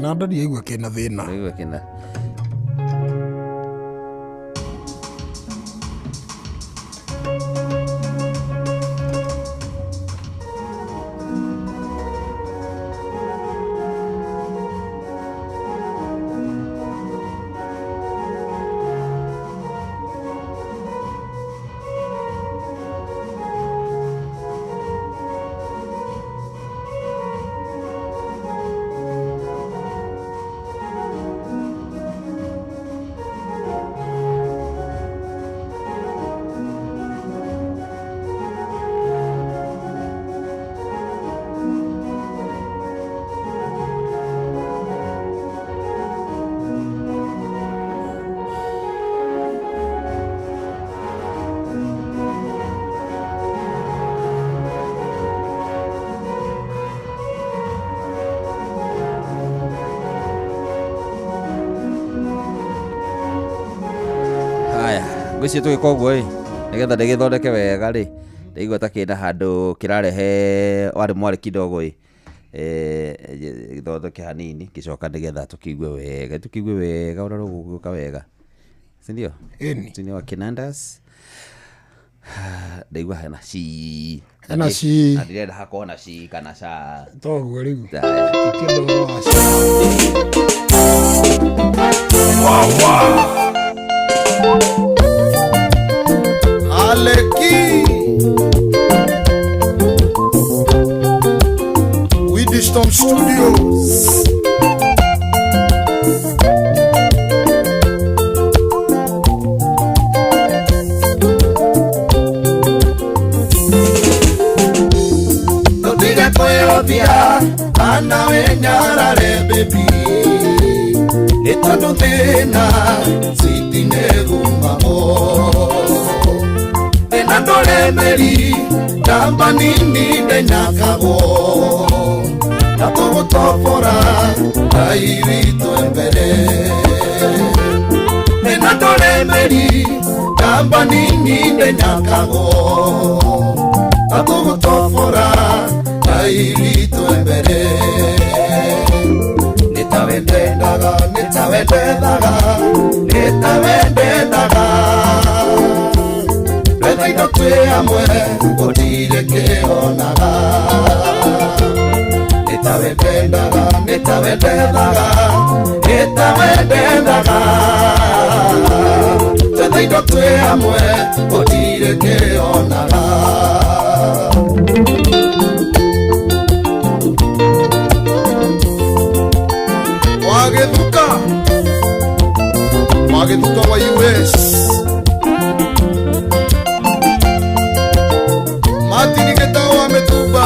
Kĩnanda ndiaigua kĩna thĩna. Ndĩraigua kĩna. Haya, ngwĩciria tũgĩka ũguo ĩ, nĩgetha ndĩgĩthondeke wega rĩ, ndaigua ta kĩna handũ kĩrarehe warĩ mwarĩ kidogo ĩ. Gĩthondeke hanini ngĩcoka nĩgetha tũkĩigue wega, tũkĩigue wega ũrĩa rũgũgĩũka wega, si ndio? Ĩni. Si ndio kinandas? Ndaigua hena ci. Hena ci. Na ndirenda hakorwo na ci kana ca. Toguo rĩu. Haya. Tũtienda ũhoro wa ci. Aleki Widistom Studios. Tũtige kwĩhũthia kana wĩnyarare baby, nĩ tondũ thĩna citinegumamo thĩna ndũremeri ndamba nini ndenyakagwo na tũgũtobora Ngai witũ e mbere. Thĩna ndũremeri ndamba nini ndenyakagwo na tũgũtobora Ngai witũ e mbere. Nĩ tawe ndendaga, nĩ tawe ndethaga, nĩ tawe ndendaga. Twetha indo twĩ hamwe gũtirĩ kĩonaga. Nĩ tawe ndendaga, nĩ tawe ndethaga, nĩ tawe ndendaga. Twetha indo twĩ hamwe gũtirĩ kĩonaga. Wagĩthuka, Wagĩthuka wa US. Martin Gitau wa Mĩtumba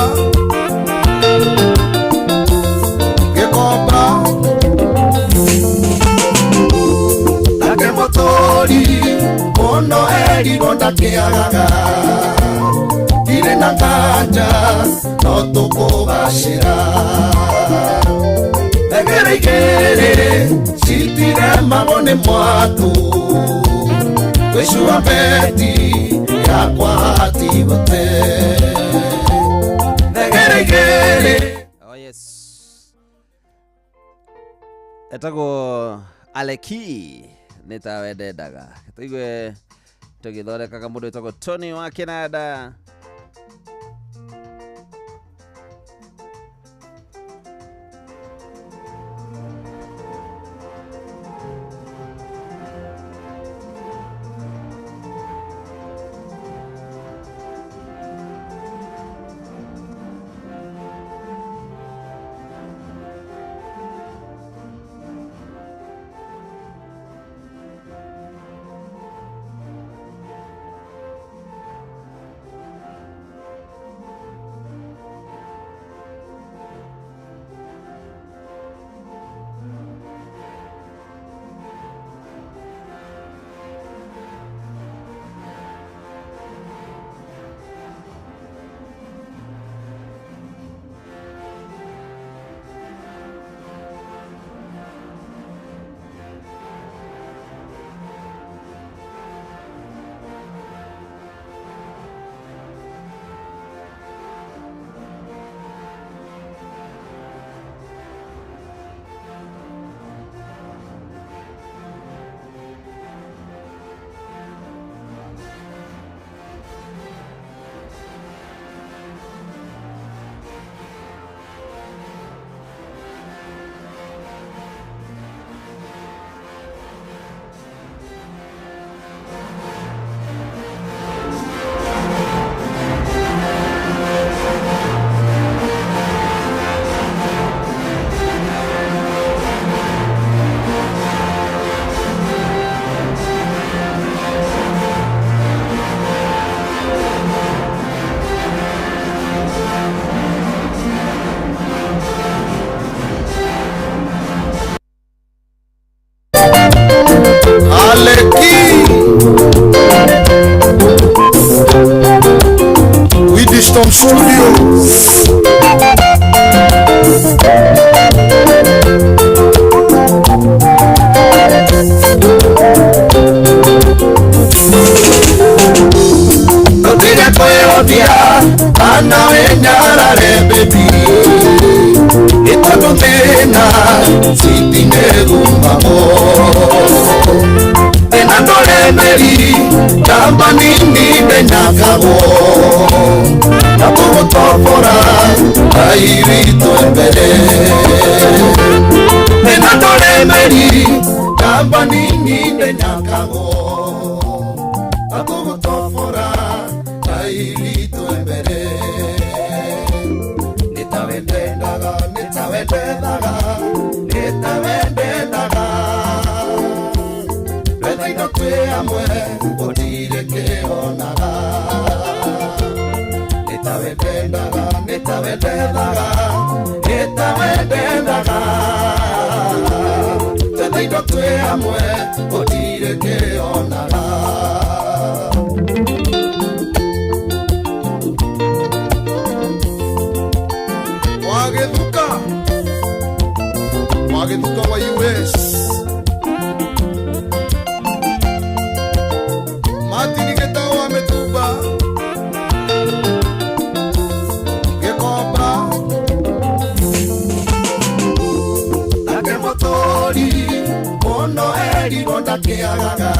Gĩkomba. Nake mũtũri mũno erirwo ndakĩagaga, ndirĩ na nganja no tũkũgacĩra. Thengere igĩrĩ citiremagwo nĩ mwatũ, gwĩcua beti yakwa hatigũte. Thengere igĩrĩ. Oh yes. Etagwo Aleki nĩ tawe ndendaga. Tũigue tũgĩthondekaga mũndũ wĩtagwo Tony wa Kĩnanda. baby Nĩ tondũ thĩna citinegumagwo Thĩna ndũrĩ mĩri njamba nini ndĩnyakagwo Na tũgũtobora Ngai witũ e mbere Thĩna ndũrĩ mĩri njamba nini ndĩnyakagwo Na tũgũtobora Ngai witũ e mbere Nĩtawendendaga, nĩtawendendaga, nĩtawendendaga Twetha indo twĩ hamwe gũtirĩ kĩonaga Nĩtawendendaga, nĩtawendendaga, nĩtawendendaga Twetha indo twĩ hamwe gũtirĩ kĩonaga Wagĩthuka Wagĩthuka wa US Martin Gĩtao wa Mĩtumba Gĩkomba Nake mũtũri mũno erirwo ndakĩagaga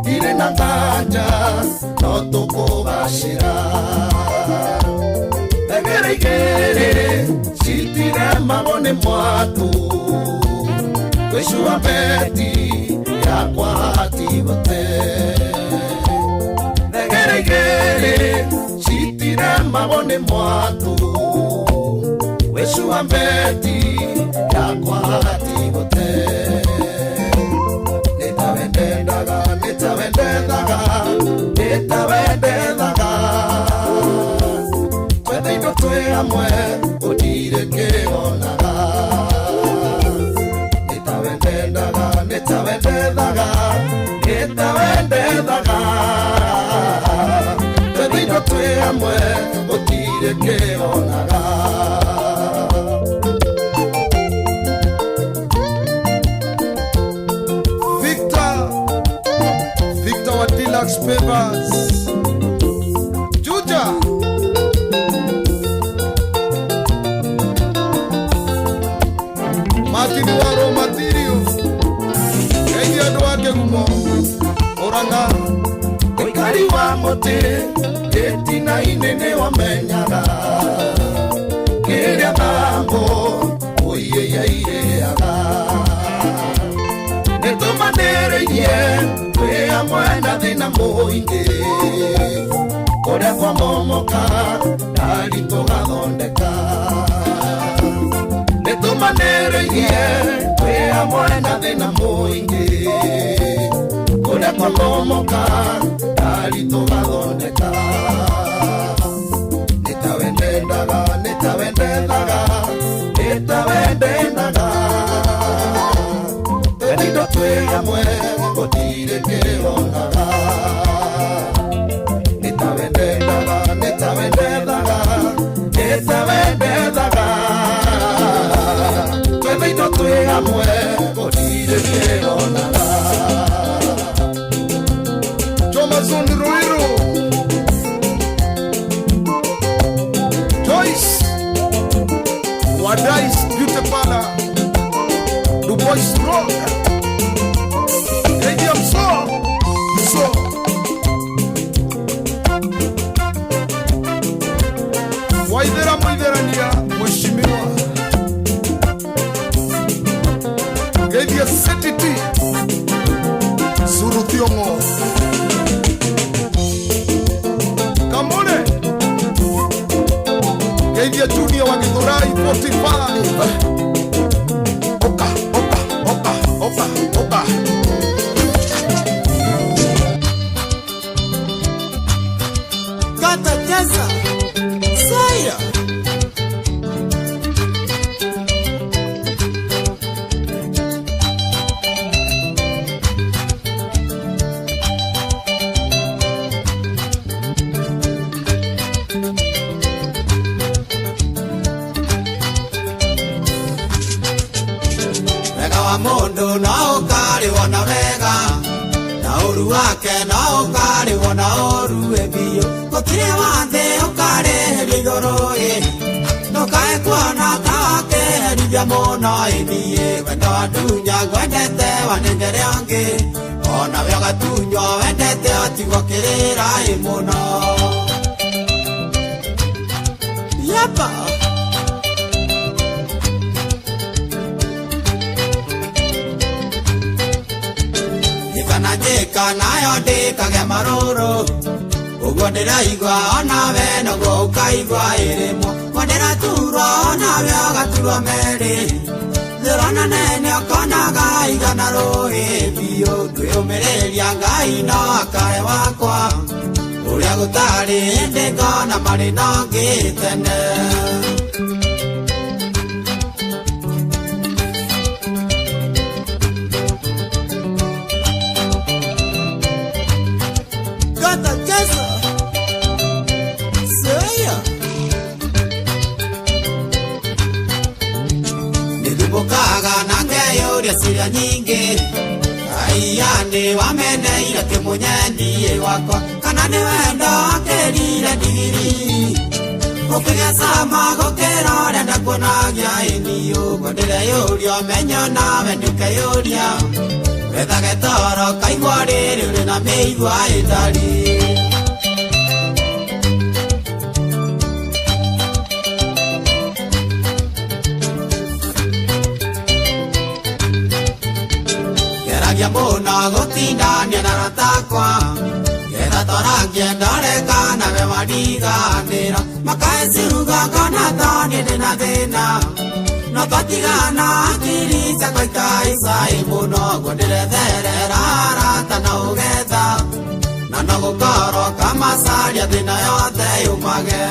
Ndirĩ na nganja no tũkũgacĩra Thengere igĩrĩ citiremagwo nĩ mwatũ Gwĩcua beti yakwa hatigũte Thengere igĩrĩ citiremagwo nĩ mwatũ Gwĩcua beti yakwa hatigũte Nĩtawendendaga, nĩtawendendaga, nĩtawendendaga Twetha indo twĩ hamwe gũtirĩ kĩonaga Nĩtawendendaga, nĩtawendendaga, nĩtawendendaga Twetha indo twĩ hamwe gũtirĩ kĩonaga Victor Victor wa Deluxe Papers Juja Martin wa Raw Material Geithia andũ a Kĩgumo Ũrang'a Ũikari wa mũtĩ gĩtina-inĩ nĩwamenyaga Kĩrĩa thambo ũiĩia irĩaga Nĩtũmanĩrĩirie twĩ hamwe na thĩna mũingĩ Kũrĩa kwamomoka ndari tũgathondeka Nĩtũmanĩrĩirie twĩ hamwe na thĩna mũingĩ Kũrĩa kwamomoka ndari tũgathondeka Nĩtawendendaga, nĩtawendendaga, nĩtawendendaga Twetha indo twĩ hamwe gũtirĩ kĩonaga Nĩtawendendaga, nĩtawendendaga, nĩtawendendaga Twetha indo twĩ hamwe gũtirĩ kĩonaga Jomazon Ruiru Joyce Wadais Beauty Parlor Dubois Road Geithia Mso Mso Waithera Mũitherania Mheshimiwa Geithia CTT Suru Thiong'o Kamone Geithia Junior wa Githurai 45 Oka, oka, oka, oka, oka Kata cheza Saya Wega wa mũndũ no ũkarĩwo na wega na ũru wake no ũkarĩwo na ũru ĩ biũ gũtirĩ wa thĩ ũkarĩhĩrio igũrũ. igũrũ ĩ Ndũkae kuona ta wakĩherithia mũno ĩ niĩ Wendo wandunya ngwendete wanengere ũngĩ Onawe ũgatunywo wendete ũtigwo kĩrĩra ĩ mũno Yapa Njĩka na njĩka nayo ndĩkagĩa marũrũ Ũguo ndĩraigua onawe noguo ũkaigua ĩrĩmwo Guo ndĩraturwo onawe ũgaturwo merĩ Thĩrona nene ũkonaga igana rũĩ biũ Ngwĩyũmĩrĩria Ngai no akae wakwa Ũrĩa gũtarĩ hĩndĩ ngona marĩ na ũngĩ tene Gata cheza. Saya. Nĩthumbũkaga na ngeyũria ciũria nyingĩ Aiya nĩ wameneire kĩmũnyendie wakwa Kana nĩ wendo akĩrire ndigiri Gũkĩgĩa cama gũkĩra ũrĩa ndakuonagia ĩni ũguo ndĩreyũria ũmenyo nawe ndũkeyũria Wethage toro kaigua rĩrĩ ũrĩ na mĩigua ĩtari Geragia mũno gũtindania na arata akwa Getha twarangie ndore kana we wariganĩra Makae ciugo ngona ta niĩ ndĩna thĩna No twatigana hakiri ciakwa ikaica ĩ mũno Ũguo ndĩretherera arata na ũgetha Na no gũkorwo kamacaria thĩna yothe yumage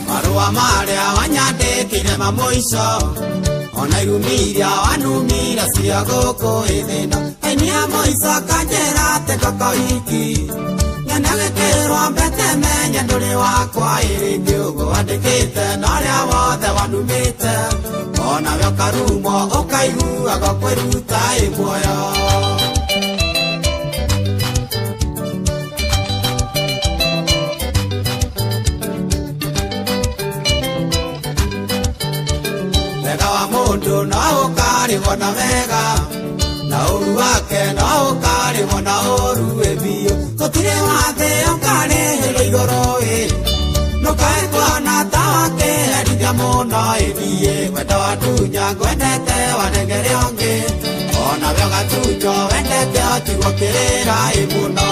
Marũa marĩa wanyandĩkĩire ma mũico Ona irumi iria wanumire cia gũkũ ĩthĩna Aini a mũico kanjĩra atĩ ngoko iki Nyone gĩkĩrwo mbete menye ndũrĩ wakwa ĩrĩngĩ ũguo wandĩkĩte na ũrĩa wothe wanumĩte Onawe ũkarumwo ũkaiguaga kwĩruta ĩ muoyo Wega wa mũndũ no ũkarĩhwo na wega Na ũru wake no ũkarĩhwo na ũru ĩ biũ Gũtirĩ wathe ũkarĩhĩrwo igũrũ ĩ Ndũkae kuona ta wakĩherithia mũno ĩ niĩ Wendo wandunya ngwendete wanengere ũngĩ Onawe ũgatunywo wendete ũtigwo kĩrĩra ĩ mũno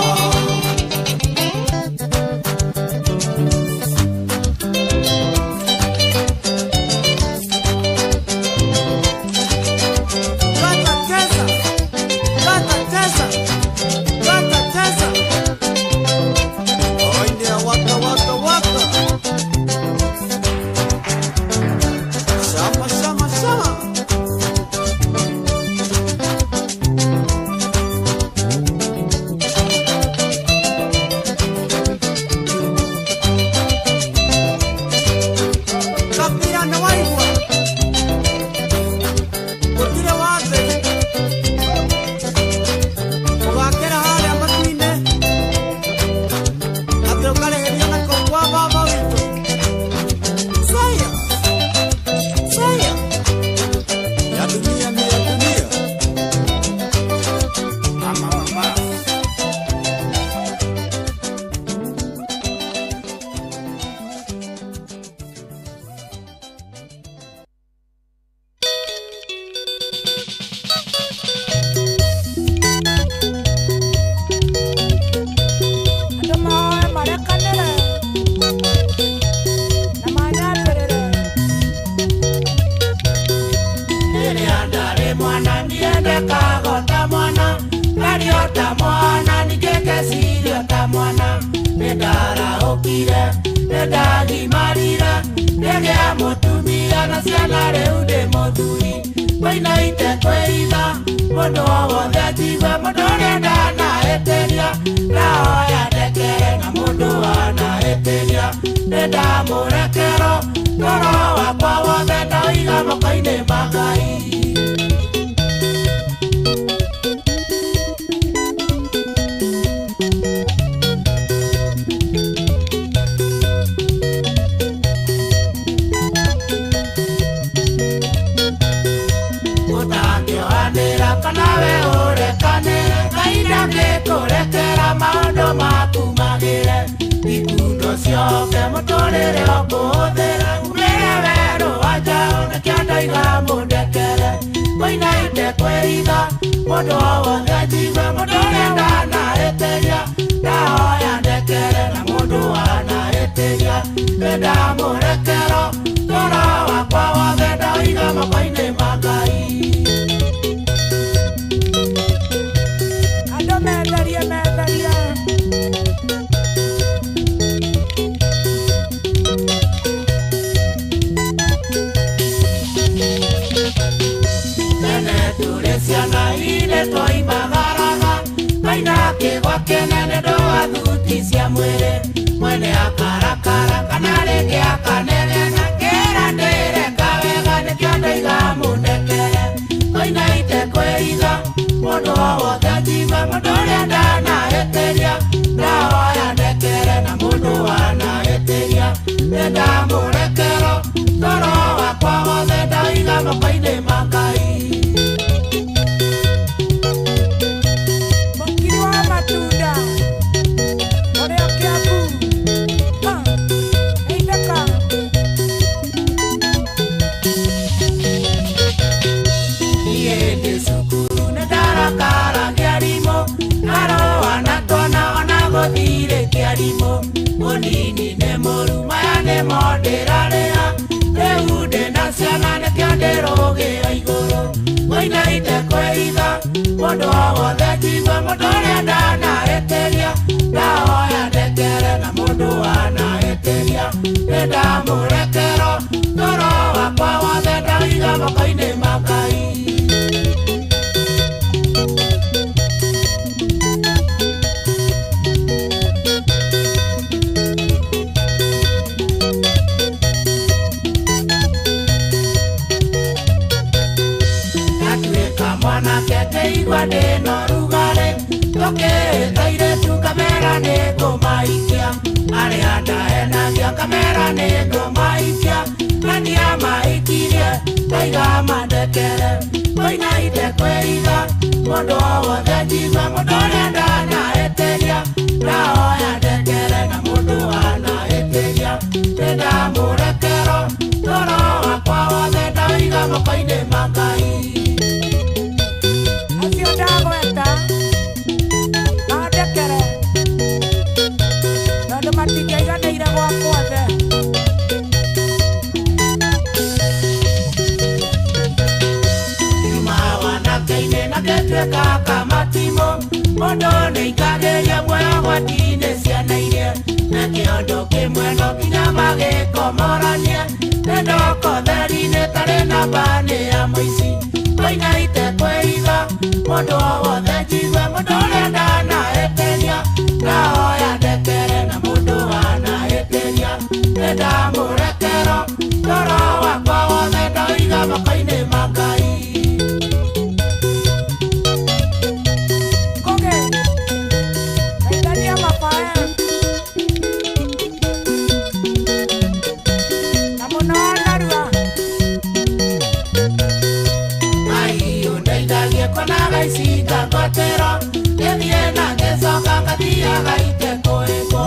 Gata cheza. Gata cheza. Gata cheza. Oine waka waka waka. Shama shama shama. Kapira na waigua. Gũtirĩ wathe. Ũgakĩra harĩa matu-inĩ. Atĩ ũkarĩhĩrio na kũu kwa baba witũ. Saya. Saya. Ya dunia ni ya dunia. Mama mama. Andũ moe marekanĩre na manyambĩrĩre Rĩrĩa ndarĩ mwana niendekaga o ta mwana Ndario ta mwana ningĩ ngeciria ta mwana Nĩndarahũkire, nĩndagimarire Ngĩgĩa mũtumia na ciana rĩu ndĩ mũthuri Wainaite kwĩitha mũndũ o wothe njigue mũndũ ũrĩa ndanahĩtĩria Ndahoya ndekere na mũndũ wana Nĩndamũrekero toro wakwa wothe ndaũiga moko-inĩ ma Ngai. Ũtangĩohanĩra kana we ũrekanĩre, Ngai ndangĩkũrekera maũndũ maku magĩre. Ikundo ciothe mũtũrĩre ũkũhũthĩra, umĩre werũ wa njaũ nĩkĩo ndoiga mũndekere. Ngũina itekwĩhitha, mũndũ o wothe anjigue, mũndũ ũrĩa ndanahĩtĩria, ndahoya ndekere, na mũndũ wanahĩtĩria, nĩndamũrekero, toro wakwa wothe ndaũiga moko-inĩ ma Ngai. Andũ metherie metherie. Tene tũrĩ ciana inĩ twoimagaraga, kaina kĩgwa kĩnene ndũa thuti cia mwĩrĩ, mwene akarakara kana rĩngĩ akanegena, kĩra ndĩreka wega nĩkĩo ndoiga mũndekere. Koina itekwĩhitha, mũndũ o wothe anjigue, mũndũ ũrĩa ndanahĩtĩria, ndahoya ndekere, na mũndũ wanahĩtĩria, nĩndamũrekero, toro wakwa wothe ndaũiga moko-inĩ ma Ngai. Mũkiri wa matunda ũrĩa Kĩambu. Ha, geithĩka. Niĩ ndĩ cukuru nĩndarakaragia arimũ, ngarũa na twana ona gũtirĩ kĩarimũ. Mũnini nĩ mũru, maya nĩmo ndĩrarĩha, rĩu ndĩna ciana nĩkĩo ndĩrũgĩo igũrũ. Ngũina itekwĩhitha, mũndũ o wothe anjigue, mũndũ ũrĩa ndanahĩtĩria, ndahoya ndekere, na mũndũ wanahĩtĩria, nĩndamũrekero, toro wakwa wothe ndaũiga moko-inĩ ma Ngai. Ndatuĩka mwanake ngĩigua ndĩna ũrugarĩ, tũkĩĩta airĩtu ngamera nĩngũmaikia, arĩa ndahenagia ngamera nĩngũmaikia, na ndiamaikirie ndaiga mandekere. Ngũina itekwĩhitha, mũndũ o wothe anjigue, mũndũ ũrĩa ndanahĩtĩria, ndahoya ndekere, na mũndũ wanahĩtĩria, nĩndamũrekero, toro wakwa wothe ndaũiga moko-inĩ ma Ngai. Acio ndagweta mandekere tondũ matingĩaiganĩire gwakwa othe. Nyuma wanake-inĩ na ngĩtuĩka kamatimũ, mũndũ nĩaikagĩria muoyo gwati-inĩ ciana iria, na kĩondo kĩmwe no nginya magĩkomoranie, nĩ ndoko theri-inĩ tarĩ namba nĩ ya mũici. Ngũina itekwĩhitha, mũndũ o wothe njigue, mũndũ ũrĩa ndanahĩtĩria, ndahoya ndekere, na mũndũ wanahĩtĩria, nĩndamũrekero, toro wakwa wothe ndaũiga moko-inĩ ma Ngai. Ngũgĩ, geithania mabae na mũno narua. Ngai ũndeithagie kuonaga ici ngangwatĩro, ngĩthiĩ na ngĩcoka ngathiaga itekũĩkwo.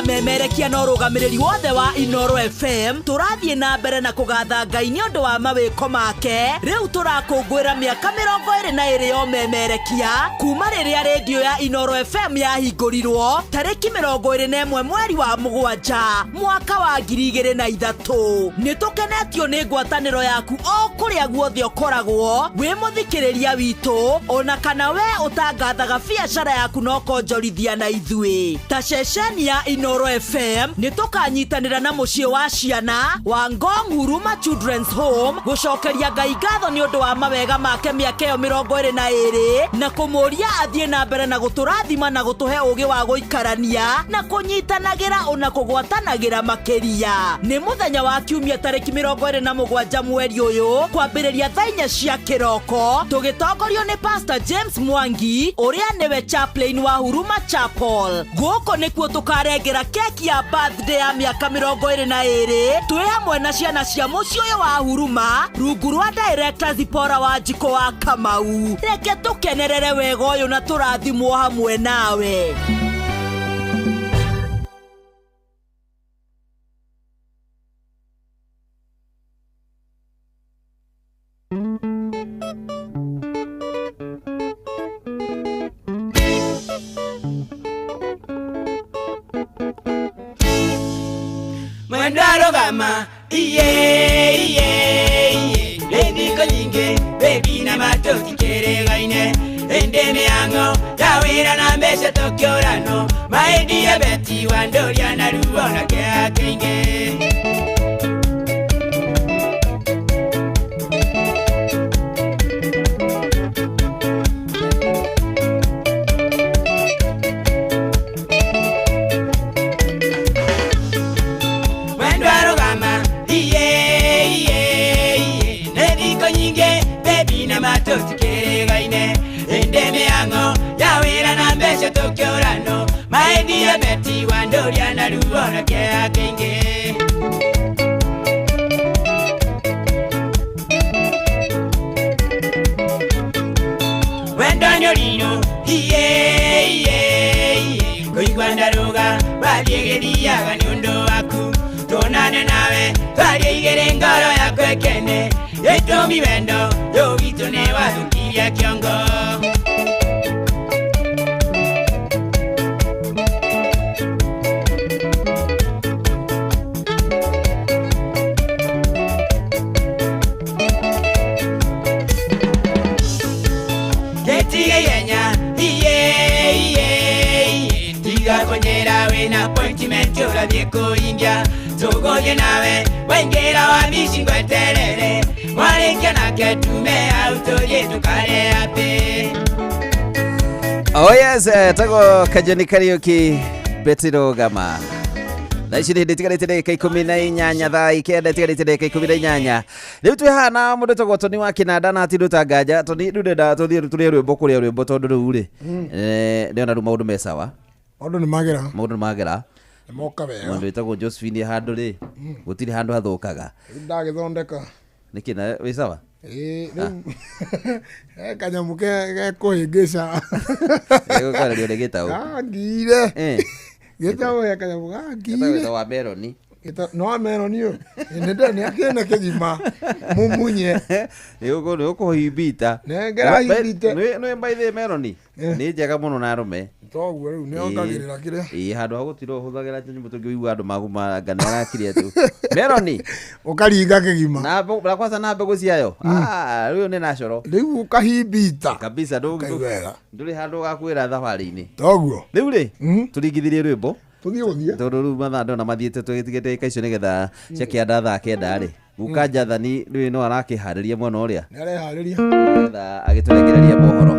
Amemerekia na ũrũgamĩrĩri wothe wa Inoro FM tũrathiĩ na mbere na kũgatha Ngai nĩ ũndũ wa mawĩko make. Rĩu tũrakũngũĩra mĩaka 22 ya ũmemerekia kuma rĩrĩa rĩndiũ ya Inoro FM yahingũrirwo tarĩki 21 mweri wa 7 mwaka wa 2003. Nĩ tũkenetio nĩ ngwatanĩro yaku o kũrĩa guothe ũkoragwo wĩ mũthikĩrĩria witũ, ona kana we ũtangathaga biacara yaku na ũkonjorithia na ithuĩ. Ta ceceni ya Inoro FM nĩ tũkanyitanĩra na mũciĩ wa ciana wa Ngong Huruma Children's Home gũcokeria Ngai ngatho nĩ ũndũ wa mawega make mĩaka ĩyo 22 na kũmũria athiĩ na mbere na gũtũrathima na gũtũhe ũũgĩ wa gũikarania na kũnyitanagĩra ona kũgwatanagĩra makĩria. Nĩ mũthenya wa kiumia tarĩki 27 mweri ũyũ kwambĩrĩria thaa 4 cia kĩroko tũgĩtongorio nĩ Pastor James Mwangi ũrĩa nĩwe chaplain wa Huruma Chapel. Gũkũ nĩkuo tũkarengera keki ya birthday ya mĩaka 22 twĩ hamwe na ciana cia mũciĩ ũyũ wa Huruma rungu rwa director Zipora wa Njiko wa Kamau. Reke tũkenerere wega ũyũ na tũrathimwo hamwe nawe. Mwendarogama iye iye iye Lendiko nyingi baby na matoki keregaine Endeme yango yawira na mbesha tokyorano Maedi ya beti wandoria na ruona kea keinge. Tokyorano maedi ya beti wandoria na ruona kea keinge. Wendonyorino iye iye iye kuigwandaruga bathie ni undu waku tuonane nawe twarie igere ngoro yakwa ekene gĩtũmi wendo rĩu witũ nĩ wathũkirie kĩongo. Kuingia tugoye nawe waingera wa mishingo eterere mwarĩkia nake tume au tũthiĩ tukare ape. Oh yes, tago Kajoni Kariuki Betty Rugama. Thaa ici nĩ hĩndĩ ĩtigarĩte ndagĩka 18 thaa 9 ĩtigarĩte ndagĩka 18. Rĩu twĩ haha na mũndũ wĩtagwo Tony wa Kĩnanda na ti ta nganja. Tony rĩu ndĩrenda tũthiĩ tũrĩe rwĩmbo kũrĩa rwĩmbo tondũ rĩu rĩ ndĩrona rĩu maũndũ me sawa. Maũndũ nĩ magera. Maũndũ nĩ magera. Moka wega. Mũndũ wĩtagwo Josephine handũ rĩ gũtirĩ handũ hathũkaga. Rĩu ndagĩthondeka. Nĩkĩ na wĩ sawa? Ĩĩ rĩu kanyamũ gekũhĩngĩca. Gegũkwarĩrio nĩ gĩtaũ. Gangire. Gĩtaũ he kanyamũ gangire. Gĩtaũ wa meroni. No wa meroni ũyũ. Nĩ akĩene kĩgima mumunye. Nĩ ũkũhimbita. Nengera himbite. Nĩ by the meroni. Nĩ njega mũno na arũme. Toguo rĩu nĩongagĩrĩra kĩrĩa. Ĩĩ handũ ha gũtirwo ũhũthagĩra nyamũ tũngĩigua andũ maguma ngano arakire tu. Meroni. Ũkaringa kĩgima. Na kwanza na mbegũ ciayo. Ah, rĩu nĩ natural. Rĩu ũkahimbita. Kabisa ndũrĩ handũ ũgakuĩra thabarĩ-inĩ. Toguo. Rĩu rĩ tũringithirie rwĩmbo. Tũthiĩ gũthiĩ. Tondũ rĩu mathaa ndona mathiĩte tũgĩtigĩte ndagĩka icio nĩgetha cia kĩanda thaa 9 rĩ. Guka Njathani rĩu no arakĩharĩria mwena ũrĩa. Nĩ areharĩria. Nĩgetha agĩtũrekereria mohoro.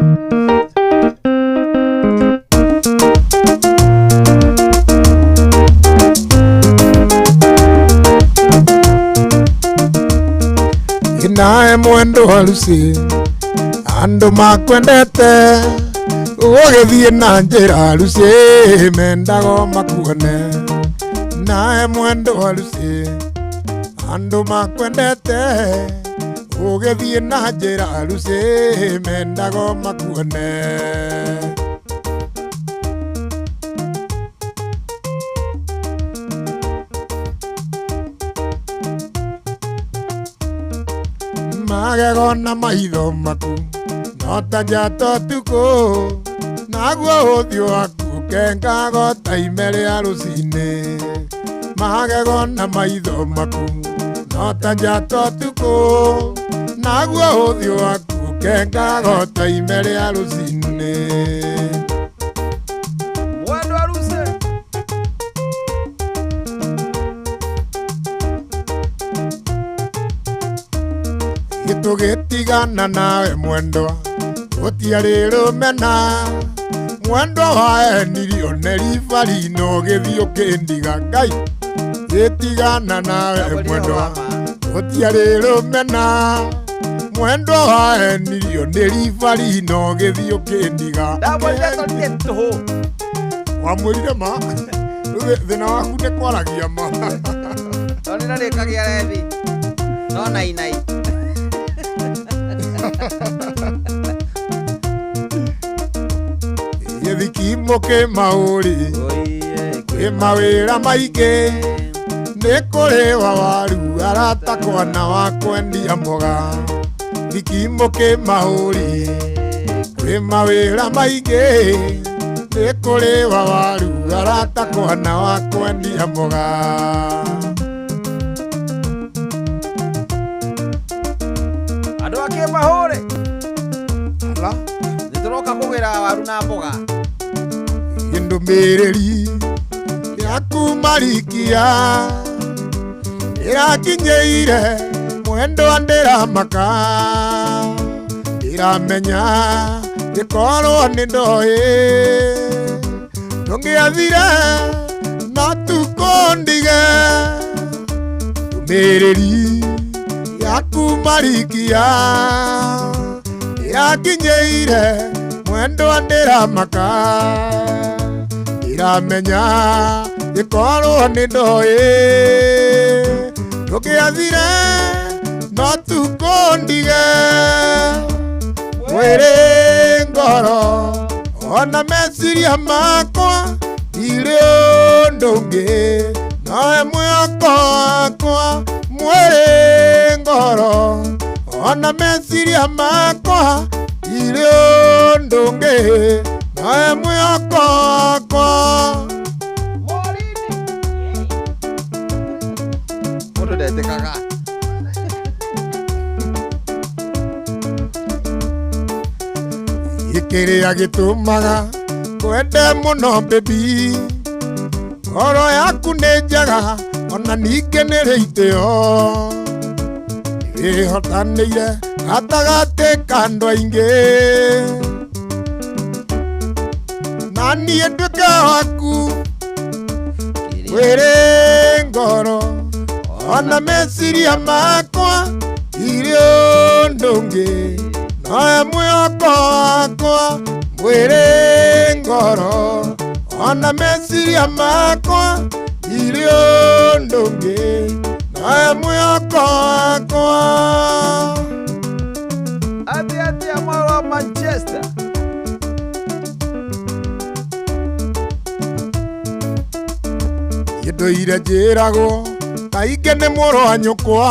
Nae mwendo harusi andu makwendete ũgĩthiĩ na njĩra harusi mendago makuone. Nae mwendo harusi andu makwendete ũgĩthiĩ na njĩra harusi mendago makuone. Magego na maitho maku no ta njata ũtukũ, naguo ũthiũ waku ũkengaga o ta ime rĩa rũcinĩ. Magego na maitho maku no ta njata ũtukũ, naguo ũthiũ waku ũkengaga o ta ime rĩa rũcinĩ. Mwendo aruse. Gĩtũgĩtigana nawe mwendwa, gũtiarĩ rũmena. Mwendwa waenirio nĩ ribari no gĩthiĩ ũkĩndiga Ngai. Gĩtigana nawe mwendwa, gũtiarĩ rũmena. Mwendwa waenirio nĩ ribari no gĩthiĩ ũkĩndiga. Ndamwĩrire tũrire tũhũ. Wamwĩrire ma? Rĩu thĩna waku nĩ kwaragia ma. Tondũ nĩrĩkagia rethi. No nainai. Gĩthikimo kĩ maũrĩ, kĩ mawĩra maingĩ, nĩ kũrĩwa waru arata kwana wa kwendia mboga. Thikimo kĩ maũrĩ, kwĩ mawĩra maingĩ, nĩ kũrĩwa waru arata kwana wa kwendia mboga. Andũ a kĩmahũrĩ. Ala. Nĩ tũroka kũgĩra waru na mboga. Ndũmĩrĩri yaku marikia ĩrakinyĩire mwendwa ndĩramaka, ndĩramenya gĩkorwo nĩ ndoĩ ndũngĩathire no tukũndige. Ndũmĩrĩri yaku marikia ĩrakinyĩire mwendwa ndĩramaka, ndĩramenya gĩkorwo nĩ ndoĩ ndũngĩathire no tukũndige. Mwĩrĩ ngoro ona meciria makwa ndirĩ ũndũ ũngĩ nowe mwĩhoko wakwa. Mwĩrĩ ngoro ona meciria makwa ndirĩ ũndũ ũngĩ nowe mwĩhoko wakwa. Mũndũ ndetĩkaga. Gĩkĩrĩa gĩtũmaga kwende mũno baby, ngoro yaku nĩ njega ona ningĩ nĩ rĩ itĩo. Wĩhotanĩire gatagatĩ ka andũ aingĩ, na niĩ nduĩke waku. Mwĩrĩ ngoro ona meciria makwa ndirĩ ũndũ ũngĩ nowe mwĩhoko wakwa. Mwĩrĩ ngoro ona meciria makwa ndirĩ ũndũ ũngĩ nowe mwĩhoko wakwa. Atĩa atĩa mwaro wa Manchester. Ndũire njĩragwo kaingĩ nĩ mũrũ wa nyũkwa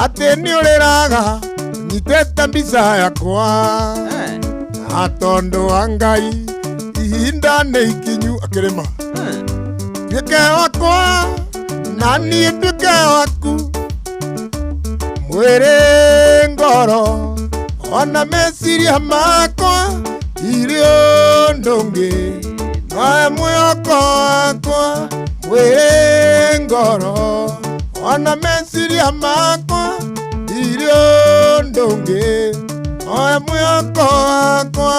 atĩ nĩ ũrĩraga nyitĩte mbica yakwa, na tondũ wa Ngai ihinda nĩ ikinyu akĩrĩma nduĩke wakwa na niĩ nduĩke waku. Mwĩrĩ ngoro ona meciria makwa ndirĩ ũndũ ũngĩ nowe mwĩhoko wakwa. Mwĩrĩ ngoro ona meciria makwa ndirĩ ũndũ ũngĩ nowe mwĩhoko wakwa.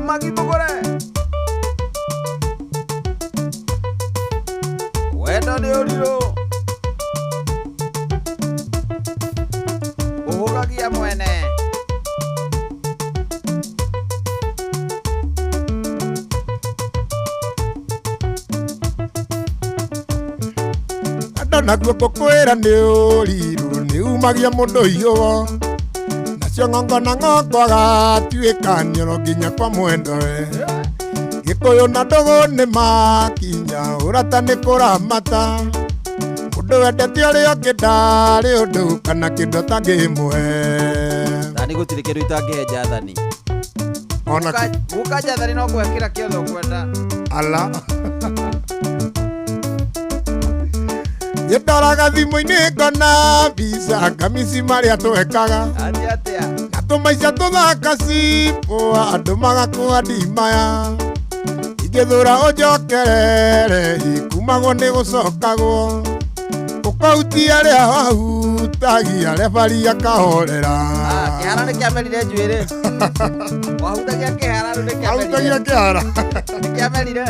Magibugure. Wendo nĩ ũrirũ ũhũgagia mwene. Andũ naguo ngũkwĩra nĩ ũrirũ nĩ umagia mũndũ ihũgo, nacio ng'ongo na ng'ongo agatuĩka nĩoro nginya kwa mwendo we. Gĩkũyũ na ndũgũ nĩ makinya ũrata nĩ kũramata mũndũ wendete ũrĩa ũngĩ ndarĩ ũndũ kana kĩndũ atangĩmũhe Thani gũtirĩ kĩndũ itangĩhe Jathani. Ona Guka Jathani no gwekĩra kĩothe ũkwenda. Ala ndoraga thimũ-inĩ ngona mbica ngamici marĩa twekaga Atĩa atĩa? Na tũmaica tũthaka cipũa andũ magakũa ndimaya ingĩthũra ũnjokerere ikumagwo nĩ gũcokagwo ũkahutia arĩa wahutagia rebari akahorera. Kĩhara nĩ kĩamerire njuĩrĩ. Wahutagia kĩhara rĩu nĩ kĩamerire. Wahutagia kĩhara. Nĩ kĩamerire.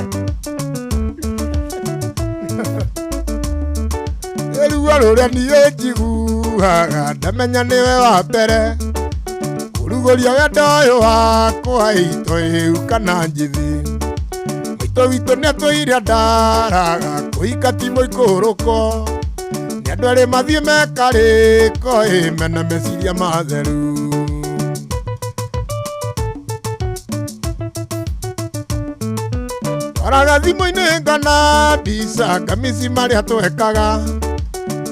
Ruo rũrĩa niĩ njiguaga ndamenya nĩwe wa mbere kũrugũria wendo ũyũ wakwa ito ĩu kana njithi maitũ witũ nĩatũire ndaraga kũhika ti mũikũrũko nĩ andũ erĩ mathiĩ mekarĩko ĩ mena meciria matheru. Ndoraga thimũ-inĩ ngona mbica ngamici marĩa twekaga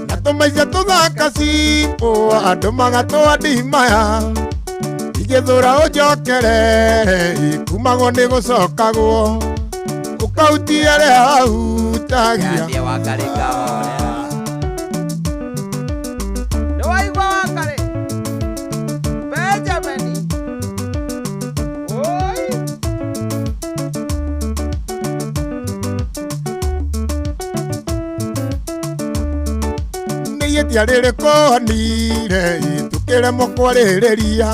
na tũmaica tũthaka cipũa andũ magatũa ndimaya ingĩthũra ũnjokerere ikumagwo nĩ gũcokagwo ũkahutia arĩa wahutagia. Atĩa Wangarĩ ngahorera. Nĩ waigua Wangarĩ? Benjamin. Oi. Nĩ ihĩtia rĩrĩkũ onire tũkĩremwo kwarĩrĩria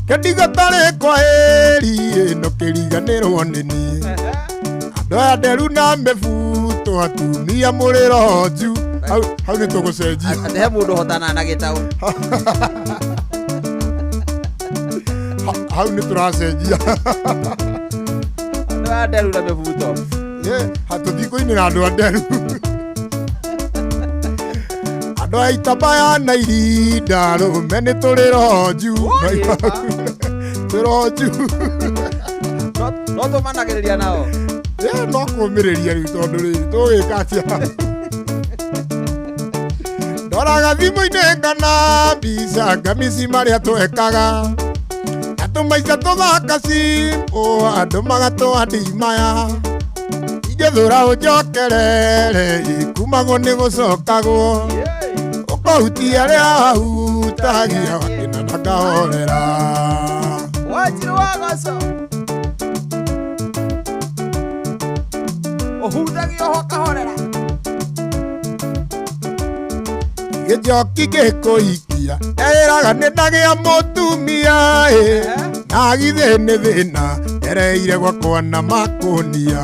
kĩndigo tarĩ kwa ĩri ĩno kĩriganĩrwo nĩ niĩ andũ aya nderu na mĩbuto atumia mũrĩro nju hau nĩ tũgũcenjia. Atĩ he mũndũ ũhotanaga na gĩtaũ. Hau nĩ tũracenjia. Andũ aya nderu na mĩbuto. Hatũtikũinĩra andũ a nderu andũ a itambaya na irinda rũme nĩ tũrĩ ronju twĩ ronju. No tũmanagĩrĩria nao. No kũũmĩrĩria rĩu tondũ rĩrĩ tũgwĩka atĩa. Ndoraga thimũ-inĩ ngona mbica ngamici marĩa twekaga na tũmaica tũthaka cipũa andũ magatũa ndimaya ingĩthũra ũnjokerere ikumagwo nĩ gũcokagwo ũkahutia arĩa wahutagia wakĩna na ngahorera. Wanjirũ wa goco. Ũhutagia oho ũkahorera. Gĩnjoki gĩkũikia eĩraga nĩ ndagĩa mũtumia ĩ na githĩ nĩ thĩna ereire gwakwa na makũnia.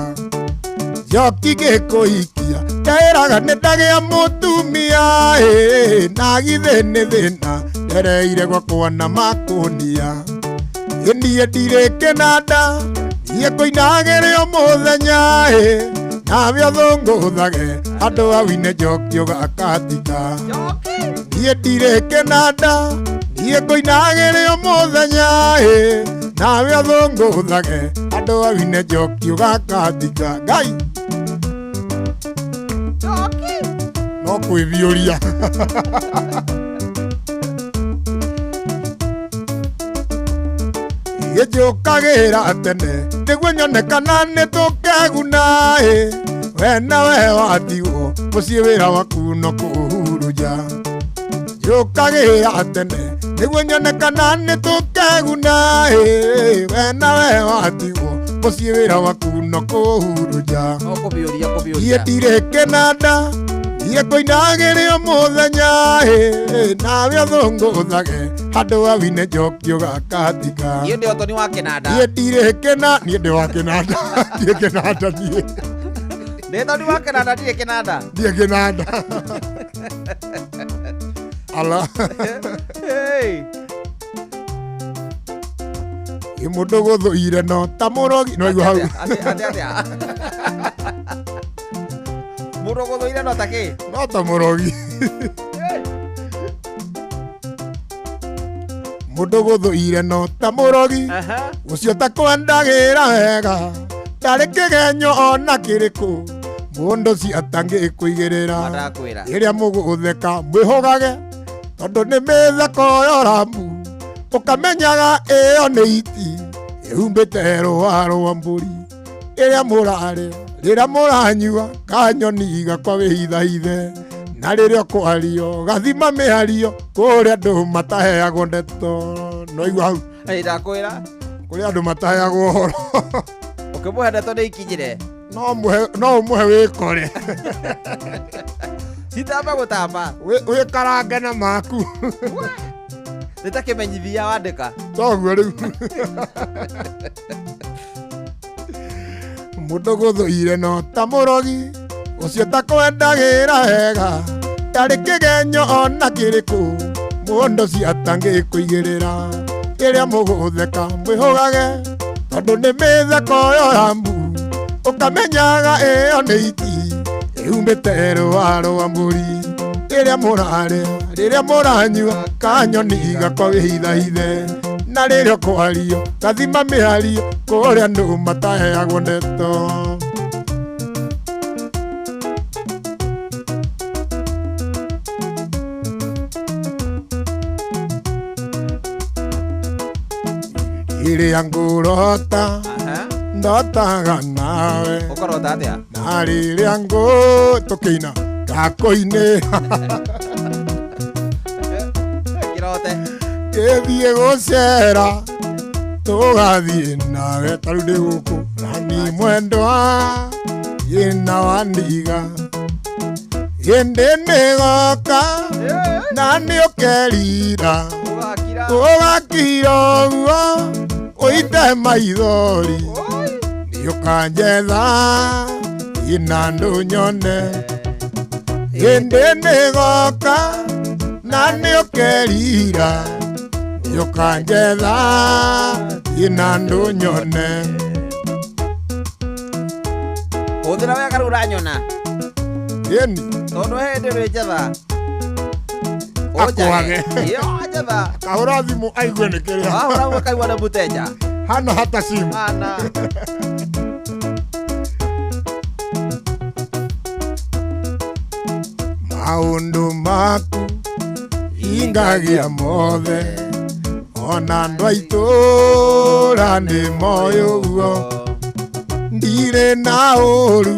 Njoki gĩkũikia eĩraga nĩ ndagĩa mũtumia ĩ na githĩ nĩ thĩna ereire gwakwa na makũnia. Ĩ niĩ ndirĩ kĩnanda niĩ ngũinagĩrĩ o mũthenya ĩ nawe ũthũngũthage andũ a wine njoki ũgakatika. Niĩ ndirĩ kĩnanda niĩ ngũinagĩrĩ o mũthenya ĩ nawe ũthũngũthage andũ a wine njoki ũgakatika. Ngai no kwĩthiũria. Gĩnjũkagĩra tene nĩguo nyone kana nĩ tũkeguna ĩ we nawe watigwo mũciĩ wĩra waku no kũhurunja. Njũkagĩra tene nĩguo nyone kana nĩ tũkeguna ĩ we nawe watigwo mũciĩ wĩra waku no kũhurunja. No kũbiũria kũbiũria. Niĩ ndirĩ kĩnanda niĩ ngũinagĩrĩ o mũthenya ĩ nawe ũthũngũthage handũ ha wine njoki ũgakatika. Niĩ ndĩ ũtoni wa kĩnanda. Niĩ ndirĩ kĩna niĩ ndĩ wa kĩnanda. Ndirĩ kĩnanda niĩ. Ndĩ ũtoni wa kĩnanda ndirĩ kĩnanda. Ndirĩ kĩnanda. Ala. Hey. Ĩ mũndũ gũthũire no ta mũrogi no igua hau. Atĩa atĩa. Mũndũ gũthũire no ta kĩ? No ta mũrogi. Mũndũ gũthũire no ta mũrogi ũcio takwendagĩra wega Ndarĩ kĩgenyo ona kĩrĩkũ mũndũ ci atangĩkũigĩrĩra. Madakwĩra. Rĩrĩa mũgũtheka mwĩhũgage tondũ nĩ mĩtheko yorambu ũkamenyaga ĩyo nĩ iti ĩhumbĩte rũa rwa mbũri. Rĩrĩa mũrarĩa, rĩrĩa mũranyua kanyoni gakwa wĩhithahithe, na rĩrĩa ũkwario gathima mĩario kũrĩa andũ mataheagwo ndeto. No igua hau. Ĩ, ndakwĩra. Kũrĩa andũ mataheagwo ũhoro. Ũkĩmũhe ndeto nĩ ikinyire. No no ũmũhe wĩkore. Citamba gũtamba. Wĩkarange na maku. Nĩ ta kĩmenyithia wandĩka. Toguo rĩu. Mũndũ gũthũire no ta mũrogi ũcio takwendagĩra wega, ndarĩ kĩgenyo ona kĩrĩkũ mũndũ ci atangĩkũigĩrĩra. Rĩrĩa mũgũtheka mwĩhũgage tondũ nĩ mĩtheko yorambu ũkamenyaga ĩyo nĩ iti ĩhumbĩte rũa rwa mbũri. Rĩrĩa mũrarĩa, rĩrĩa mũranyua kanyoni gakwa wĩhithahithe, na rĩrĩa ũkwario gathima mĩario kũrĩa andũ mataheagwo ndeto. Rĩrĩa ngũrota ndotaga nawe. Ũkorota atĩa? Na rĩrĩa ngũ tũkĩina gakũ-inĩ. Kĩrote. Gĩthiĩ gũcera tũgathiĩ nawe ta rĩu ndĩ gũkũ na ni mwendwa ĩna wa ndiga. Hĩndĩ nĩgoka na nĩũkerira ũgakira ũguo ũite maithori nĩũkanjetha ina ndũnyone. Hĩndĩ nĩgoka na nĩũkerira nĩũkanjetha ina ndũnyone. Hũthĩra wega rĩu ũranyona. Ĩni. Tondũ hĩndĩ wĩnjetha. Akwage. Ĩyo njetha. Kahũra thimũ aigue nĩ kĩrĩa. Ahũra thimũ akaigua nĩ mũteja. Hana hata simu. Hana. Maũndũ maku ingagia mothe ona andũ a itũũra nĩ moĩ ũguo. Ndirĩ na ũru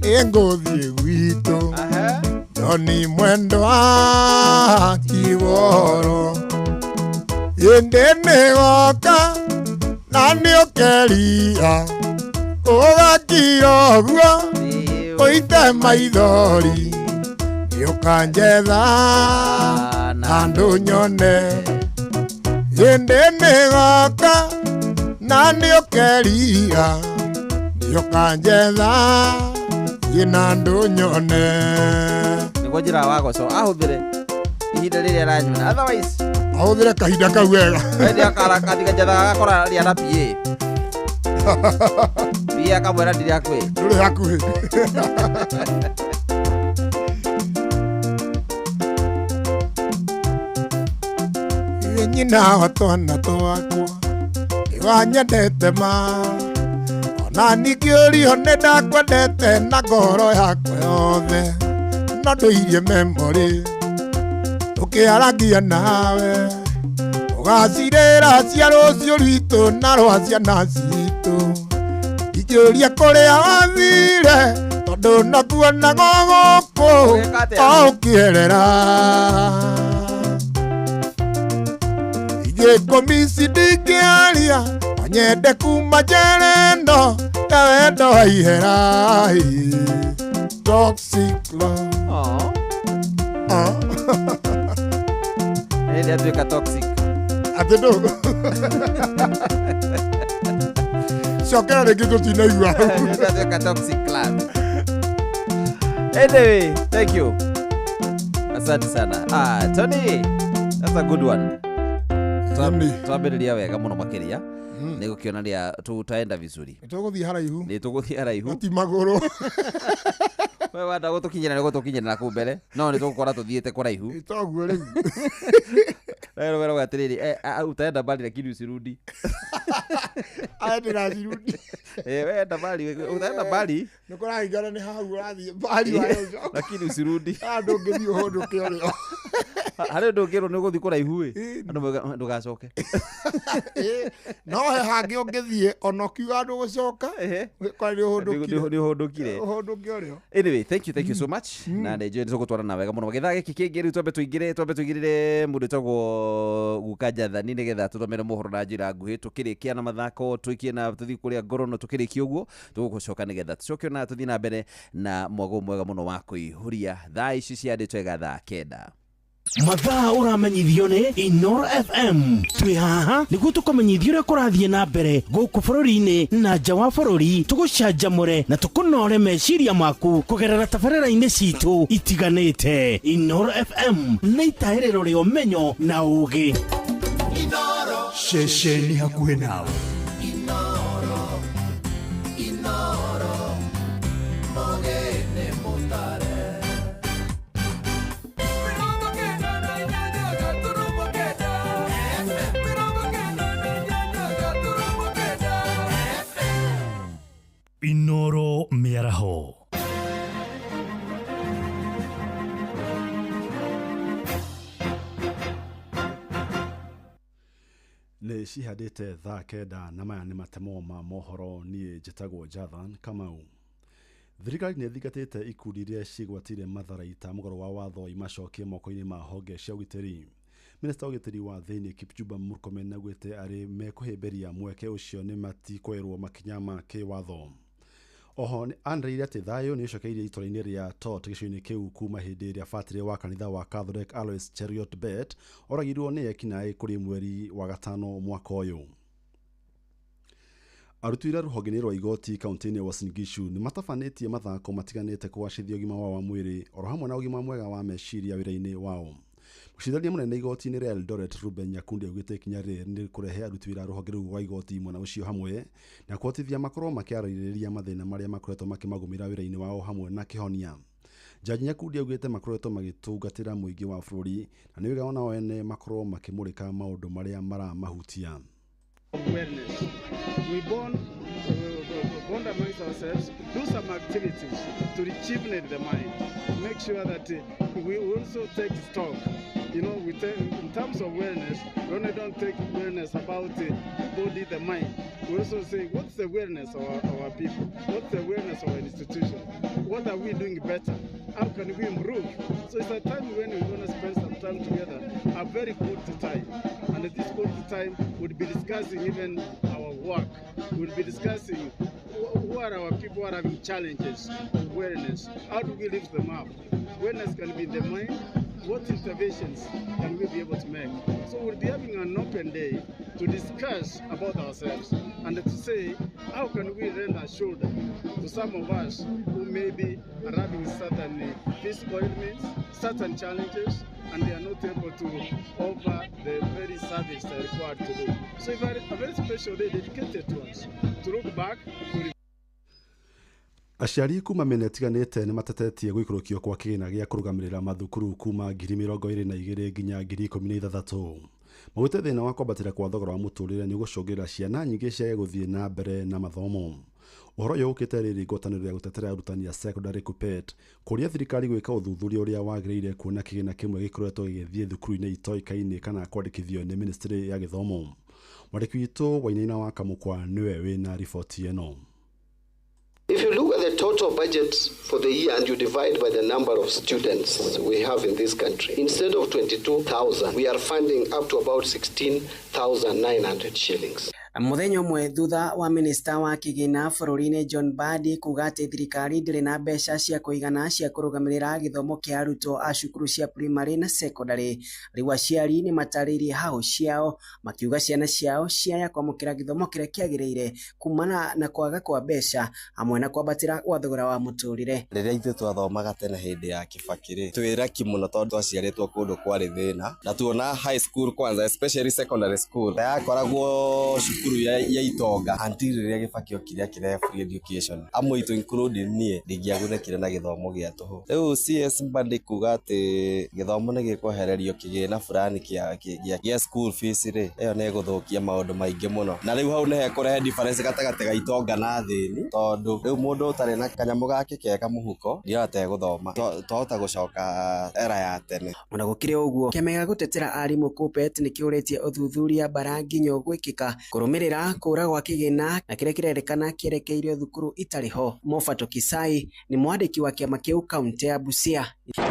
nĩngũthiĩ gwitũ Joni mwendwa kiworo. Hĩndĩ nĩgoka na nĩũkeria ũgakira ũguo ũite maithori nĩũkanjetha na ndũnyone. Hĩndĩ nĩgoka na nĩũkeria nĩũkanjetha ina ndũnyone. Nĩguo njĩra wa goco ahũthĩre ihinda rĩrĩa aranyona, otherwise ahũthĩre kahinda kau wega. Hĩndĩ akara njethaga agakora rĩa na PA. PA akamwĩra ndirĩ hakuhĩ. Ndũrĩ hakuhĩ. Nyina wa twana twakwa nĩwanyendete ma ona ningĩũrio nĩ ndakwendete na ngoro yakwa yothe, no ndũirie memory tũkĩaragia nawe tũgacirĩra cia rũciũ rwitũ na rwa ciana citũ. Ingĩũria kũrĩa wathire tondũ no kuonaga gũkũ o ũkĩerera. Ingĩkũmici ndingĩaria onyende kuma njerendo ta wendo wa ihera. Toxic love. Hĩndĩ atuĩka toxic. Atĩ ndũ. Cokera rĩngĩ tũtinaigua. Hĩndĩ atuĩka toxic love. Anyway, thank you. Asante sana. Tony, that's a good one. Twambĩrĩria wega mũno makĩria. Nĩ gũkĩonania tutaenda vizuri. Nĩ tũgũthiĩ haraihu. Nĩ tũgũthiĩ haraihu. Ti magũrũ. We wenda gũtũkinyĩra nĩ gũtũkinyĩra na kũu mbere. No nĩ tũgũkorwo tũthiĩte kũraihu. Nĩ toguo rĩu. Rero wera atĩrĩrĩ, utaenda mbali lakini usirudi. Aya ndĩracirudi. Eh, wewe enda mbali, utaenda mbali. Nĩ kũrahingana nĩ hau ũrathiĩ mbali wayo ũcoka. Lakini usirudi. Ah, ndũngĩthiĩ ũhũndũke ũrĩo. Harĩ ũndũ ũngĩrwo nĩ ũgũthiĩ kũraihu ĩ. Andũ mauga, ndũgacoke. Ĩ, no he hangĩ ũngĩthiĩ ona ũkiuga ndũgũcoka ũgĩkora nĩ ũhũndũkire. Nĩ ũhũndũkire. Ũhũndũke ũrĩo. Anyway, thank you, thank you so much. Na nä njå nä tågåtwarana wega må no gĩthaa gĩkĩ kĩngĩ rĩu twambe tũingĩre twambe tũingĩrĩre mũndũ wĩtagwo guka Njathani nĩgetha tũthomere mohoro na njĩra nguhĩ tũkĩrĩkia na mathako tũikie na tũthiĩ kũrĩa ngorono tũkĩrĩkia ũguo tũgũcoka nĩgetha tũcoke na tũthiĩ na mbere na mwago mwega mũno wa kũihũria thaa ici ciandĩtwo wega thaa 9. Mathaa ũramenyithio nĩ Inoro FM. Twĩ haha nĩguo tũkũmenyithia ũrĩa kũrathiĩ na mbere gũkũ bũrũri-inĩ na nja wa bũrũri, tũgũcanjamũre na tũkũnore meciria maku kũgerera tabarĩra-inĩ citũ itiganĩte. Inoro FM nĩ itahĩrĩro rĩa ũmenyo na ũũgĩ. Ceceni hakuhĩ nawe. Inoro, Inoro, mogene mutare. Inoro mĩaraho. Nĩ cihandĩte thaa 9 na maya nĩ matemo ma mohoro. Niĩ njĩtagwo Jathan Kamau. Thirikari nĩ ĩthingatĩte ikundi iria cigwatire matharaita mũgarũ wa watho imacokie moko-inĩ ma honge cia ũgitĩri. Minista wa ũgitĩri wa thĩinĩ Kipchumba Murkomen augĩte arĩ mekũhĩmbĩria mweke ũcio nĩ matikwoerwo makinya ma kĩwatho. Oho anĩrĩire atĩ thayũ nĩ ũcokeirie itũra-inĩ rĩa Tot gĩcigo-inĩ kĩu kuma hĩndĩ ĩrĩa batĩrĩ wa kanitha wa Catholic Alois Cheruiyot Bett oragirwo nĩ ekinaĩ kũrĩ mweri wa gatano mwaka ũyũ. Aruti wĩra rũhonge-inĩ rwa igoti kaunti-inĩ ya Uasin Gishu nĩ matabanĩtie mathako matiganĩte kũgacĩrithia ũgima wao wa mwĩrĩ oro hamwe na ũgima mwega wa meciria wĩra-inĩ wao. Mũcirithania mũnene igoti-inĩ rĩa Eldoret Ruben Nyakundi augĩte ikinya rĩrĩ nĩ kũrehe aruti wĩra rũhonge rũu rwa igoti mwena ũcio hamwe na kũhotithia makorwo makĩarĩrĩria mathĩna marĩa makoretwo makĩmagũmĩra wĩra-inĩ wao hamwe na kĩhonia. Jaji Nyakundi augĩte makoretwo magĩtungatĩra mũingĩ wa bũrũri na nĩ wega onao ene makorwo makĩmũrĩka maũndũ marĩa maramahutia. Awareness. We bond amongst ourselves, do some activities to rejuvenate the mind, to make sure that we also take stock. You know, we take, in terms of wellness, we only don't take wellness about the body, the mind. We also say, what's the wellness of our people? What's the wellness of our institution? What are we doing better? How can we improve? So it's a time when we want to spend some time together, a very good time. And this good time would be discussing even our work. We'll be discussing who are our people who are having challenges of wellness. How do we lift them up? Wellness can be in the mind. What interventions can we be able to make? So we'll be having an open day to discuss about ourselves and to say, how can we lend a shoulder to some of us who maybe are having certain physical ailments, certain challenges, and they are not able to offer the very service they are required to do. So it's a very special day dedicated to us, to look back, to Aciari kuma mĩena ĩtiganĩte nĩ matetetie gũikũrũkio kwa kĩgĩna gĩa kũrũgamĩrĩra mathukuru kuma 22,000 nginya 16,000. Maugĩte thĩna wa kwambatĩra kwa thogora wa mũtũrĩre nĩ ũgũcũngĩrĩra ciana nyingĩ ciage gũthiĩ na mbere na mathomo. Ũhoro ũyũ ũkĩte rĩrĩ ngwatanĩro ya gũtetera arutani a secondary KUPPET kũria thirikari gwĩka ũthuthuria ũrĩa wagĩrĩire kuona kĩgĩna kĩmwe gĩkoretwo gĩgĩthiĩ thukuru-inĩ itoĩkaine kana kwandĩkithio nĩ ministry ya gĩthomo. Mwandĩki witũ Wainaina wa Kamũkwa nĩwe wĩna riboti ĩno. If you look at the total budget for the year and you divide by the number of students we have in this country, instead of 22,000, we are funding up to about 16,900 shillings. Muthenya ũmwe thutha wa minista wa kĩgĩna bũrũri-inĩ John Mbadi kuga atĩ thirikari ndĩrĩ na mbeca cia kũigana cia kũrũgamĩrĩra gĩthomo kĩa arutwo a cukuru cia primary na secondary, rĩu aciari nĩ matarĩirie hahũ ciao makiuga ciana ciao ciaya kwamũkĩra gĩthomo kĩrĩa kĩagĩrĩire kumana na kwaga kwa mbeca hamwe na kwambatĩra gwa thogora wa mũtũrĩre. Rĩrĩa ithuĩ twathomaga tene hĩndĩ ya Kibaki rĩ, twĩ lucky mũno tondũ twaciarĩtwo kũndũ kwarĩ thĩna na tuona high school kwanza, especially secondary school yakoragwo cukuru thukuru ya itonga until rĩrĩa Gĩbakĩ okire akĩrehe free education amwe itũ including niĩ ndingĩagunĩkire na gĩthomo gĩa tũhũ. Rĩu CS Mbadi kuga atĩ gĩthomo nĩ gĩkwehererio kĩgĩna fulani kĩa school fees rĩ, ĩyo nĩ ĩgũthũkia maũndũ maingĩ mũno, na rĩu hau nĩho ĩkũrehe difference gatagatĩ ga itonga na thĩni, tondũ rĩu mũndũ ũtarĩ na kanyamũ gake kega mũhuko ndiona ta egũthoma, twahota gũcoka era ya tene. Ona gũkĩrĩ ũguo, kĩama gĩa gũtetera arimũ KUPPET nĩkĩũrĩtie ũthuthuria bara nginyo gwĩkĩka kũrũmĩrĩra kũra gwa kĩgĩna na kĩrĩa kĩrerĩkana kĩerekeirio thukuru itarĩ ho. Mofato Kisai nĩ mwandĩki wa kĩama kĩu kaunti ya Busia.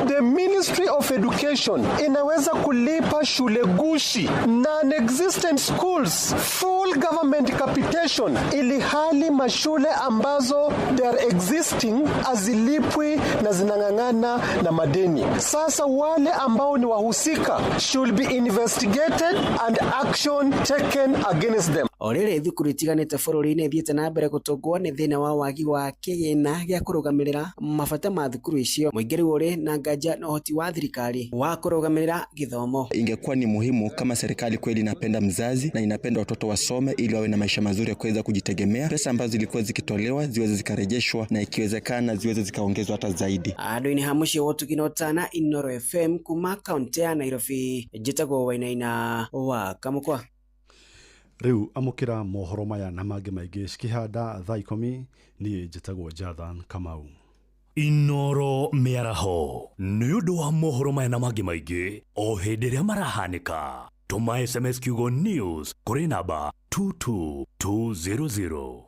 The Ministry of Education inaweza kulipa shule gushi non-existent schools full government capitation, ili hali mashule ambazo they are existing azilipwi na zinang'ang'ana na madeni. Sasa wale ambao ni wahusika should be investigated and action taken against them. O rĩrĩ thukuru itiganĩte bũrũri-inĩ ithiĩte na mbere gũtũngwo nĩ thĩna wa wagi wa kĩgĩna gĩa kũrũgamĩrĩra mabata ma thukuru icio, mũingĩ rĩu ũrĩ na nganja na ũhoti wa thirikari wa kũrũgamĩrĩra gĩthomo. Ingekuwa ni muhimu kama serikali kweli inapenda mzazi na inapenda watoto wasome ili wawe na maisha mazuri ya kuweza kujitegemea, pesa ambazo zilikuwa zikitolewa ziweze zikarejeshwa na ikiwezekana ziweze zikaongezwa hata zaidi. Andũ-inĩ ha mũciĩ wa Ũtugi na Ũtana, Inooro FM kuma kaunti ya Nairobi, njĩtagwo Wainaina wa Kamũkwa. Rĩu amũkĩra mohoro maya na mangĩ maingĩ cikĩhanda thaa 10. Niĩ njĩtagwo Jathan Kamau. Inooro mĩaraho nĩ ũndũ wa mohoro maya na mangĩ maingĩ o hĩndĩ ĩrĩa marahanĩka. Tũma SMS kiugo news kũrĩ namba 22200.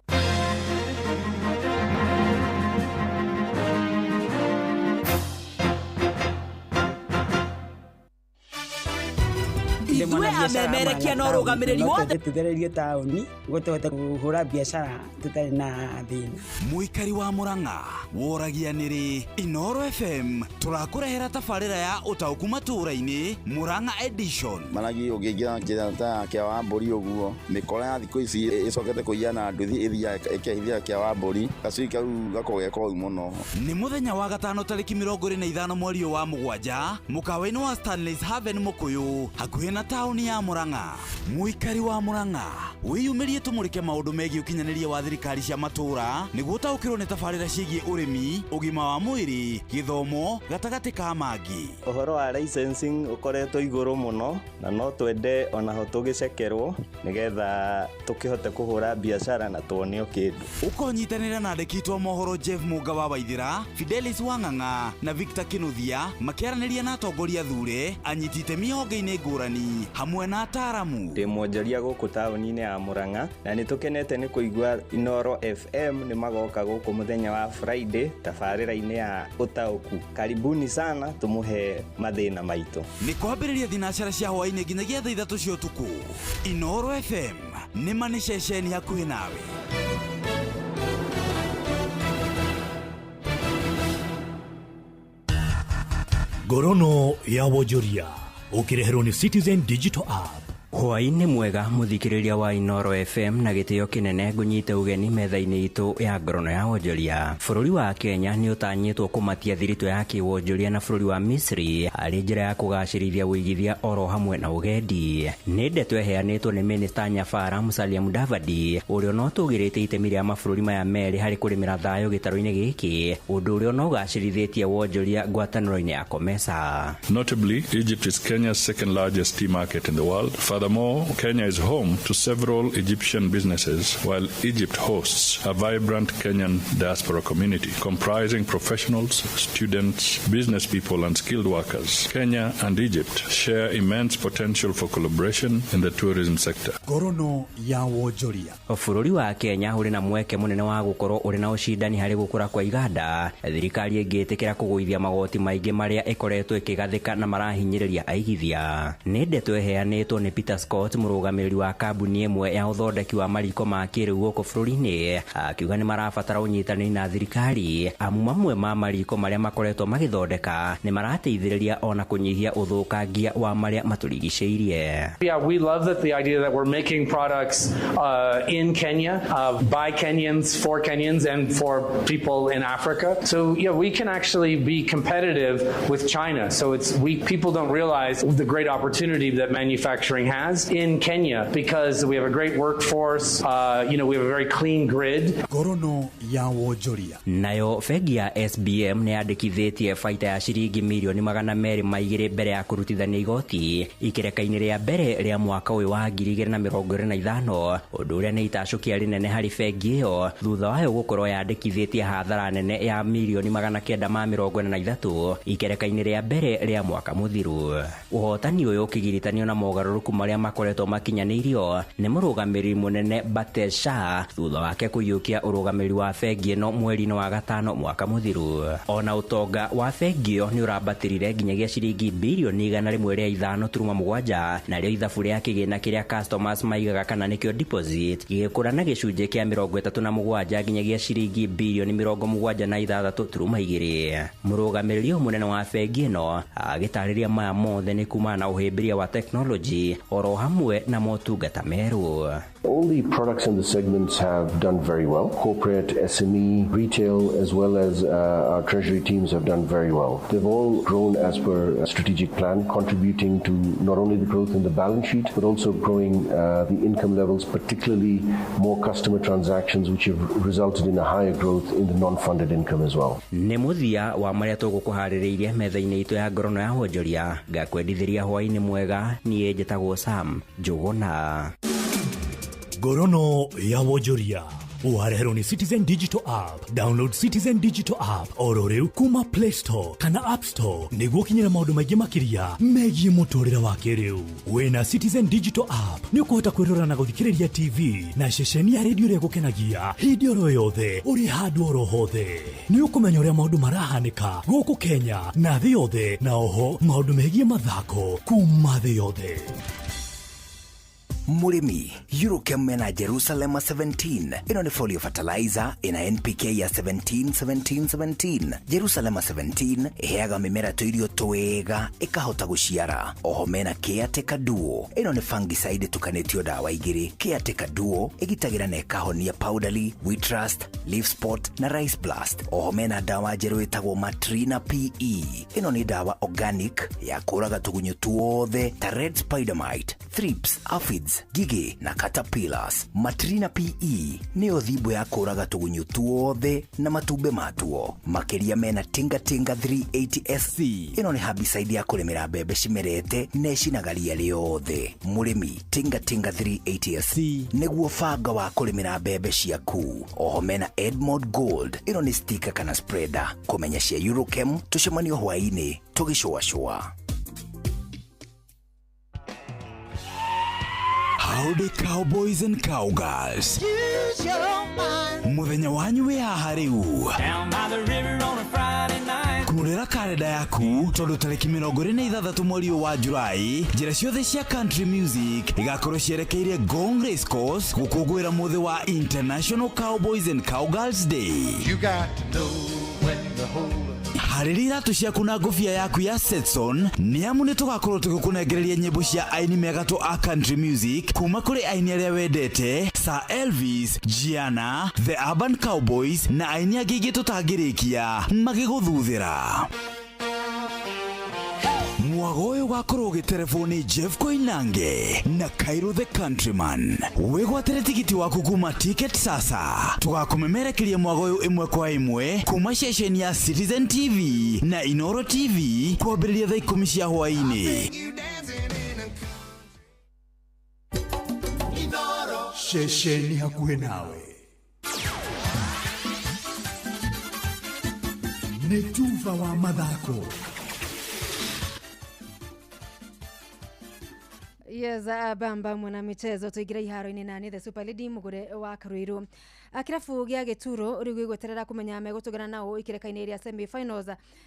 Ithuĩ amemerekia na ũrũgamĩrĩri wothe tũthererie taũni nĩguo tũhote kũhũra biacara tũtarĩ na thĩna. Mũikari wa Murang'a woragia nĩrĩ Inooro FM tũrakũrehera tabarĩra ya ũtaũku matũũra-inĩ Murang'a edition. Maragi ũngĩingĩra njĩra ta kĩa wa mbũri ũguo mĩkora ya thikũ ici ĩcokete kũiya na nduthi ĩthiaga ĩkehithia kĩa wa mbũri gacui kau gakoragwo ge koru mũno. Nĩ mũthenya wa gatano tarĩki 25 mweri wa mũgwanja mũkawa-inĩ wa Stanley's Haven Mũkũyũ hakuhĩ na taũni ya Murang'a. Mũikari wa Murang'a wĩyumĩrie tũmũrĩke maũndũ megiĩ ũkinyanĩria wa thirikari cia matũũra nĩguo ũtaũkĩrwo nĩ tabarĩra ciĩgiĩ ũrĩmi, ũgima wa mwĩrĩ, gĩthomo gatagatĩ ka mangĩ. Ũhoro wa licensing ũkoretwo igũrũ mũno na no twende onaho tũgĩcekerwo nĩgetha tũkĩhote kũhũra biacara na tuonio kĩndũ. Ũkonyitanĩra na andĩki a mohoro Jeff Mũnga wa Waithĩra, Fidelis Wang'ang'a na Victor Kinuthia makĩaranĩria na atongoria thure, anyiti itemi honge-inĩ ngũrani hamwe na ataaramu. Ndĩ mwonjoria gũkũ taũni-inĩ ya Murang'a na nĩ tũkenete nĩ kũigua Inooro FM nĩ magoka gũkũ mũthenya wa Friday tabarĩra-inĩ ya ũtaũku. Karibuni sana tũmũhe mathĩna maitũ. Nĩ kwambĩrĩria thinacara cia hwaĩ-inĩ nginyagia thaa 3 cia ũtukũ. Inooro FM nĩ ma nĩ ceceni hakuhĩ nawe. Ngorono ya wonjoria ũkĩreherwo nĩ Citizen Digital App. Hwaĩ-inĩ mwega mũthikĩrĩria wa Inooro FM na gĩtĩo kĩnene ngũnyite ũgeni metha-inĩ itũ ya ngorono ya wonjoria. Bũrũri wa Kenya nĩ ũtanyĩtwo kũmatia thiritũ ya kĩwonjoria na bũrũri wa Misri arĩ njĩra ya kũgacĩrithia ũigithia oro hamwe na ũgendi. Nĩ ndeto ĩheanĩtwo nĩ Minista Nyabara Musalia Mudavadi ũrĩa no tũgĩrĩte itemi rĩa mabũrũri maya merĩ harĩ kũrĩmĩra thayũ gĩtarũ-inĩ gĩkĩ, ũndũ ũrĩa no ũgacĩrithĩtie wonjoria ngwatanĩro-inĩ ya COMESA. Notably, Egypt is Kenya's second largest tea market in the world. Furthermore, Kenya is home to several Egyptian businesses, while Egypt hosts a vibrant Kenyan diaspora community comprising professionals, students, business people, and skilled workers. Kenya and Egypt share immense potential for collaboration in the tourism sector. Ngorono ya wonjoria. Bũrũri wa Kenya ũrĩ na mweke mũnene wa gũkorwo ũrĩ na ũcindani harĩ gũkũra kwa iganda. Thirikari ĩngĩtĩkĩra kũgũithia magoti maingĩ marĩa ĩkoretwo ĩkĩgathĩka na marahinyĩrĩria aigithia. Nĩ ndeto ĩheanĩtwo nĩ Peter Scott, mũrũgamĩrĩri wa kambuni ĩmwe ya ũthondeki wa mariko ma kĩrĩu gũkũ bũrũri-inĩ, akiuga nĩ marabatara ũnyitanĩri na thirikari amu mamwe ma mariko marĩa makoretwo magĩthondeka nĩ marateithĩrĩria ona kũnyihia ũthũkangia wa marĩa matũrigicĩirie. Yeah, we love that the idea that we're making products in Kenya, by Kenyans, for Kenyans, and for people in Africa. So yeah, we can actually be competitive with China. So it's people don't realize the great opportunity that manufacturing has has in Kenya because we have a great workforce, we have a very clean grid. Ngorono ya wonjoria. Nayo bengi ya SBM nĩ yandĩkithĩtie baita ya ciringi mirioni 202 mbere ya kũrutithania igoti ikereka-inĩ rĩa mbere rĩa mwaka ũyũ wa 2025, ũndũ ũrĩa nĩ itacũkia rĩnene harĩ bengi ĩyo thutha wayo gũkorwo yandĩkithĩtie hathara nene ya mirioni 943 ikereka-inĩ rĩa mbere rĩa mwaka mũthiru. Ũhotani ũyũ ũkĩgiritanio na mogarũrũku marĩa makoretwo makinyanĩirio nĩ mũrũgamĩrĩri mũnene Bate Shah thutha wake kũiyũkia ũrũgamĩrĩri wa bengi ĩno mweri-inĩ wa gatano mwaka mũthiru. Ona ũtonga wa bengi ĩyo nĩ ũrambatĩrire nginyagia ciringi birioni 105.7, narĩo ithabu rĩa kĩgĩna kĩrĩa customers maigaga kana nĩkĩo deposit gĩgĩkũra na gĩcunjĩ kĩa 37 nginyagia ciringi birioni 76.2. Mũrũgamĩrĩri ũyũ mũnene wa bengi ĩno agĩtarĩria maya mothe nĩ kumana na ũhĩmbĩria wa tekinoronjĩ oro hamwe na motungata merũ. All the products and the segments have done very well. Corporate, SME, retail, as well as our treasury teams have done very well. They've all grown as per a strategic plan, contributing to not only the growth in the balance sheet, but also growing the income levels, particularly more customer transactions, which have resulted in a higher growth in the non-funded income as well. Nĩ mũthia wa marĩa tũgũkũharĩrĩirie metha-inĩ itũ ya ngorono ya wonjoria. Ngakwendithĩria hwaĩ-inĩ mwega. Niĩ njĩtagwo Sam Njũgũna. Ngorono ya wonjoria wareherwo ni Citizen Digital App. Download Citizen Digital App oro rĩu kuma Play Store kana App Store nĩguo ũkinyĩre maũndũ maingĩ makĩria megiĩ mũtũrĩre wa kĩrĩu. Wĩna Citizen Digital App nĩ ũkũhota kwĩrora na gũthikĩrĩria TV na ceceni ya redio ĩrĩa ĩgũkenagia hĩndĩ oro yothe ũrĩ handũ oro hothe. Nĩ ũkũmenya ũrĩa maũndũ marahanĩka gũkũ Kenya na thĩ yothe, na oho maũndũ megiĩ mathako kuma thĩ yothe. Mũrĩmi, Eurochem mena Jerusalem 17. Ĩno nĩ folio fertilizer ĩna NPK ya 17 17 17. Jerusalem 17 ĩheaga mĩmera tũirio twega ĩkahota gũciara. Oho mena Caretaker Duo. Ĩno nĩ fungicide ĩtukanĩtio ndawa igĩrĩ. Caretaker Duo ĩgitagĩra na ĩkahonia powdery, wheat rust, leaf spot na rice blast. Oho mena ndawa njerũ ĩtagwo Matrina PE. Ĩno nĩ ndawa organic ya kũraga tũgunyũ tuothe ta red spider mite, thrips, aphids, ngigĩ na caterpillars. Matrina PE nĩyo thimbo ya kũraga tũgunyũ tuothe na matumbĩ matuo. Makĩria mena Tinga Tinga 380 SC. Ĩno nĩ herbicide ya kũrĩmĩra mbembe cimerete na ĩcinaga ria rĩothe. Mũrĩmi, Tinga Tinga 380 SC nĩguo banga wa kũrĩmĩra mbembe ciaku. Oho mena Edmond Gold. Ĩno nĩ sticker kana spreader. Kũmenya cia Eurochem tũcemanio hwaĩ-inĩ tũgĩcũacũa. Howdy cowboys and cowgirls. Mũthenya wanyu wĩ haha rĩu. Kũrĩra karenda yaku tondũ tarĩki 26 mweri wa Julai njĩra ciothe cia country music igakorwo cierekeire Ngong Race Course gũkũngũĩra mũthĩ wa International Cowboys and Cowgirls Day. You got to know when to hold up. Harĩria iratũ ciaku na ngũbia yaku ya Stetson nĩ amu nĩ tũgakorwo tũgĩkũnengereria nyĩmbo cia aini megatũ a country music kuma kũrĩ aini arĩa wendete Sir Elvis, Gianna, The Urban Cowboys na aini angĩ aingĩ tũtangĩrĩkia magĩgũthuthĩra. Mwago ũyũ ũgakorwo ũgĩterebwo nĩ Jeff Koinange na Cairo the Countryman. Wĩgwatĩre tigiti waku kuma Ticket Sasa. Tũgakũmemerekeria mwago ũyũ ĩmwe kwa ĩmwe kuma ceceni ya Citizen TV na Inoro TV kwambĩrĩria thaa 10 cia hwaĩ-inĩ. Ceceni hakuhĩ nawe nĩ tuba wa mathako. Yes, bamba mwana michezo tuigira iharo-inĩ nani the Super Lady mugure wa Karuiru. Kirabu gĩa Gĩturo rĩu gĩgweterera kũmenya megũtũngana nao ikereka-inĩ rĩa semi finals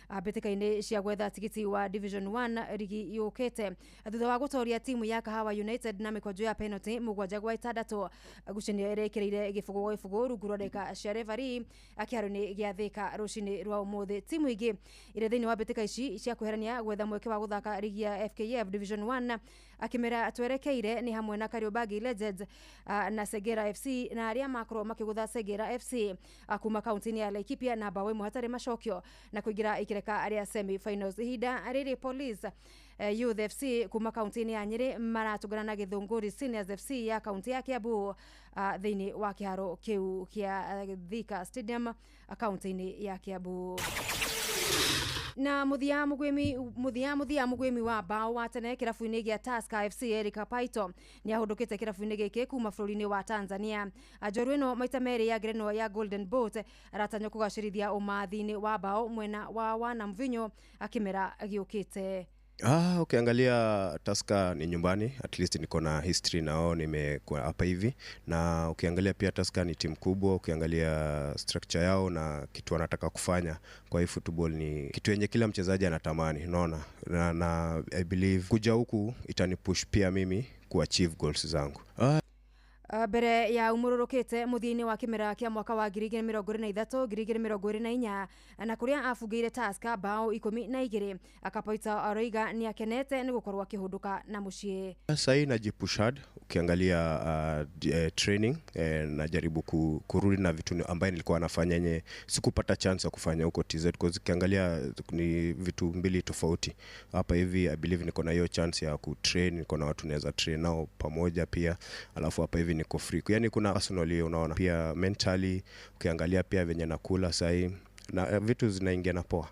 mbĩtĩka-inĩ cia gwetha tigiti wa Division 1 rigi yũkĩte thutha wa gũtoria timu ya Kahawa United na mĩkwanjo ya penalty 7-6. Ngucanio ĩrĩa ĩkĩrĩire 0-0 rungu rwa ndagĩka cia referee kĩharo-inĩ gĩa Thika rũcinĩ rwa ũmũthĩ. Timu ingĩ iria thĩinĩ wa mbĩtĩka ici cia kwĩherania gwetha mweke wa gũthaka rigi ya FKF Division 1 akĩmera twerekeire nĩ hamwe na Kariobangi Legends na Segera FC na arĩa makorwo makĩgũtha Segera FC kuma kaunti-inĩ ya Laikipia na bao ĩmwe hatarĩ macokio na kũingĩra ikereka rĩa semi finals. Ihinda rĩrĩ Police Youth FC kuma kaunti-inĩ ya Nyĩrĩ maratũngana na Gĩthũngũri Seniors FC ya kaunti ya Kiambu thĩinĩ wa kĩharo kĩu kĩa Thika Stadium kaunti-inĩ ya Kiambu. Na muthia mugwimi muthia muthia mugwimi wa bao wa tene kirabu-inĩ gĩa Tusker FC Eric Paito nĩ ahũndũkĩte kirabu-inĩ gĩkĩ kuma bũrũri-inĩ wa Tanzania. Njorua ĩno maita merĩ ya ngerenwa ya Golden Boot aratanywo kũgacĩrithia ũmathi-inĩ wa bao mwena wa Wanamvinyo akĩmera gĩũkĩte. Ukiangalia Tusker ni nyumbani, at least niko na history nao, nimekuwa hapa hivi, na ukiangalia pia Tusker ni timu kubwa, ukiangalia structure yao na kitu wanataka kufanya kwa hii football ni kitu yenye kila mchezaji anatamani, unaona, na I believe kuja huku itanipush pia mimi kuachieve goals zangu. Mbere ya umururukite muthia-inĩ wa kĩmera kĩa mwaka wa 2023 2024 na kũrĩa abungĩire Tusker bao 12 Akapaita aroiga nĩ akenete nĩ gũkorwo akĩhũndũka na mũciĩ. Sahii najipush hard, ukiangalia training najaribu kurudi na vitu ambaye nilikuwa nafanya yenye sikupata chance ya kufanya huko TZ, because ukiangalia ni vitu mbili tofauti. Hapa hivi I believe niko na hiyo chance ya kutrain, niko na watu naweza train nao pamoja pia, alafu hapa hivi niko free. Yani kuna personally unaona pia mentally ukiangalia pia venye nakula sahi na vitu zinaingia na poa.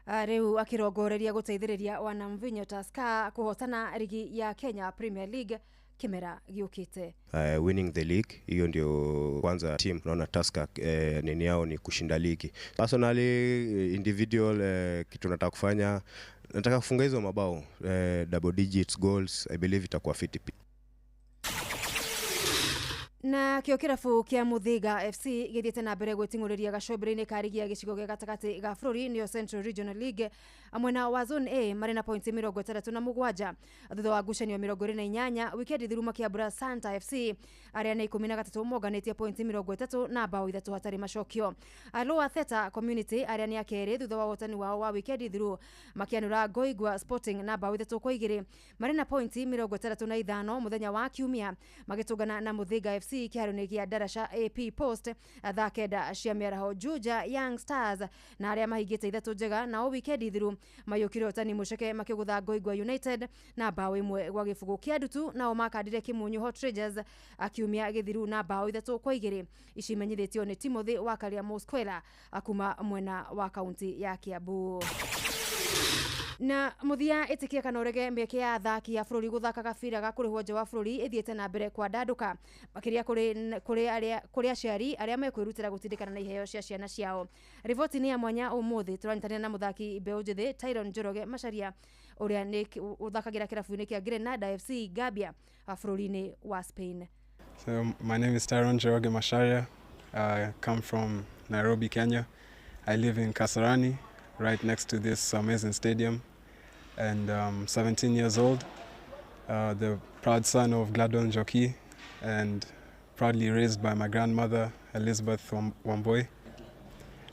Rĩu akĩrongoreria gũteithĩrĩria Wanamvinyo Tusker kũhotana rigi ya Kenya Premier League kĩmera gĩũkĩte. Winning the league, hiyo ndio kwanza team naona Tusker nini yao ni kushinda ligi. Personally individual kitu nataka kufanya, nataka kufunga hizo mabao double digits goals, I believe itakuwa fiti. Na kĩo kĩrabu kĩa Muthiga FC gĩthiĩte na mbere gwĩting'ũrĩria gacũmbĩrĩ-inĩ ka rigi ya gĩcigo gĩa gatagatĩ ga bũrũri nĩyo Central Regional League mwena wa Zone A marĩ na pointi 67 thutha wa ngucanio 28 wikendi thiru makĩambũra Santa FC arĩa nĩ 13 monganĩtie pointi 30 na bao 3 hatarĩ macokio. Lower Theta Community arĩa nĩ a kerĩ thutha wa ũhotani wao wa wikendi thiru makĩanũra Ngoigwa Sporting na bao 3-2 marĩ na pointi 65 mũthenya wa kiumia magĩtũngana na Muthiga FC kĩharo-inĩ gĩa Darasha AP Post thaa 9 cia mĩaraho. Juja Young Stars na arĩa mahingĩte ithatũ njega nao wikendi thiru mayũkire ũtani mũceke makĩgũtha Ngoigwa United na bao 1-0. Kĩandutu nao makandire Kĩmunyu Hot Rangers akiumia gĩthiru na bao 3-2 ici imenyithĩtio nĩ Timothy Wakaria Mosquera kuma mwena wa kaunti ya Kiambu. Na muthia ĩtĩkia kana ũrege mĩeke ya athaki a bũrũri gũthaka gabira ga kũrĩhwo nja wa bũrũri ĩthiĩte na mbere kwandandũka makĩria kũrĩ aciari arĩa mekwĩrutĩra gũtindĩkana na iheo cia ciana ciao. Riboti nĩ ya mwanya ũmũthĩ tũranyitanĩra na mũthaki mbeũ njĩthĩ Tyron Njoroge Macharia ũrĩa nĩ ũthakagĩra kĩrabu-inĩ kĩa Grenada FC Gambia bũrũri-inĩ wa Spain. So my name is Tyron Njoroge Macharia. I come from Nairobi, Kenya. I live in Kasarani, right next to this amazing stadium. And 17 years old, the proud son of Gladwell Njoki, and proudly raised by my grandmother, Elizabeth Wamboi.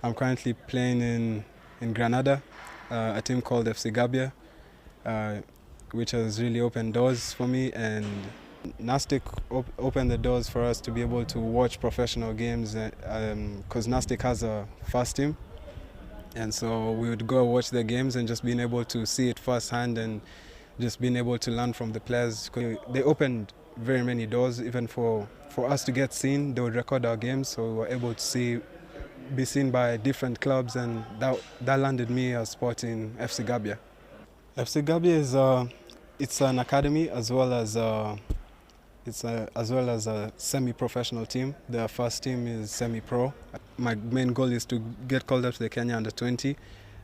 I'm currently playing in Granada, a team called FC Gabia, which has really opened doors for me, and Nastic opened the doors for us to be able to watch professional games, because Nastic has a first team. And so we would go watch the games and just being able to see it firsthand and just being able to learn from the players. They opened very many doors, even for us to get seen. They would record our games, so we were able to be seen by different clubs, and that landed me a spot in FC Gabia. FC Gabia is it's an academy as well as a semi-professional team. The first team is semi-pro. My main goal is to get called up to the Kenya under-20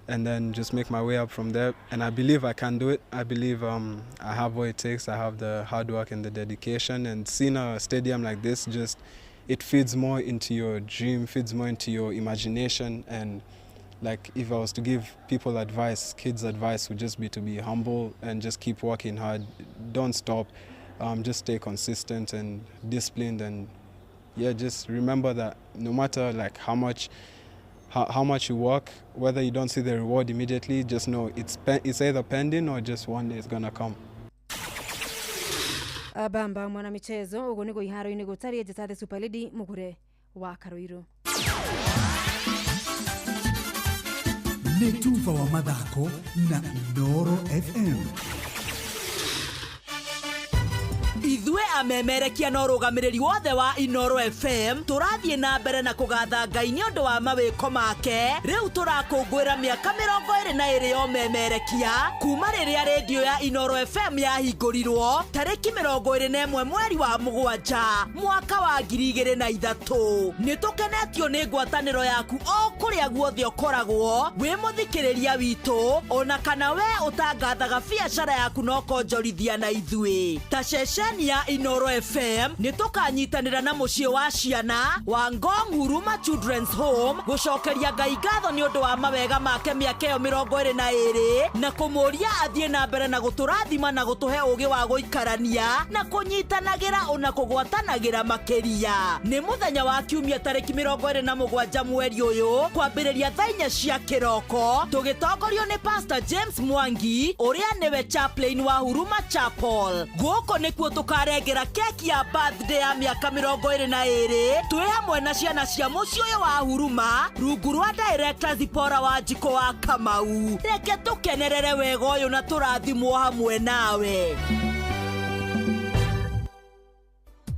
and then just make my way up from there. And I believe I can do it. I believe I have what it takes. I have the hard work and the dedication. And seeing a stadium like this, just it feeds more into your dream, feeds more into your imagination. And like if I was to give people advice, kids advice would just be to be humble and just keep working hard. Don't stop. Just stay consistent and disciplined, and yeah, just remember that no matter like how much you work, whether you don't see the reward immediately, just know it's either pending or just one day it's gonna come. Bamba mwana michezo ugo niguo iharo-inĩ gũtariĩ njĩta the Super Lady Mugure wa Karuiru. Nĩ tuba wa mathako na Inooro FM. amemerekia na ũrũgamĩrĩri wothe wa Inoro FM tũrathiĩ na mbere na kũgatha Ngai nĩ ũndũ wa mawĩko make. Rĩu tũrakũngũĩra mĩaka 22 ya ũmemerekia kuma rĩrĩa rĩndiũ ya Inoro FM yahingũrirwo tarĩki 21 mweri wa mũgwanja mwaka wa 2003. Nĩ tũkenetio nĩ ngwatanĩro yaku o kũrĩa guothe ũkoragwo wĩ mũthikĩrĩria witũ, ona kana we ũtangathaga biacara yaku na ũkonjorithia na ithuĩ. Ta ceceni ya Inoro FM nĩ tũkanyitanĩra na mũciĩ wa ciana wa Ngong Huruma Children's Home gũcokeria Ngai ngatho nĩ ũndũ wa mawega make mĩaka ĩyo 22 na kũmũria athiĩ na mbere na gũtũrathima na gũtũhe ũgĩ wa gũikarania na kũnyitanagĩra ona kũgwatanagĩra makĩria. Nĩ mũthenya wa kiumia tarĩki 27 mweri ũyũ kwambĩrĩria thaa 4 cia kĩroko tũgĩtongorio nĩ Pastor James Mwangi ũrĩa nĩwe chaplain wa Huruma Chapel. Gũkũ nĩkuo tũkarengera keki ya birthday ya mĩaka 22 twĩ hamwe na ciana cia mũciĩ ũyũ wa Huruma rungu rwa director Zipora wa Njiko wa Kamau. Reke tũkenerere wega ũyũ na tũrathimwo hamwe nawe.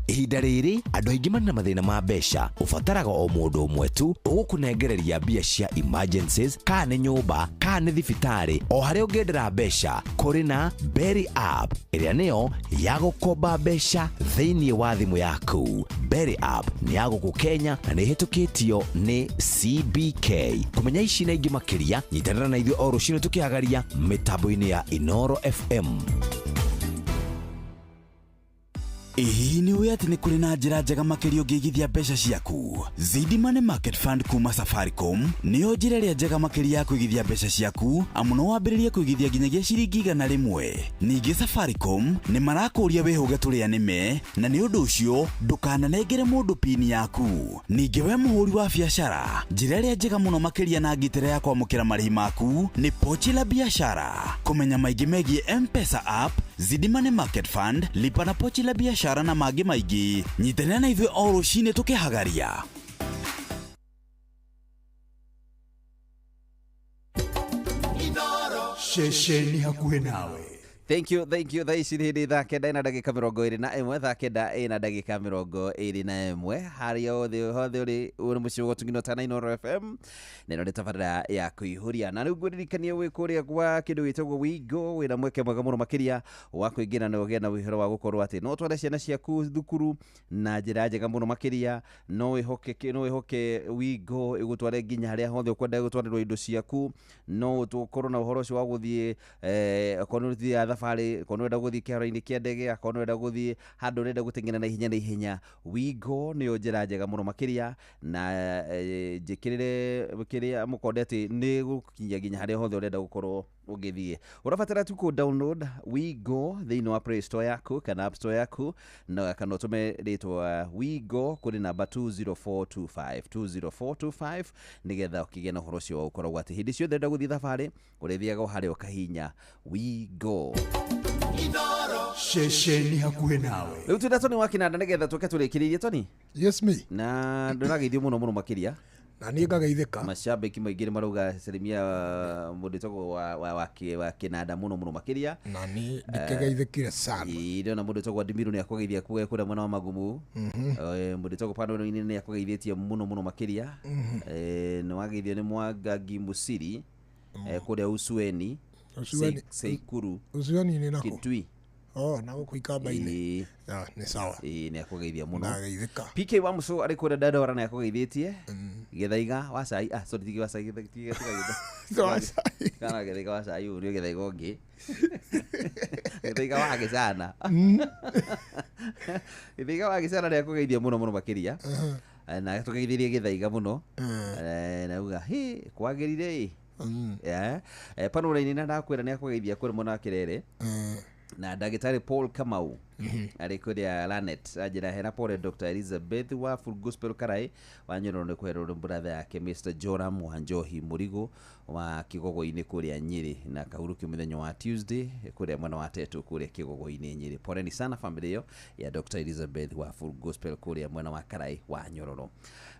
Ihinda rĩrĩ andũ aingĩ marĩ na mathĩna ma mbeca, ũbataraga o mũndũ ũmwe tu ũgũkũnengereria mbia cia emergencies, kana nĩ nyũmba kana nĩ thibitarĩ, o harĩa ũngĩendera mbeca. Kũrĩ na Berry App ĩrĩa nĩyo ya gũkomba mbeca thĩinĩ wa thimũ yaku. Berry App nĩ ya gũkũ Kenya na nĩ ĩhĩtũkĩtio nĩ CBK. Kũmenya ici na ingĩ makĩria, nyitanĩra na ithuĩ o rũcinĩ tũkĩhagaria mĩtambo-inĩ ya Inoro FM. Ĩĩ nĩ ũĩ atĩ nĩ kũrĩ na njĩra njega makĩria ũngĩigithia mbeca ciaku. Zidi Money Market Fund kuma Safaricom nĩyo njĩra ĩrĩa njega makĩria ya kũigithia mbeca ciaku, amu no wambĩrĩrie kũigithia nginyagia ciringi 100. Ningĩ Safaricom nĩ marakũria wĩhũge tũrĩa nĩme, na nĩ ũndũ ũcio ndũkananengere mũndũ pini yaku. Ningĩ we mũhũri wa biacara, njĩra ĩrĩa njega mũno makĩria na ngitĩra ya kwamũkĩra marĩhi maku nĩ Pochi la Biashara. Kũmenya maingĩ megiĩ M-Pesa app, Zidi Money Market Fund, lipa na Pochi la Biashara na mangĩ maingĩ, nyitanĩra na ithuĩ o rũcinĩ tũkĩhagaria. Ceceni hakuhĩ nawe. Thank you, thank you. Thaa ici nĩ hĩndĩ thaa 9 na ndagĩka 21, thaa 9 na ndagĩka 21, harĩa hothe hothe ũrĩ ũrĩ mũciĩ ũgũtungino tana Inoro FM, na ĩno nĩ tabarĩra ya kũihũria. Na rĩu ngũririkanie wĩ kũrĩa gwa kĩndũ gĩtagwo Wigo, wĩna mweke mwega mũno makĩria wa kũingĩra na ũgĩe na ũhoro wa gũkorwo atĩ no ũtware ciana ciaku thukuru na njĩra njega mũno makĩria. No wĩhoke Wigo ĩgũtware nginya harĩa hothe ũkwenda gũtwarĩrwo indo ciaku. No ũkorwo na ũhoro ũcio wa gũthiĩ okorwo nĩ ũthiaga thabarĩ, okorwo nĩ ũrenda gũthiĩ kĩharo-inĩ kĩa ndege, okorwo nĩ ũrenda gũthiĩ handũ ũrenda gũteng'era na ihenya na ihenya, Wigo nĩyo njĩra njega mũno makĩria. Na njĩkĩrĩre kĩrĩa mũkonde atĩ nĩ gũkinya nginya harĩa hothe ũrenda gũkorwo ũgĩthiĩ. Ũrabatara tu kũ download Wigo thĩinĩ wa Play Store yaku kana App Store yaku, na kana ũtũme rĩtwa Wigo kũrĩ namba 20425 20425 nĩgetha ũkĩgĩe na ũhoro ũcio wa gũkoragwo atĩ hĩndĩ ciothe ũrenda gũthiĩ thabarĩ ũrĩthiaga o harĩa ũkahinya Wigo. Ceceni hakuhĩ nawe. Rĩu twĩna Tony wa Kĩnanda nĩgetha tũke tũrĩkĩrĩrie. Tony? Yes me. Na ndũrageithio mũno mũno makĩria. Na niĩ ngageithĩka. Mashabiki maingĩ nĩ marauga salimia mũndũ wĩtagwo wa Kĩnanda mũno mũno makĩria. Na niĩ ndĩkĩgeithĩkire sana. Ĩĩ ndĩrona mũndũ wĩtagwo Adimiru nĩ akũgeithia kũrĩa mwena wa Magumu. Mũndũ wĩtagwo Pandoro-inĩ nĩ akũgeithĩtie mũno mũno makĩria. Nĩ wageithio nĩ Mwangangi Musiri kũrĩa Usueni. Seikuru. Usueni nĩ nakũ? Kitui. Oh, na gũkũ Ikamba-inĩ. Nĩ sawa. Ĩĩ nĩ akũgeithia mũno. Ndageithĩka. PK wa Muso arĩ kũrĩa Dandora nĩ akũgeithĩtie. Gĩthaiga wa cai, sorry, tigi wa cai, tiga wa cai. Kana gĩthaiga wa cai ũyũ nĩ gĩthaiga ũngĩ. Gĩthaiga wa gĩcana. Gĩthaiga wa gĩcana nĩ akũgeithia mũno mũno makĩria. Na tũgeithirie gĩthaiga mũno. Na uga, "Hĩ, kwagĩrire ĩ." Panora-inĩ na ndakwĩra nĩ akũgeithia kũrĩ mwena wa Kĩrere. Na ndagĩtarĩ Paul Kamau arĩ kũrĩa Lanet anjĩra hena pole Dr. Elizabeth wa Full Gospel Karai wa Nyoro nĩ kwerwo brother yake Mr. Joram wa Njohi Mũrigo wa Kĩgogo-inĩ kũrĩa Nyĩrĩ, na kahurũkio mũthenya wa Tuesday kũrĩa mwena wa Tetu kũrĩa Kĩgogo-inĩ Nyĩrĩ. Poleni sana family ĩyo ya Dr. Elizabeth wa Full Gospel kũrĩa mwena wa Karai wa Nyororo.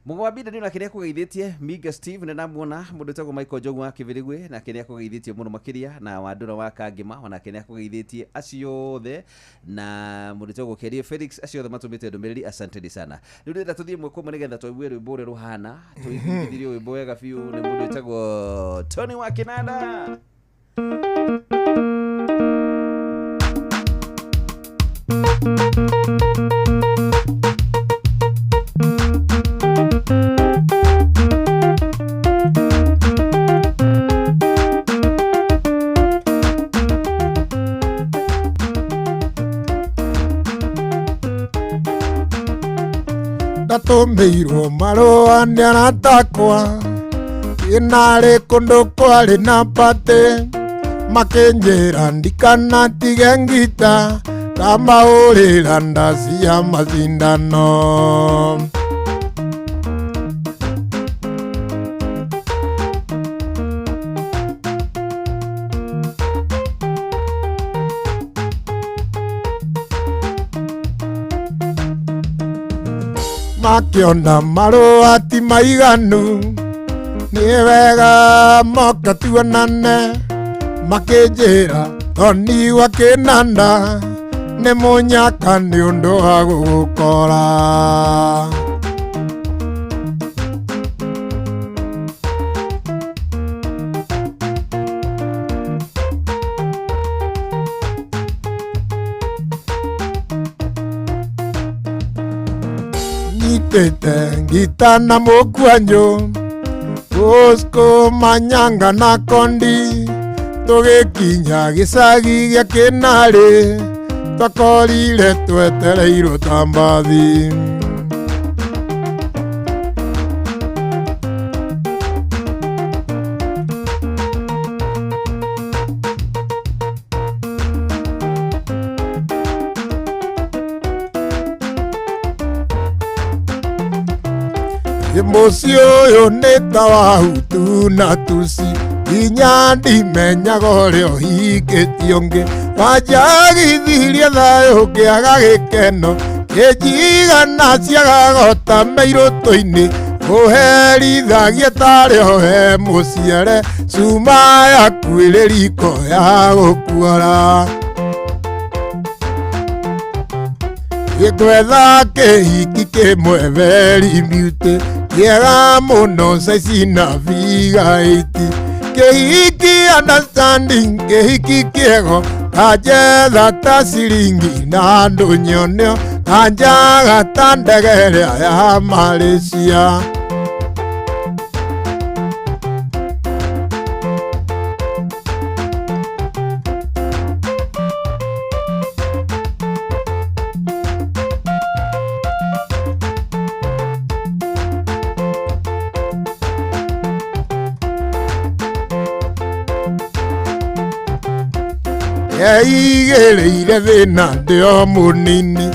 Mũgo wa Binda nĩ kĩrĩa kũgeithĩtie Miga Steve nĩ ndamuona mũndũ wĩtagwo Michael Njogu wa Kĩbĩrĩgwe na kĩrĩa kũgeithĩtie mũno makĩria, na Wandũra wa Kangĩma ona kĩrĩa kũgeithĩtie. Acio othe na mũndũ wĩtagwo Kerie Felix, acio othe matũmĩte ndũmĩrĩri, asanteni sana. Rĩu ndĩrenda tũthiĩ ĩmwe kwa ĩmwe nĩgetha tũigue rwĩmbo ũrĩa rũhana, tũiguithirie rwĩmbo wega biũ nĩ mũndũ wĩtagwo Tony wa Kinanda. Ndatũmĩirwo marũa nĩ arata akwa inarĩ kũndũ kwarĩ na patĩ, makĩnjĩra ndikanatige ngita kamahũrĩra ndaci ya macindano. Makiona marũa ti maiganu, nĩ wega moka tuonane, makĩnjĩra Toni wa Kĩnanda nĩ mũnyaka nĩ ũndũ wa gũgũkora. Nyitĩte ngita na mũkwanjũ, Bosco Manyanga na Kondi, tũgĩkinya gĩcagi gĩa Kĩnarĩ, twakorire twetereirwo ta mbathi. Mũciĩ ũyũ nĩ ta wa Hutu na Tutsi, nginya ndimenyaga ũrĩa ũhikĩtie ũngĩ. Wanjagithirie thayũ ngĩaga gĩkeno, kĩnjigana ciagagota meirũtũ-inĩ, ũherithagia tarĩ o he mũciare, cuma yaku ĩrĩ riko ya gũkuora. Gĩkwetha kĩhiki kĩmwe very beauty, kĩega mũno caici na biga 80, kĩhiki understanding, kĩhiki kĩego, kanjetha ta ciringi na andũ nyoneo, kanjaga ta ndege ĩrĩa ya Malaysia. Eigĩrĩire thĩna ndĩ o mũnini,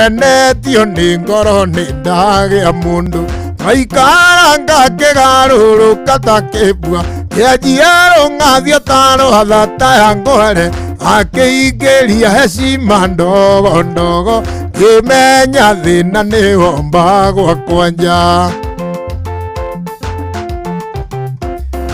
enetio nĩ ngoro nĩ ndagĩa mũndũ, maikaranga kĩgarũrũka ta kĩbua, kĩanjia rũng'athio ta rũhatha ta ya ngware, akĩingĩria hecima ndogo ndogo, kĩmenya thĩna nĩwomba gwakwa nja.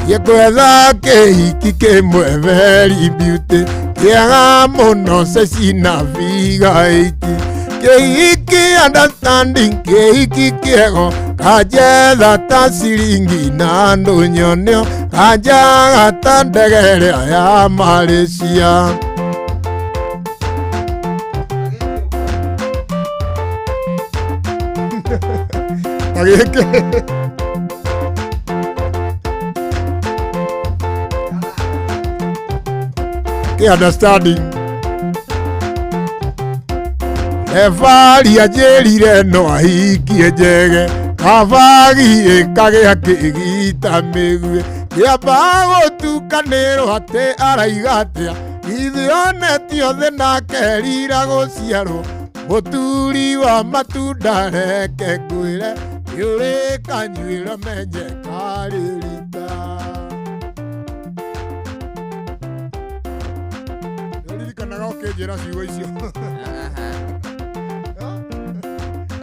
Gĩkwetha kĩhiki kĩmwe very beauty, kĩega mũno caici na biga 80, kĩhiki understanding, kĩhiki kĩego, kanjetha ta ciringi na andũ nyoneo, kanjaga ta ndege ĩrĩa ya Malaysia. Agĩkĩ understanding. Ebari anjĩrire no ahikie njege, kabagi ĩkagĩa kĩgita mĩguĩ, kĩamba gũtukanĩrwo atĩ araiga atĩa, ithuĩ onetio thĩ nake erira gũciarwo, mũturi wa matunda reke ngwĩre, nĩũrĩ kanyuĩro menye karĩ rita. Nĩũririkanaga ũkĩnjĩra ciugo icio?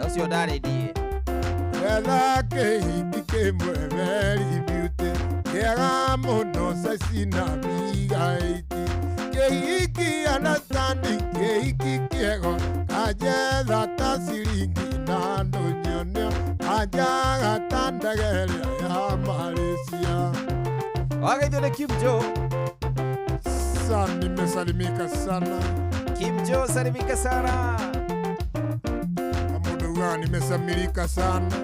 Ũcio ndarĩ ndiĩ. Wetha kĩhiki kĩmwe very beauty, kĩega mũno caici na biga 80, Kĩhiki understanding kĩhiki kĩego kanjetha ta ciringi na andũ nyonio kanjaga ta ndege ĩrĩa ya Malaysia. Wagaithio nĩ Kim Jo. Sana nimesalimika sana. Kim Jo salimika sana. Mũndũ ugaga nimesamirika sana.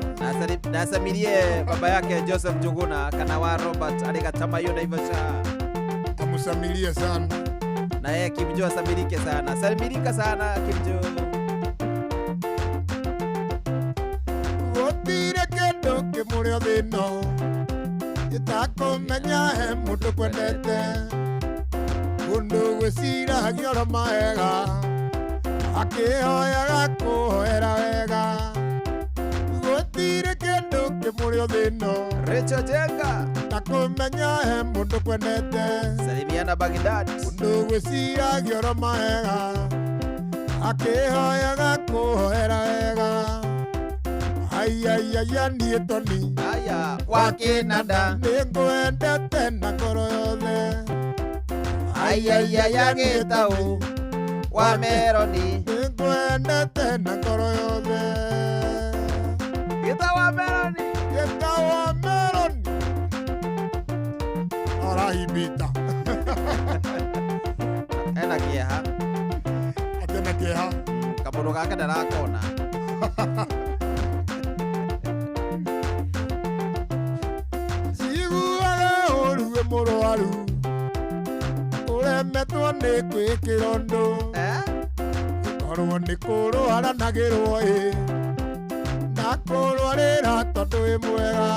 Nasamirie baba yake Joseph Njuguna kana wa Robert arĩ Gatamayo Naivasha. Amusamirie sana. Na yeye Kim Jo asamirike sana. Salimika sana Kim Jo. Gũtirĩ kĩndũ kĩmũrĩ thĩ ĩno gĩtakũmenya he mũndũ kwendete mũndũ gwĩciragia ũrĩa maega akĩhoyaga kũhoera wega gũtirĩ kĩndũ kĩmũrĩ thĩ ĩno Rachel Jenga takũmenya he mũndũ kwendete Salimiana Baghdad mũndũ gwĩciragia ũrĩa maega akĩhoyaga kũhoera wega. Ayayaya niĩ Toni aya wa Kĩnanda nĩngwendete na ngoro yothe. Ayayaya Gĩtaũ wa Meroni nĩngwendete na ngoro yothe. Gĩtaũ wa Meroni. Gĩtaũ wa Meroni arahimbita ena kĩeha. Atĩ na kĩeha kamũndũ gake ndarakona. Njiguaga ũru wĩ mũrwaru ũremetwo nĩ kwĩkĩra ũndũ gũkorwo nĩ kũrwaranagĩrwo ĩ na kũrwarĩra tondũ wĩ mwega.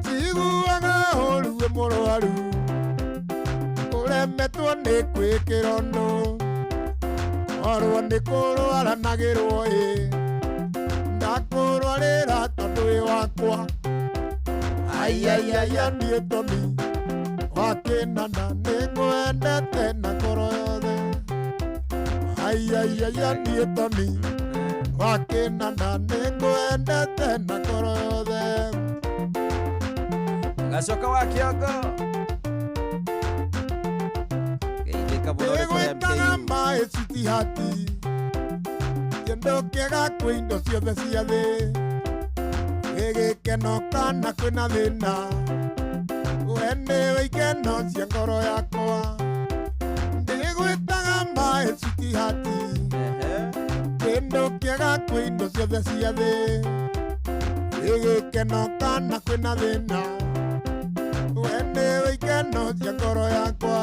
Njiguaga ũru wĩ mũrwaru ũremetwo nĩ kwĩkĩra ũndũ korwo nĩ kũrwaranagĩrwo ĩ na kũrwarĩra tondũ wĩ wakwa. Ayayaya niĩ Toni wa Kĩnanda nĩngwendete na ngoro yothe. Ayayaya niĩ Toni wa Kĩnanda nĩngwendete na ngoro yothe. Gacoka wa Kĩongo geithĩka mũno nĩ kũrĩa Nĩgwĩtaga MKU. maĩ citihati kĩndũ kĩega kwĩ indo ciothe cia thĩ gwĩ gĩkeno kana kwĩna thĩna we nĩwe ikeno cia ngoro yakwa. Ndĩgwĩtaga maĩ citihati kĩndũ kĩega kwĩ indo ciothe cia thĩ gwĩ gĩkeno kana kwĩna thĩna we nĩwe ikeno cia ngoro yakwa.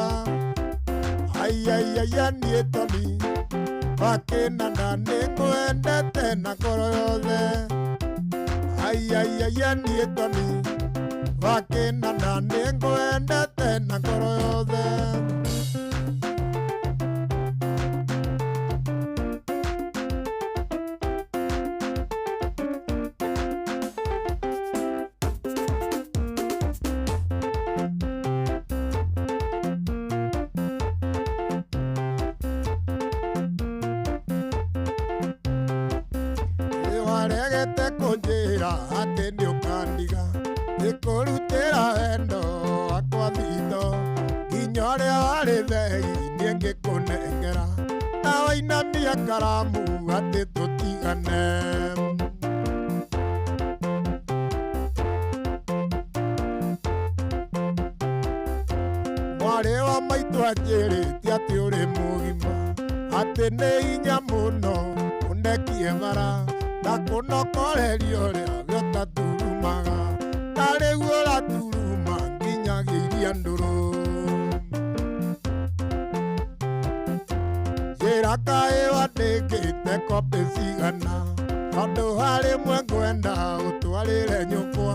Ayayaya niĩ Toni wa Kĩnanda nĩngwendete na ngoro yothe. Ayayaya niĩ Toni wa Kĩnanda nĩngwendete na ngoro yothe. Nĩwaregete kũnjĩra atĩ nĩũkandiga nĩkũrutĩra wendo wakwa thitho nginya ũrĩa warĩ thegi niĩ ngĩkũnengera na wainamia karamu atĩ tũtigane. Mwarĩ wa maitũ anjĩrĩte atĩ ũrĩ mũgima atĩ nĩ hinya mũno ũndekie bara na kũnokoreria ũrĩa gĩotaturumaga na rĩu ũraturuma nginyagia ndũrũ. Njĩra kaĩ wandĩkĩte kopĩ cigana tondũ harĩ mwe ngwenda ũtwarĩre nyũkwa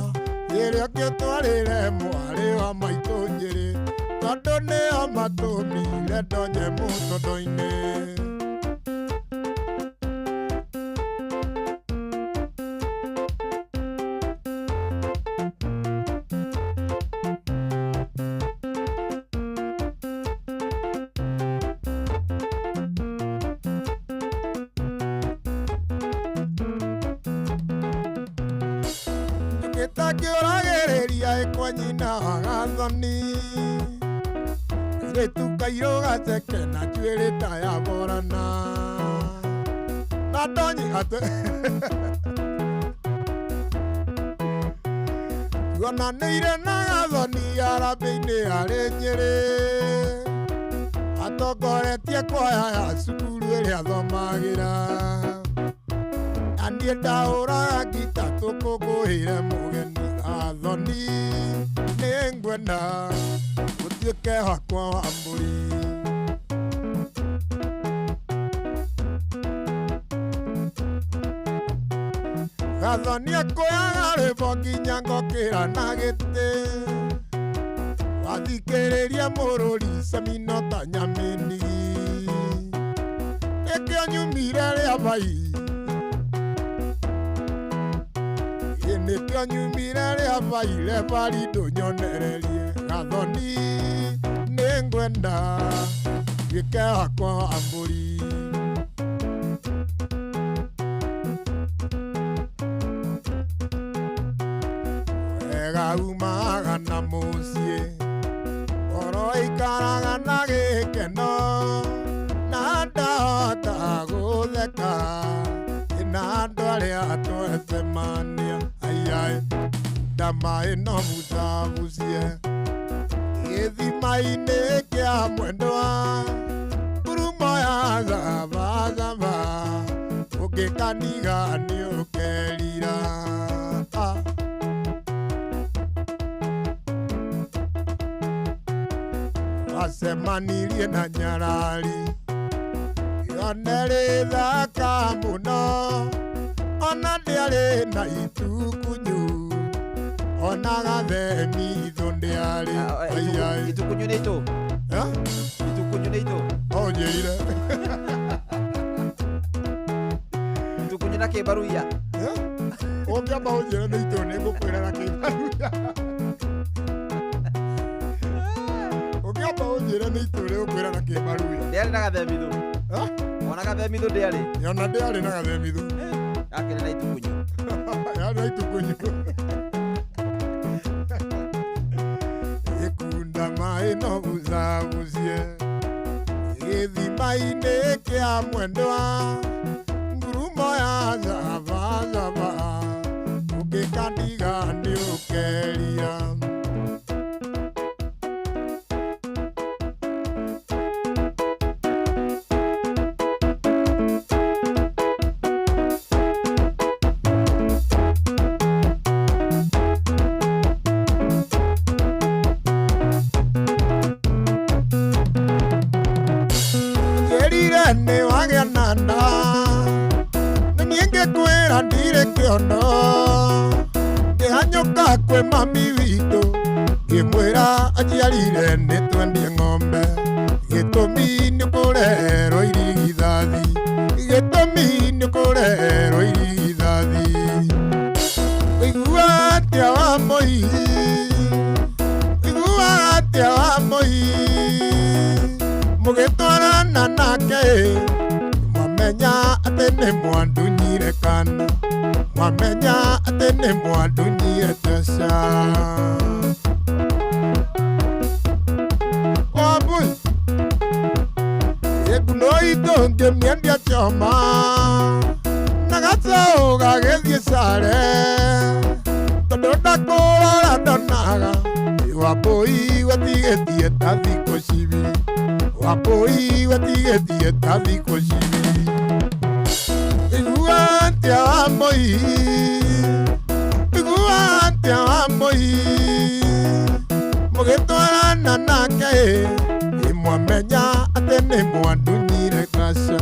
ĩrĩa ũngĩ ũtwarĩre mwarĩ wa maitũ Njĩrĩ tondũ nĩo matũmire ndonye mũtondo-inĩ. Gĩtakĩũragĩrĩria ĩ kwa nyina wa Gathoni Kairĩtu kairũ gaceke na njuĩrĩ ta ya borana na ndonyi atĩ tuonanĩire na gathoni arambĩ-inĩ arĩ Nyĩrĩ atongoretie kwaya ya cukuru ĩrĩa athomagĩra na niĩ ndahũraga ngita tũkũngũĩre mũgeni gathoni nĩ ngwenda ũtuĩke wakwa wa mbũri. Gathoni akũyaga rwĩmbo nginya ngokĩra na gĩtĩ wathikĩrĩria mũrũri cemino ta nyamĩni nĩkĩo nyumire rĩa bai nĩkĩo nyumire rĩa bai rebari ndũnyonererie gathoni nĩ ngwenda tuĩke wakwa wa mbũri. Wega umaga na mũciĩ oro ikaraga na gĩkeno na ndahota gũtheka na andũ arĩa twecemania aiai ndama ĩno bucabucie gĩthima-inĩ kĩa mwendwa ngurumo ya zabazaba ũngĩkaniga nĩ ũkerira. Wacemanirie na nyarari yone rĩthaka mũno ona ndĩarĩ na itukunyu ona gathemitho ndĩarĩ. Itukunyu nĩ itũ? Itukunyu nĩ itũ? Ũnjĩrire itukunyu na kĩmbaruia ũngĩamba ũnjĩre nĩ itũ nĩ ngũkwĩra na kĩmbaruia ũngĩamba ũnjĩre nĩ itũ nĩ ngũkwĩra na kĩmbaruia. Ndĩarĩ na gathemitho ona gathemitho ndĩarĩ ona ndĩarĩ na gathemitho akĩrĩ na itukunyu yarĩ na itukunyu gĩkunda maĩ no bucabucie gĩthima-inĩ kĩa mwendwa ngurumo ya zabazaba ũngĩkandiga nĩ ũkeria. Nĩ wagĩa na nda na niĩ ngĩkwĩra ndirĩ kĩondo ngĩhanyũka kwĩ mami witũ ngĩmwĩra ajiarire nĩ twendie ng'ombe gĩtũmi nĩ kũrerwo irigithathi gĩtũmi nĩ kũrerwo irigithathi. Ũigua atĩa wa moi ũigua atĩa wa moi mũgĩtwarana nake mwamenya atĩ nĩ mwandunyire kana mwamenya atĩ nĩ mwandunyire mbeca. Wambui ĩnguno itũ ngĩmĩendia choma na gacaũ gagĩthiĩ care tondũ ndakũrora ndonaga Wambui watigĩtie ta thikũ cibiri Wambui watigĩtie ta thikũ cibiri. Igua atĩa wa moi igua atĩa wa moi mũgĩtwarana nake mwamenya atĩ nĩ mwandunyire kaca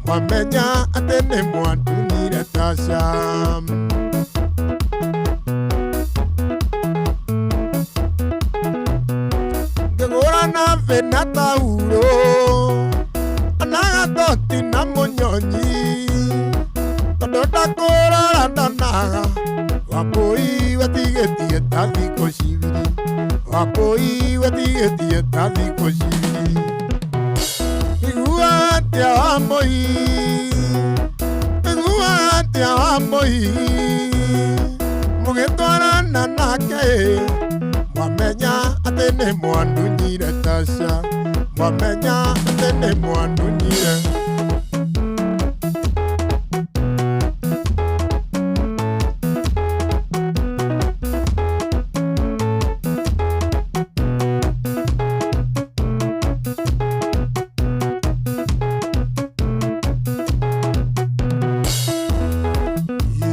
mwamenya atĩ nĩ mwandunyire taca. Ngĩgũra na vena tauro ona gathoti na mũnyonyi tondũ ndakũrora ndonaga Wambui watigĩtie ta thikũ cibiri Wambui watigĩtie ta thikũ cibiri. Igua atĩa wa moi igua atĩa wa moi mũgĩtwarana nake Mwamenya atĩ nĩ mwandunyire Tasha, mwamenya atĩ nĩ mwandunyire.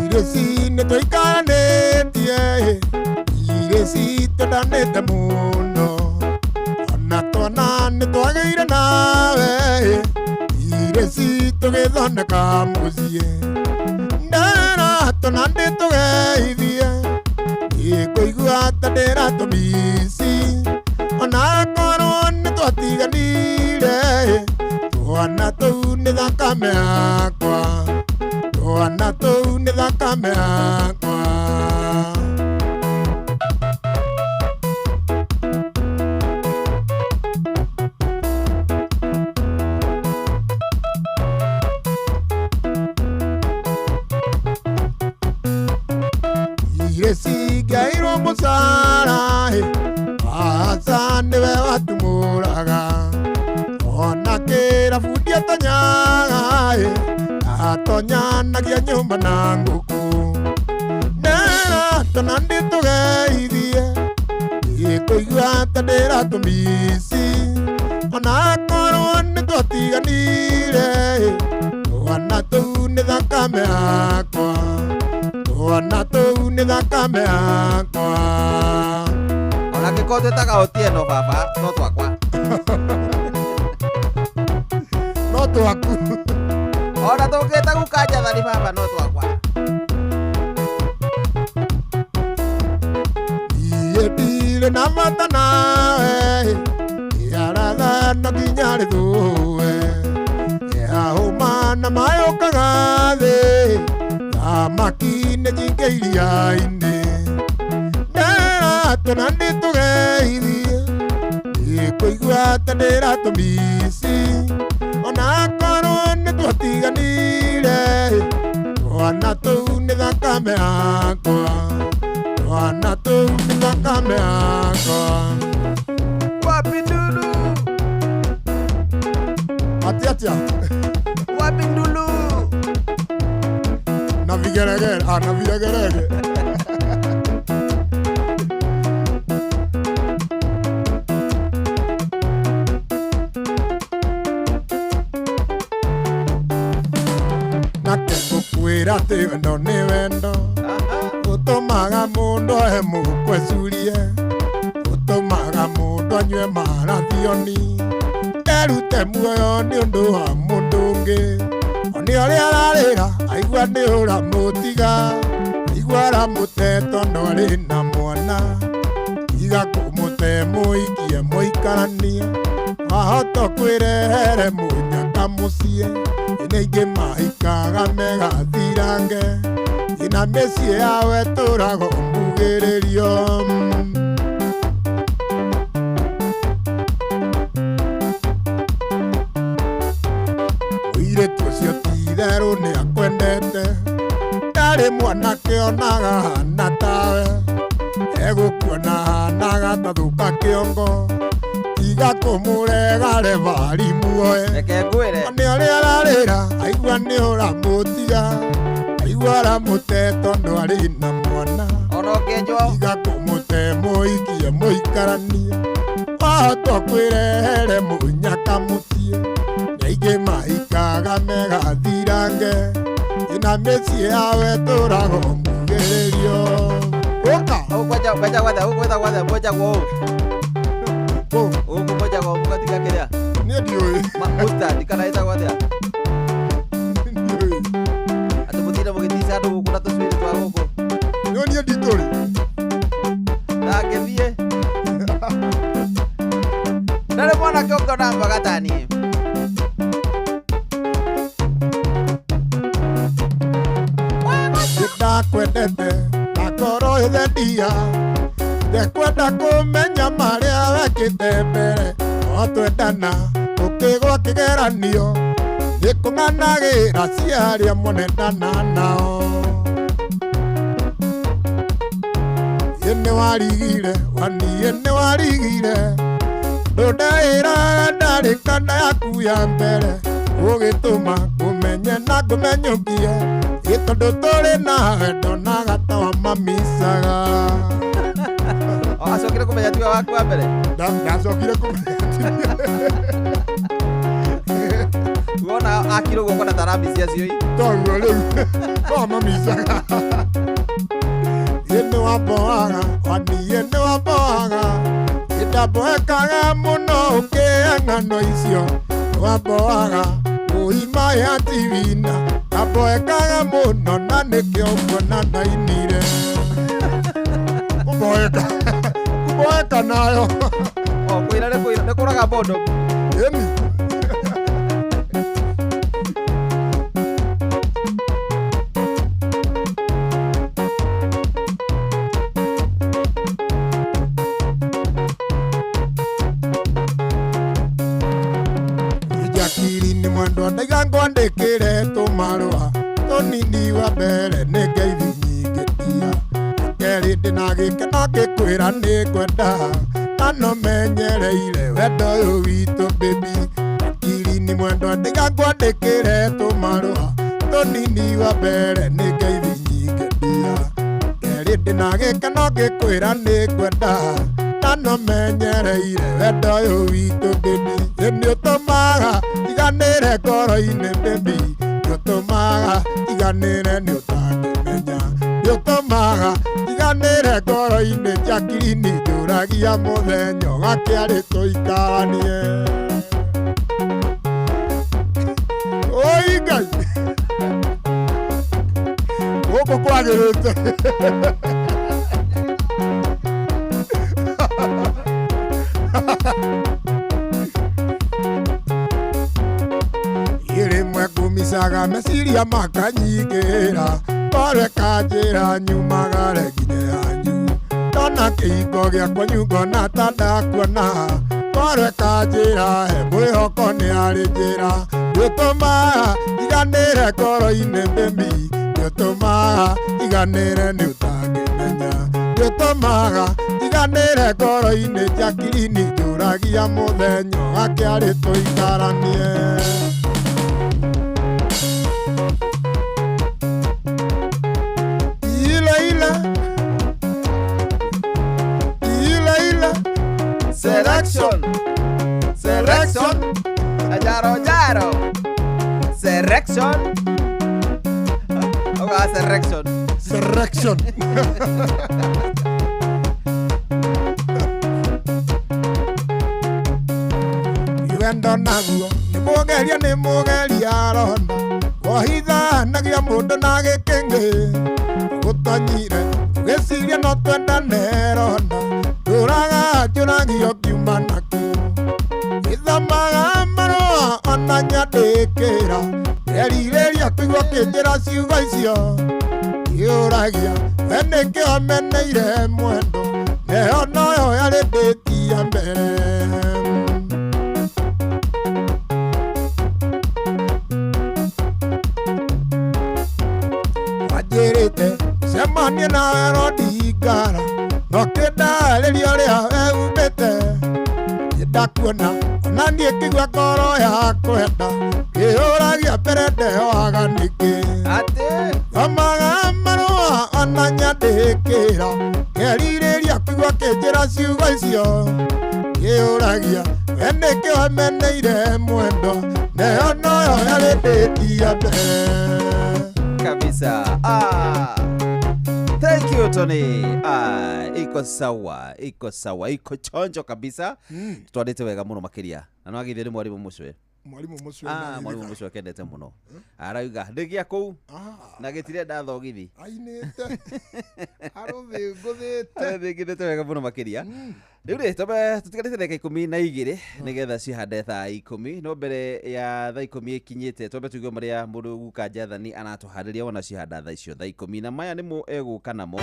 Ireci nĩ tũikaranĩtie, ireci twendanĩte mũno, ona twana nĩ twagĩire nawe, ireci tũgĩthondeka mũciĩ. Ndera twana ndĩ tũgeithie, ĩkũigua ta ndĩratũmici, ona korwo nĩ twatiganire, twana tũu nĩ thakame yakwa, twana tũu nĩ thakame yakwa. Ireci ngĩairwo mũcara, aca nĩwe watumũraga, ona kĩrabu ndiatonyaga, atonyanagia nyũmba na ngũkũ. Ndera twana ndĩ tũgeithie, ĩkũigua ta ndĩratũmici, ona korwo nĩ twatiganire, twana tũu nĩ thakame yakwa, twana tũu nĩ thakame yakwa. Ona angĩkorwo twĩtaga Otieno baba, no twakwa. No twaku. Ona tũngĩta guka Njathani baba, no twakwa. Niĩ ndirĩ na bata nawe, ĩaratha no nginya rĩthũe, ĩahũma na mayũkaga thĩ, thamaki nĩ nyingĩ iria-inĩ. Ndera twana ndĩ tũgeithie, ĩkũigua ta ndĩratũmici, ona korwo nĩ twatiganire, twana tũu nĩ thakame yakwa, twana tũu nĩ thakame yakwa. Wapi ndulu? Atĩ atĩa? Wapi ndulu? Na vigeregere, ah, na viregerege. Nake ngũkwĩra atĩ wendo nĩ wendo, ũtũmaga mũndũ ahe mũhuko ecurie, ũtũmaga mũndũ anyue marathioni, erute muoyo nĩ ũndũ wa mũndũ ũngĩ. One ũrĩa ararĩra aigua nĩ ũramũtiga, aigua aramũte tondũ arĩ na mwana, tiga kũmũte mũikie mũikaranie, wahota kwĩrehere mũnyaka mũciĩ. Nĩ aingĩ mahikaga megathirange, ĩna mĩciĩ yao ĩtũrago mbugĩrĩrio. Mũirĩtu ũcio ti-itherũ nĩ akwendete, ndarĩ mwanake onaga hana tawe, egũkuona hanaga ta thũka kĩongo, tiga kũmũrega rebari muoe. Reke ngwĩre. Nĩ ũrĩa ararĩra aigua nĩ ũramũtiga, aigua aramũte tondũ arĩ na mwana, Ona ũngĩenjwo. tiga kũmũte mũikie mũikaranie, wahota kwĩrehere mũnyaka mũciĩ. Nĩ aingĩ mahikaga megathirange, ĩna mĩciĩ yao ĩtũrago mbugĩrĩrio. Ũka. Ũgũ kwanja gwatha, ũgũ gwĩtagwo atĩa? Mwenjagwo ũũ. Ũgũ mwenjagwo ũũ mũgatiga kĩrĩa? Niĩ ndiũĩ. Mustard kana ĩtagwo atĩa? Ndiũĩ. Atĩ mũtinde mũgĩtica andũ gũkũ na tũcuĩrĩ twa gũkũ. No niĩ nditũrĩ. Ndangĩthiĩ. Ndarĩ mwanake ũngĩona mbaga ta niĩ. Ndakwendete na ngoro ĩthendia, ndekwenda kũmenya marĩa wekĩte mbere, no twendana ũkĩgwa kĩgeranio, nĩ kũng'anagĩra cia arĩa mũnendana nao. Nĩ warigire waniĩ nĩ warigire ndũndaĩra ndarĩ kanda yaku ya mbere ũgĩtũma ngũmenye na ngũmenyũkie ĩ tondũ tũrĩ na wendo na gata wa mamicaga. Acokire kũmenya tiwe waku wa mbere. Ndacokire kũmenya. Wona akirwo guoko na taramici acio ii. Toguo rĩu no mamicaga. Ĩ nĩ wamboaga waniĩ nĩ wamboaga ndamboekaga mũno ũkĩe ng'ano icio wamboaga ũima ya tiwina ndamboekaga mũno na nĩkĩo kuona ndainire kũmboeka kũmboeka nayo. O kwĩra nĩ kwĩra nĩ kũraga bondo. Ĩni. Jakiri nĩ mwendwa ndaiga ngwandĩkĩre tũmarũa tũnini wa mbere nĩ ngeithi nyingĩ ndia kerĩ ndĩna gĩkeno ngĩkwĩra nĩ ngwenda na no menyereire wendo ũyũ witũ baby. Jakiri nĩ mwendwa ndaiga ngwandĩkĩre tũmarũa tũnini wa mbere nĩ ngeithi nyingĩ ndia kerĩ ndĩna gĩkeno ngĩkwĩra nĩ ngwenda na no menyereire wendo ũyũ witũ baby. Nĩ ũtũmaga iganĩre ngoro-inĩ baby, nĩ ũtũmaga iganĩre nĩ ũtangĩmenya, nĩ ũtũmaga iganĩre ngoro-inĩ Jacqueline njũragia mũthenya ũgakĩarĩ tũikaranie. Oi Ngai gũkũ kwagĩrĩte. Rĩmwe ngumicaga meciria makanyingĩra ngoreka njĩra nyumagare nginya yanyu ndona kĩhingo gĩakwa ngona ta ndakuona ngoreka njĩra he mwĩhoko nĩ harĩ njĩra nĩũtũmaga iganĩre ngoro-inĩ baby, nĩũtũmaga iganĩre nĩ ũtangĩmenya, nĩũtũmaga iganĩre ngoro-inĩ Jacqueline njũragia mũthenya ũgakĩarĩ tũikaranie. Ile ile ile ile Selection. Selection. Jaro jaro. Selection. Oga selection. Selection. Wendo naguo nĩ mũgeria nĩ mũgeria aronda wohithanagia mũndũ na gĩkĩngĩ gũtonyire ũgĩciria no twendane ronda ndũraga njũragio ngiuma nakĩo gĩthomaga marũa ona nyandĩkĩra erirĩria kũigua kĩnjĩra ciugo icio kĩũragia we nĩkĩo ameneire mwendo neyo noyo yarĩ ndĩti ya mbere. Wanjĩrĩte cemanie nawe rondingara no kĩndarĩria ũrĩa weumĩte ndakuona ona niĩ ngĩigua ngoro ya kwenda kĩũragia mbere ndeyoaga nĩkĩ thomaga marũa ona nyandĩkĩra ngerirĩria kũigua kĩnjĩra ciugo icio kĩũragia we nĩkĩo ameneire mwendo neyo noyo yarĩ ndĩti ya mbere. Kabisa. Thank you Tony. Iko sawa, iko sawa, iko chonjo kabisa. Tutwarĩte wega mũno makĩria. Na no agithio nĩ mwarimu Mũcwe. Mwarimu Mũcwe. Mwarimu Mũcwe akendete mũno. Arauga ndĩgĩa kũu na gĩtirenda thogithi. Ainĩte. Arũthĩngũthĩte. Arũthĩngũthĩte wega mũno makĩria. Rĩu rĩ tobe tũtigarĩte ndagĩka 12 nĩgetha cihande thaa 10 no mbere ya thaa 10 ĩkinyĩte twambe tũigue marĩa mũndũ guka Njathani aratũharĩria wona cihanda thaa icio thaa 10 na maya nĩmo egũka namo.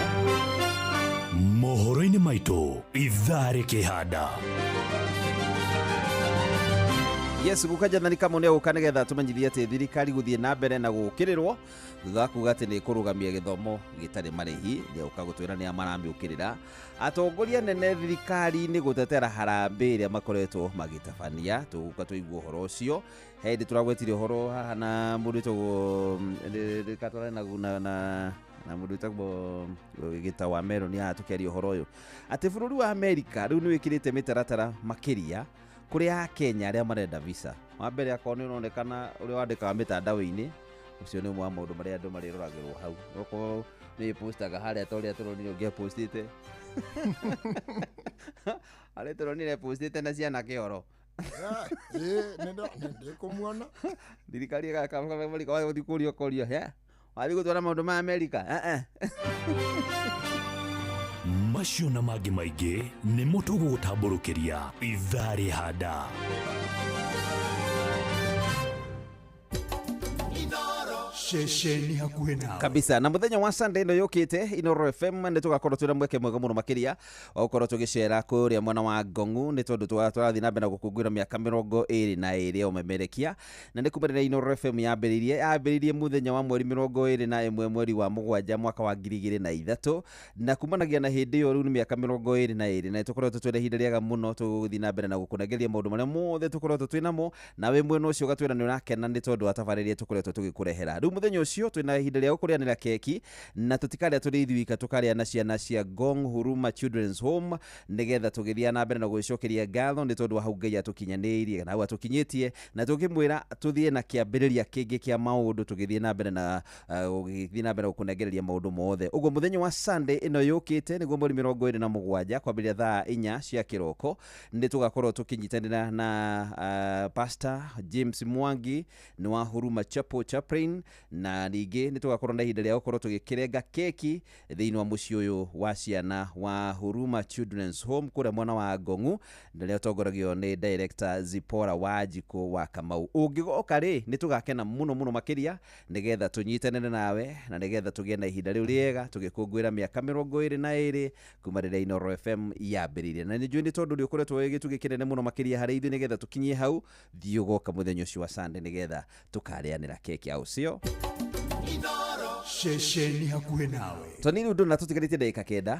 Mohoro-inĩ maitũ ithaa rĩkĩhanda. Yes, guka Jathani Kamau nĩ egũka nĩgetha tũmenyithie atĩ thirikari gũthiĩ na mbere na gũũkĩrĩrwo thutha wa kuga atĩ nĩ ĩkũrũgamia gĩthomo gĩtarĩ marĩhi. Nĩ egũka gũtwĩra nĩa maramĩũkĩrĩra. Atongoria nene thirikari-inĩ gũtetera harambĩ ĩrĩa makoretwo magĩtabania. Tũgũka tũigue ũhoro ũcio. He hĩndĩ tũragwetire ũhoro haha na mũndũ wĩtagwo rĩka na mũndũ wĩtagwo Gĩta wa Meroni haha tũkĩaria ũhoro ũyũ atĩ bũrũri wa Amerika rĩu nĩ wĩkĩrĩte mĩtaratara makĩria kũrĩ Akenya arĩa marenda visa. Wa mbere, akorwo nĩ ũronekana ũrĩa wandĩkaga mĩtandao-inĩ, ũcio nĩ ũmwe wa maũndũ marĩa andũ marĩroragĩrwo hau. Okorwo nĩ postaga harĩa ta ũrĩa tũronire ũngĩ apostĩte harĩa tũronire postĩte na ciana kĩoro. Ndĩkũmuona. Thirikari ĩgagũthiĩ kũria ũkorio he wathiĩ gũtwara maũndũ ma Amerika eh, eh. Macio na mangĩ maingĩ nĩmo tũgũgũtambũrũkĩria ithaa rĩhanda. Ceceni hakuhĩ nawe. Kabisa, na muthenya wa Sunday ĩno yũkĩte, Inoro FM nĩ tũgakorwo twĩna mweke mwega mũno makĩria wa gũkorwo tũgĩcera kũrĩa mwena wa Ngongu, nĩ tondũ tũrathiĩ na mbere na gũkũngũĩra mĩaka 22 ya ũmemerekia, na nĩ kuma rĩrĩa Inoro FM yambĩrĩirie mũthenya wa mweri 21 mweri wa mũgwanja mwaka wa 2003, na kumanagia na hĩndĩ ĩyo rĩu nĩ mĩaka 22, na tũkoretwo twĩna ihinda rĩega mũno tũgũthiĩ na mbere na gũkũnengeria maũndũ marĩa mothe tũkoretwo twĩnamo, nawe mwena ũcio ũgatwĩra nĩ ũrakena nĩ tondũ wa tabarĩra iria tũkoretwo tũgĩkũrehera. Rĩu mũthenya ũcio twĩna ihinda rĩa gũkũrĩanĩra keki, na tũtikarĩa tũrĩ ithuika, tũkarĩa na ciana cia Ngong Huruma Children's Home, nĩgetha tũgĩthiĩ na mbere na gũgĩcokeria ngatho nĩ tondũ wa hau Ngai atũkinyanĩirie na hau atũkinyĩtie, na tũkĩmwĩra tũthiĩ na kĩambĩrĩria kĩngĩ kĩa maũndũ, tũgĩthiĩ na mbere na gũgĩthiĩ na mbere gũkũnengereria maũndũ mothe. Ũguo mũthenya wa Sunday ĩno yũkĩte, nĩguo mweri 27, kwambĩrĩria thaa 4 cia kĩroko, nĩ tũgakorwo tũkĩnyitanĩra na Pastor James Mwangi nĩ wa Huruma Chapel Chaplain, na ningĩ nĩ tũgakorwo na ihinda rĩa gũkorwo tũgĩkĩrenga keki thĩinĩ wa mũciĩ ũyũ wa ciana wa Huruma Children's Home kũrĩa mwena wa Ngongu, na ũrĩa ũtongoragio nĩ Director Zipporah Wanjikũ wa Kamau. Ũngĩgoka rĩ, nĩ tũgakena mũno mũno makĩria nĩgetha tũnyitanĩre nawe na nĩgetha tũgĩe na ihinda rĩu rĩega tũgĩkũngũĩra mĩaka 22 kuma rĩrĩa Inoro FM yambĩrĩirie. Na nĩ njũĩ nĩ tondũ nĩ ũkoretwo wĩ gĩtugĩ kĩnene mũno makĩria harĩ ithuĩ nĩgetha tũkinyie hau, thiĩ ũgoka mũthenya ũcio wa Sunday nĩgetha tũkarĩanĩra keki au sio. Ceceni hakuhĩ nawe. Tony, rĩu ndũna tũtigarĩtie ndagĩka 9.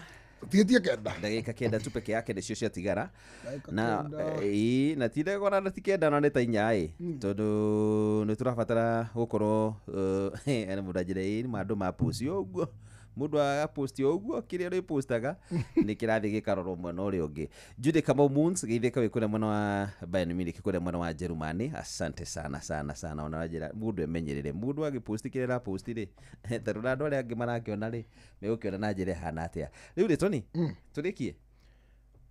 Tigĩtie 9. Ndagĩka 9 tu peke yake nĩcio ciatigara. Ndagĩka Na 9. Ĩĩ, na ti ndagĩka ona ti 9 na nĩ ta 4 ĩ, tondũ nĩ tũrabatara gũkorwo ene mũndũ anjĩre ĩ nĩ andũ maposti ũguo, mũndũ agaposti ũguo kĩrĩa ũrĩpostaga nĩ kĩrathiĩ gĩkarorwo mwena ũrĩa ũngĩ. Judy Kamau Moons geithĩka wĩ kũrĩa mwena wa Bayern Munich, kũrĩa mwena wa Jerumani, asante sana sana sana. Ona njĩra mũndũ emenyerere, mũndũ agĩposti kĩrĩa araposti rĩ, tondũ na andũ arĩa angĩ marakĩona rĩ, megũkĩona na njĩra ĩhana atĩa. Rĩu rĩ, Tony, tũrĩkie.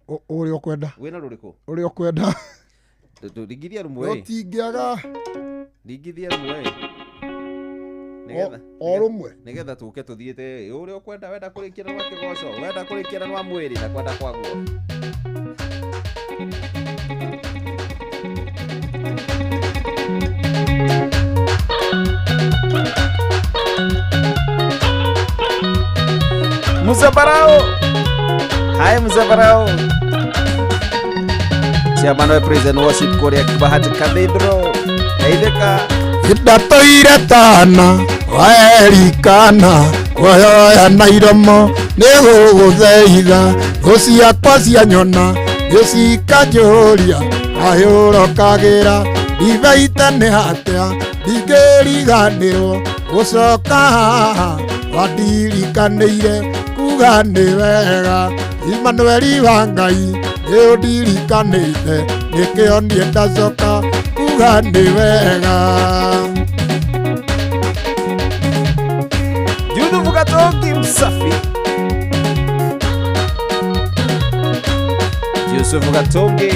Ũrĩa ũkwenda. Wĩna rũrĩkũ? Ũrĩa ũkwenda. Ringithia rũmwe ĩ. Rũtingĩaga. Ringithia rũmwe ĩ. O rũmwe. Nĩgetha tũke tũthiĩte ũrĩa ũkwenda, wenda kũrĩkia na rwa kĩgoco, wenda kũrĩkia na rwa mwĩrĩ na kwenda kwaguo. Muzabarao. Hi Muzabarao. Chairman wa Praise and Worship kũrĩa Bahati Cathedral. Geithĩka. Ndatũire tana waerikana kuoyoya na iromo nĩ gũgũthaitha, thũ ciakwa cianyona gĩcikanjũria kayũrokagĩra ndibaite nĩ hatĩa ndingĩriganĩrwo gũcoka haha wandirikanĩire kuga nĩ wega Imanueli wa Ngai nĩ ũndirikanĩte nĩkĩo niĩ ndacoka kuga nĩ wega. Yuthufu Gatongi msafi. Yusufu Gatongi.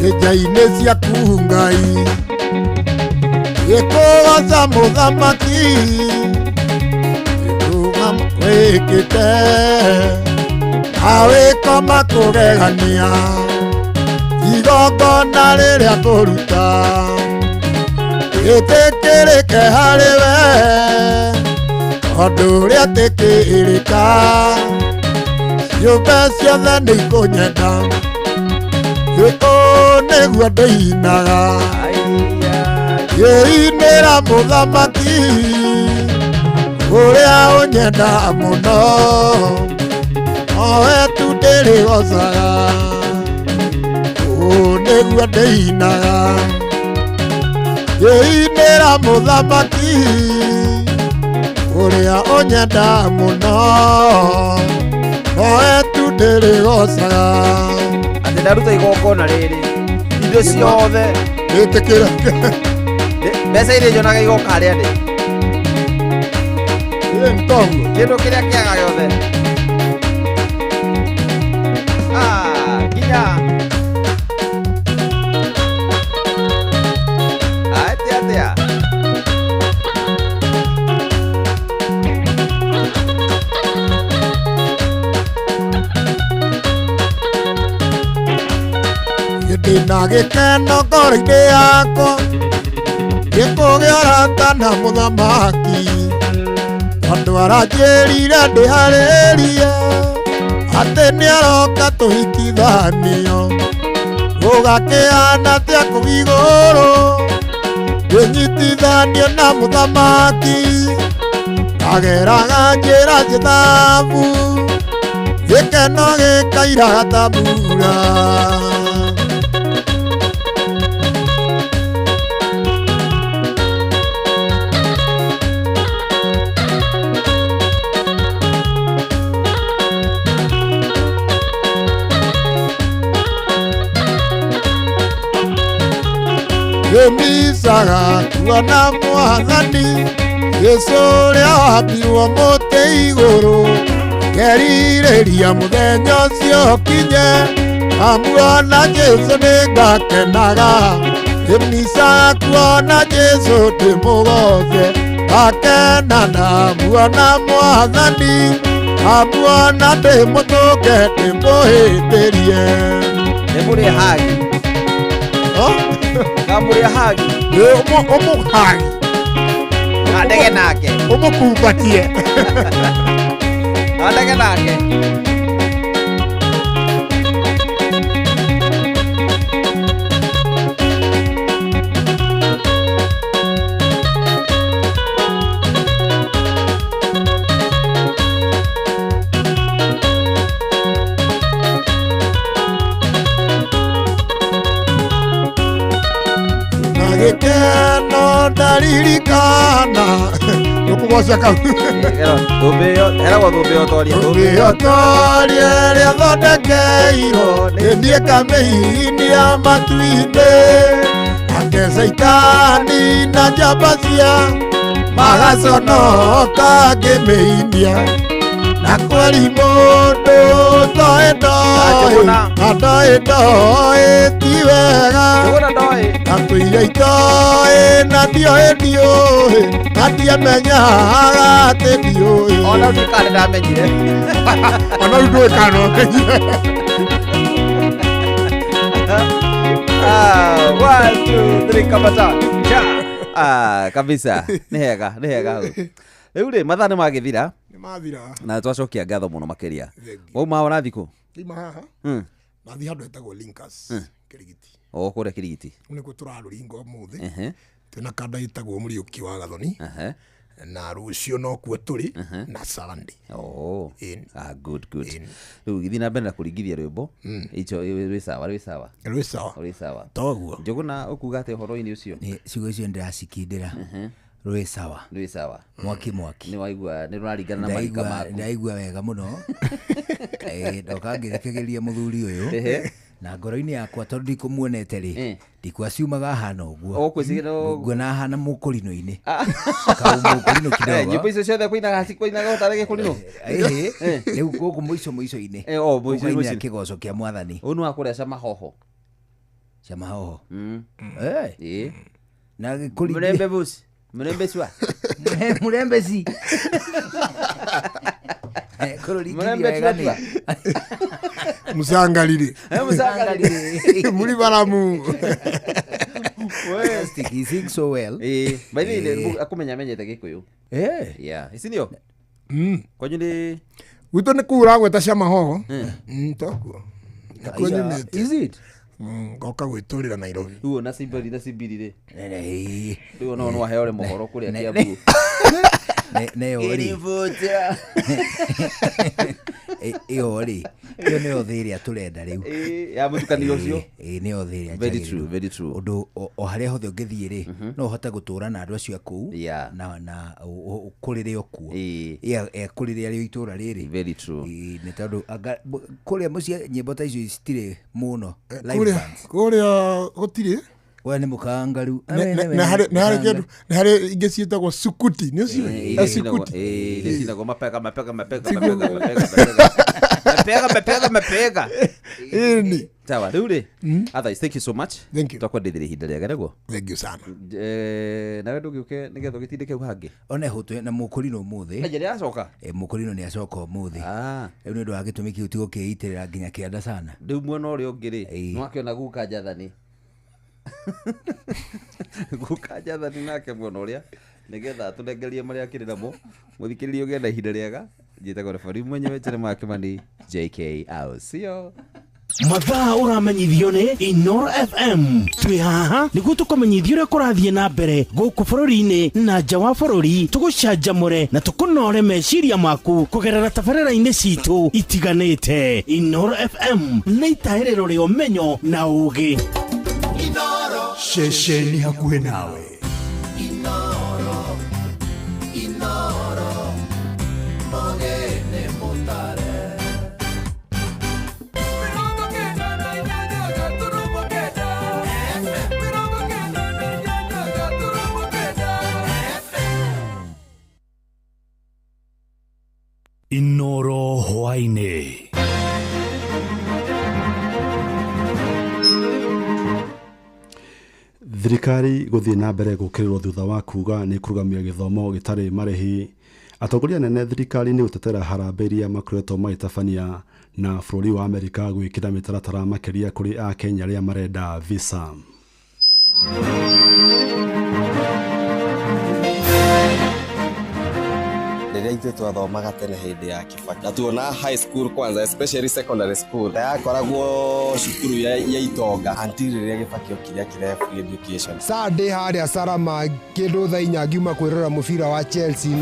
Ĩnja-inĩ ciaku Ngai gĩkũgoca mũthamaki gĩkũga wĩkĩte awĩkoma kũgegania igongona rĩrĩa kũruta gĩtĩkĩrĩke harĩ we tondũ ũrĩa tĩkĩrĩka. Nyũmba ciothe nĩ ikũnyenda Gĩkũ nĩguo ndĩinaga Ngĩinĩra mũthamaki Ũrĩa ũnyenda mũno Owe tu ndĩrĩgocaga Ũũ nĩguo ndĩinaga Ngĩinĩra mũthamaki Ũrĩa ũnyenda mũno Nowe tu ndĩrĩgocaga Atĩ ndaruta igongona rĩrĩ indo ciothe Ĩtĩkĩra mbeca iria nyonaga igoka harĩa ndĩ nĩ toguo kĩndũ kĩrĩa kĩaga gĩothe Ah, nginya atĩa atĩa Ndĩna gĩkeno ngoro-inĩ yakwa Gĩkũgĩa ũrata na mũthamaki Tondũ aranjĩrire ndĩharĩrie Atĩ nĩaroka tũhikithanio Gũgakĩhana atĩa kũu igũrũ Ngĩnyitithanio na mũthamaki Ngageraga njĩra ciĩ thabu Gĩkeno gĩkairaga ta mbura Ngĩmicaga kuona mwathani Jesũ ũrĩa wambirwo mũtĩ igũrũ Ngerirĩria mũthenya ũcio ũkinye Amuona Jesũ nĩngakenaga Ngĩmicaga kuona Jesũ ndĩmũgoce Ngakena ndamuona mwathani Amuona ndĩmũtũnge ndĩmũhĩmbĩrie Nĩ mũrĩe hagi Kamũrĩa hagi Ũmũhagi Andege nake Ũmũkumbatie Andege nake Na gĩkeno ndaririkana Nĩũkũgoca kau Thũmbĩ ĩyo heragwo thũmbĩ ĩyo toria Thũmbĩ ĩyo toria ĩrĩa thondekeirwo Nĩ niĩ kamĩhihinia matu-inĩ Ake Caitani na njamba cia Magaconoka ngĩmĩinia Na kweri mũndũ ndoĩ ndoĩ Na ndoĩ ndoĩ ti wega Na tũiria itoĩ na ndioĩ ndiũĩ Na ndiamenyaga atĩ ndiũĩ Ona rĩu kana ndamenyire Ona rĩu ndũĩ kana ũmenyire Ah, 1 2 3 kamata cha Ah, kabisa nĩ hega nĩ hega hau rĩu rĩ mathaa nĩ magĩthira Nĩ mathira na twacokia ngatho mũno makĩria wauma ũrathiĩ kũ Ima haha Nathiĩ handũ hetagwo Linkas Kĩrigiti o kũrĩa Kĩrigiti Nĩkuo tũrarũringa ũmũthĩ Ehe. Twĩna kanda ĩtagwo Mũriũki wa Gathoni Ehe. na rũciũ nokuo tũrĩ na Sunday Oh. Ah, good good rĩu gĩthiĩ na mbere na kũringithia rwĩmbo icho rwĩ sawa rwĩ sawa rwĩ sawa rwĩ sawa toguo Njũgũna ũkuga atĩa ũhoro-inĩ ũcio Nĩ ciugo icio ndĩracikindĩra rwĩ sawa rwĩ sawa mwaki mwaki nĩ waigua nĩ rũraringana na marika maku ndaigua wega mũno ndoka ngĩthikagĩrĩria mũthuri ũyũ Ehe. na ngoro-inĩ yakwa tondũ ndikũmuonete rĩ ndikwaciumaga hana ũguo Ũkwĩciria nguona hana mũkũrinũ-inĩ kaumũkũrinũ kidogo nyĩmbo icio ciothe kũinaga cikũinaga ũtarĩ gĩkũrinũ Ĩhĩ, rĩu gũkũ mũico mũico-inĩ Eh, o, mũico ũkainĩra mũico-inĩ. kĩgoco kĩa mwathani ũyũ nĩ wa kũrĩa cama hoho cama hoho Ĩĩ. na gĩkũringi Mrembe busi mrembe cua murembe ci kũrũringithia Murembe wega cua nĩ Mũcangarire Mũcangarire. Muri baramu Fantastic, he sings so well. Ĩĩ, by the way, akũmenya amenyete gĩkũyũ Eh. yeah ici nĩyo kwanyu nĩ Gwitũ nĩ kũu ũragweta cia mahoho. Tokuo. Nĩkuo nyumĩte. Is it? Ngoka gwĩtũrĩra Nairobi. Rĩu na cimbiri na cimbiri rĩ. Rĩu no no aheo mohoro kũrĩa Kiambu. Neyo rĩ. Ĩyo rĩ. Ĩyo nĩyo thĩ ĩrĩa tũrenda rĩu. Ya mũtukanio ũcio. Nĩyo thĩ ĩrĩa Very true, very true. Ũndũ o harĩa hothe ũngĩthiĩ rĩ, no ũhote gũtũra na andũ acio a kũu na ũkũrĩre o kuo. Ekũrĩre arĩ o itũra rĩrĩ. Very true. Nĩ tondũ kũrĩa mũciĩ nyĩmbo ta icio citirĩ mũno. Live bands. Kũrĩa gũtirĩ. We nĩ mũkangaru. Nĩ harĩ ingĩ ciĩtagwo sukuti. Nĩ ũciũĩ? Sukuti. Iria cinagwo mapega mapega mapega mapega mapega mapega mapega mapega. Ĩni. Sawa, rĩu rĩ. Otherwise, thank you so much. Thank you. Twakwendithĩria ihinda rĩega nĩguo. Thank you sana. Nawe ndũgĩũke nĩgetha ũgĩtindĩke hau hangĩ. One hũtwe na mũkũrinũ ũmũthĩ. Nĩ nĩacoka? Mũkũrinũ nĩacoka ũmũthĩ. Rĩu nĩ ũndũ wa gĩtũmi kĩu tigũkĩitĩrĩra nginya kĩanda sana. Rĩu mwena ũrĩa ũngĩ rĩ, nĩwakĩona guka Njathani. Guka Njathani nake mwena ũrĩa nĩgetha atũnengerie marĩa akĩrĩ namo. Mũthikĩrĩria ũgĩe na ihinda rĩega. Njĩtagwo Referee mwenyewe Jeremiah Kimani JK out. See you. Mathaa ũramenyithio nĩ Inoro FM. Twĩ haha nĩguo tũkũmenyithie ũrĩa kũrathiĩ na mbere gũkũ bũrũri-inĩ na nja wa bũrũri, tũgũcanjamũre na tũkũnore meciria maku kũgerera tabarĩra-inĩ citũ itiganĩte. Inoro FM nĩ itahĩrĩro rĩa ũmenyo na ũũgĩ. Ceceni hakuhĩ nawe. Inoro, mogene mutare. Inoro hwaĩ-inĩ. Thirikari gũthiĩ na mbere gũkĩrĩrwo thutha wa kuga nĩ kũrũgamia gĩthomo gĩtarĩ marĩhi. Atongoria anene thirikari-inĩ gũtetera harambee iria makoretwo magĩtabania na bũrũri wa Amerika gwĩkĩra mĩtaratara makĩria kũrĩ Akenya arĩa marenda visa. Rĩrĩa ithuĩ twathomaga tene hĩndĩ ya Kibaki na tuona high school kwanza, especially secondary school, yakoragwo cukuru ya itonga until rĩrĩa Kibaki okire akĩrehe free education. Sunday harĩa Salama kĩndũ thaa inya ngiuma kwĩrora mũbira wa Chelsea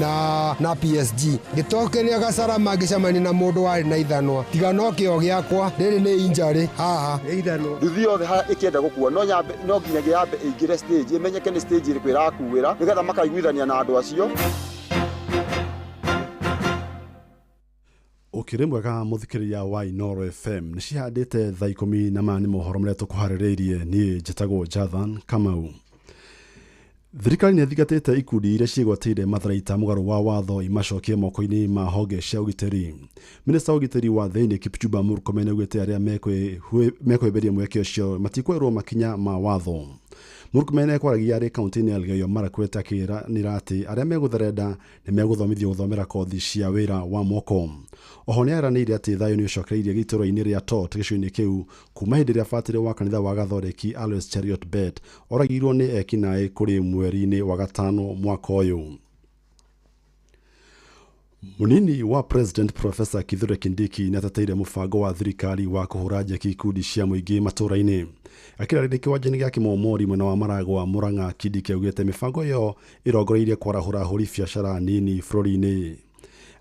na PSG. Ngĩtokeria Salama ngĩcemania na mũndũ warĩ na ithanwa. Tiga no kĩo gĩakwa rĩrĩ nĩ injury haha. Nduthi yothe ĩkĩenda gũkua no nginyagia yambe ĩingĩre stage ĩmenyeke nĩ stage ĩrĩkũ ĩrakuĩra nĩgetha makaiguithania na andũ acio. Ũkĩrĩ mwega mũthikĩrĩria wa Inoro FM nĩ cihandĩte thaa 10 na maya nĩ mohoro marĩa tũkũharĩrĩirie. Niĩ njĩtagwo Jathan Kamau. Thirikari nĩ ĩthingatĩte ikundi iria ciĩgwatĩire matharaita mũgarũ wa watho imacokie moko-inĩ ma honge cia ũgitĩri. Minista wa ũgitĩri wa thĩinĩ Kipchumba Murkomen augĩte arĩa mekwĩhĩmbĩria mweke ũcio matikwerwo makinya ma watho. Murkomen ekwaragia arĩ kaunti-inĩ ya Elgeyo Marakwet akĩranĩra atĩ arĩa megũtherenda nĩ megũthomithio gũthomera kothi cia wĩra wa moko. Oho nĩ aranĩire atĩ thayũ nĩ ũcokereirie gĩitũrũra-inĩ rĩa Tot gĩcigo-inĩ kĩu kuma hĩndĩ ĩrĩa batĩrĩ wa kanitha wa Gathoreki Alois Cheruiyot Bett oragirwo nĩ ekinaĩ kũrĩ mweri-inĩ wa gatano mwaka ũyũ. Munini wa President Professor Kithure Kindiki nĩateteire mũbango wa thirikari wa kũhũra njeki ikundi cia mũingĩ matũũra-inĩ. Akĩrarĩria kĩwanja-inĩ gĩa Kĩmomori mwena wa Maragwa Murang'a, Kindiki augĩte mĩbango ĩyo ĩrongoreirie kwarahũra ahũri biacara nini bũrũri-inĩ.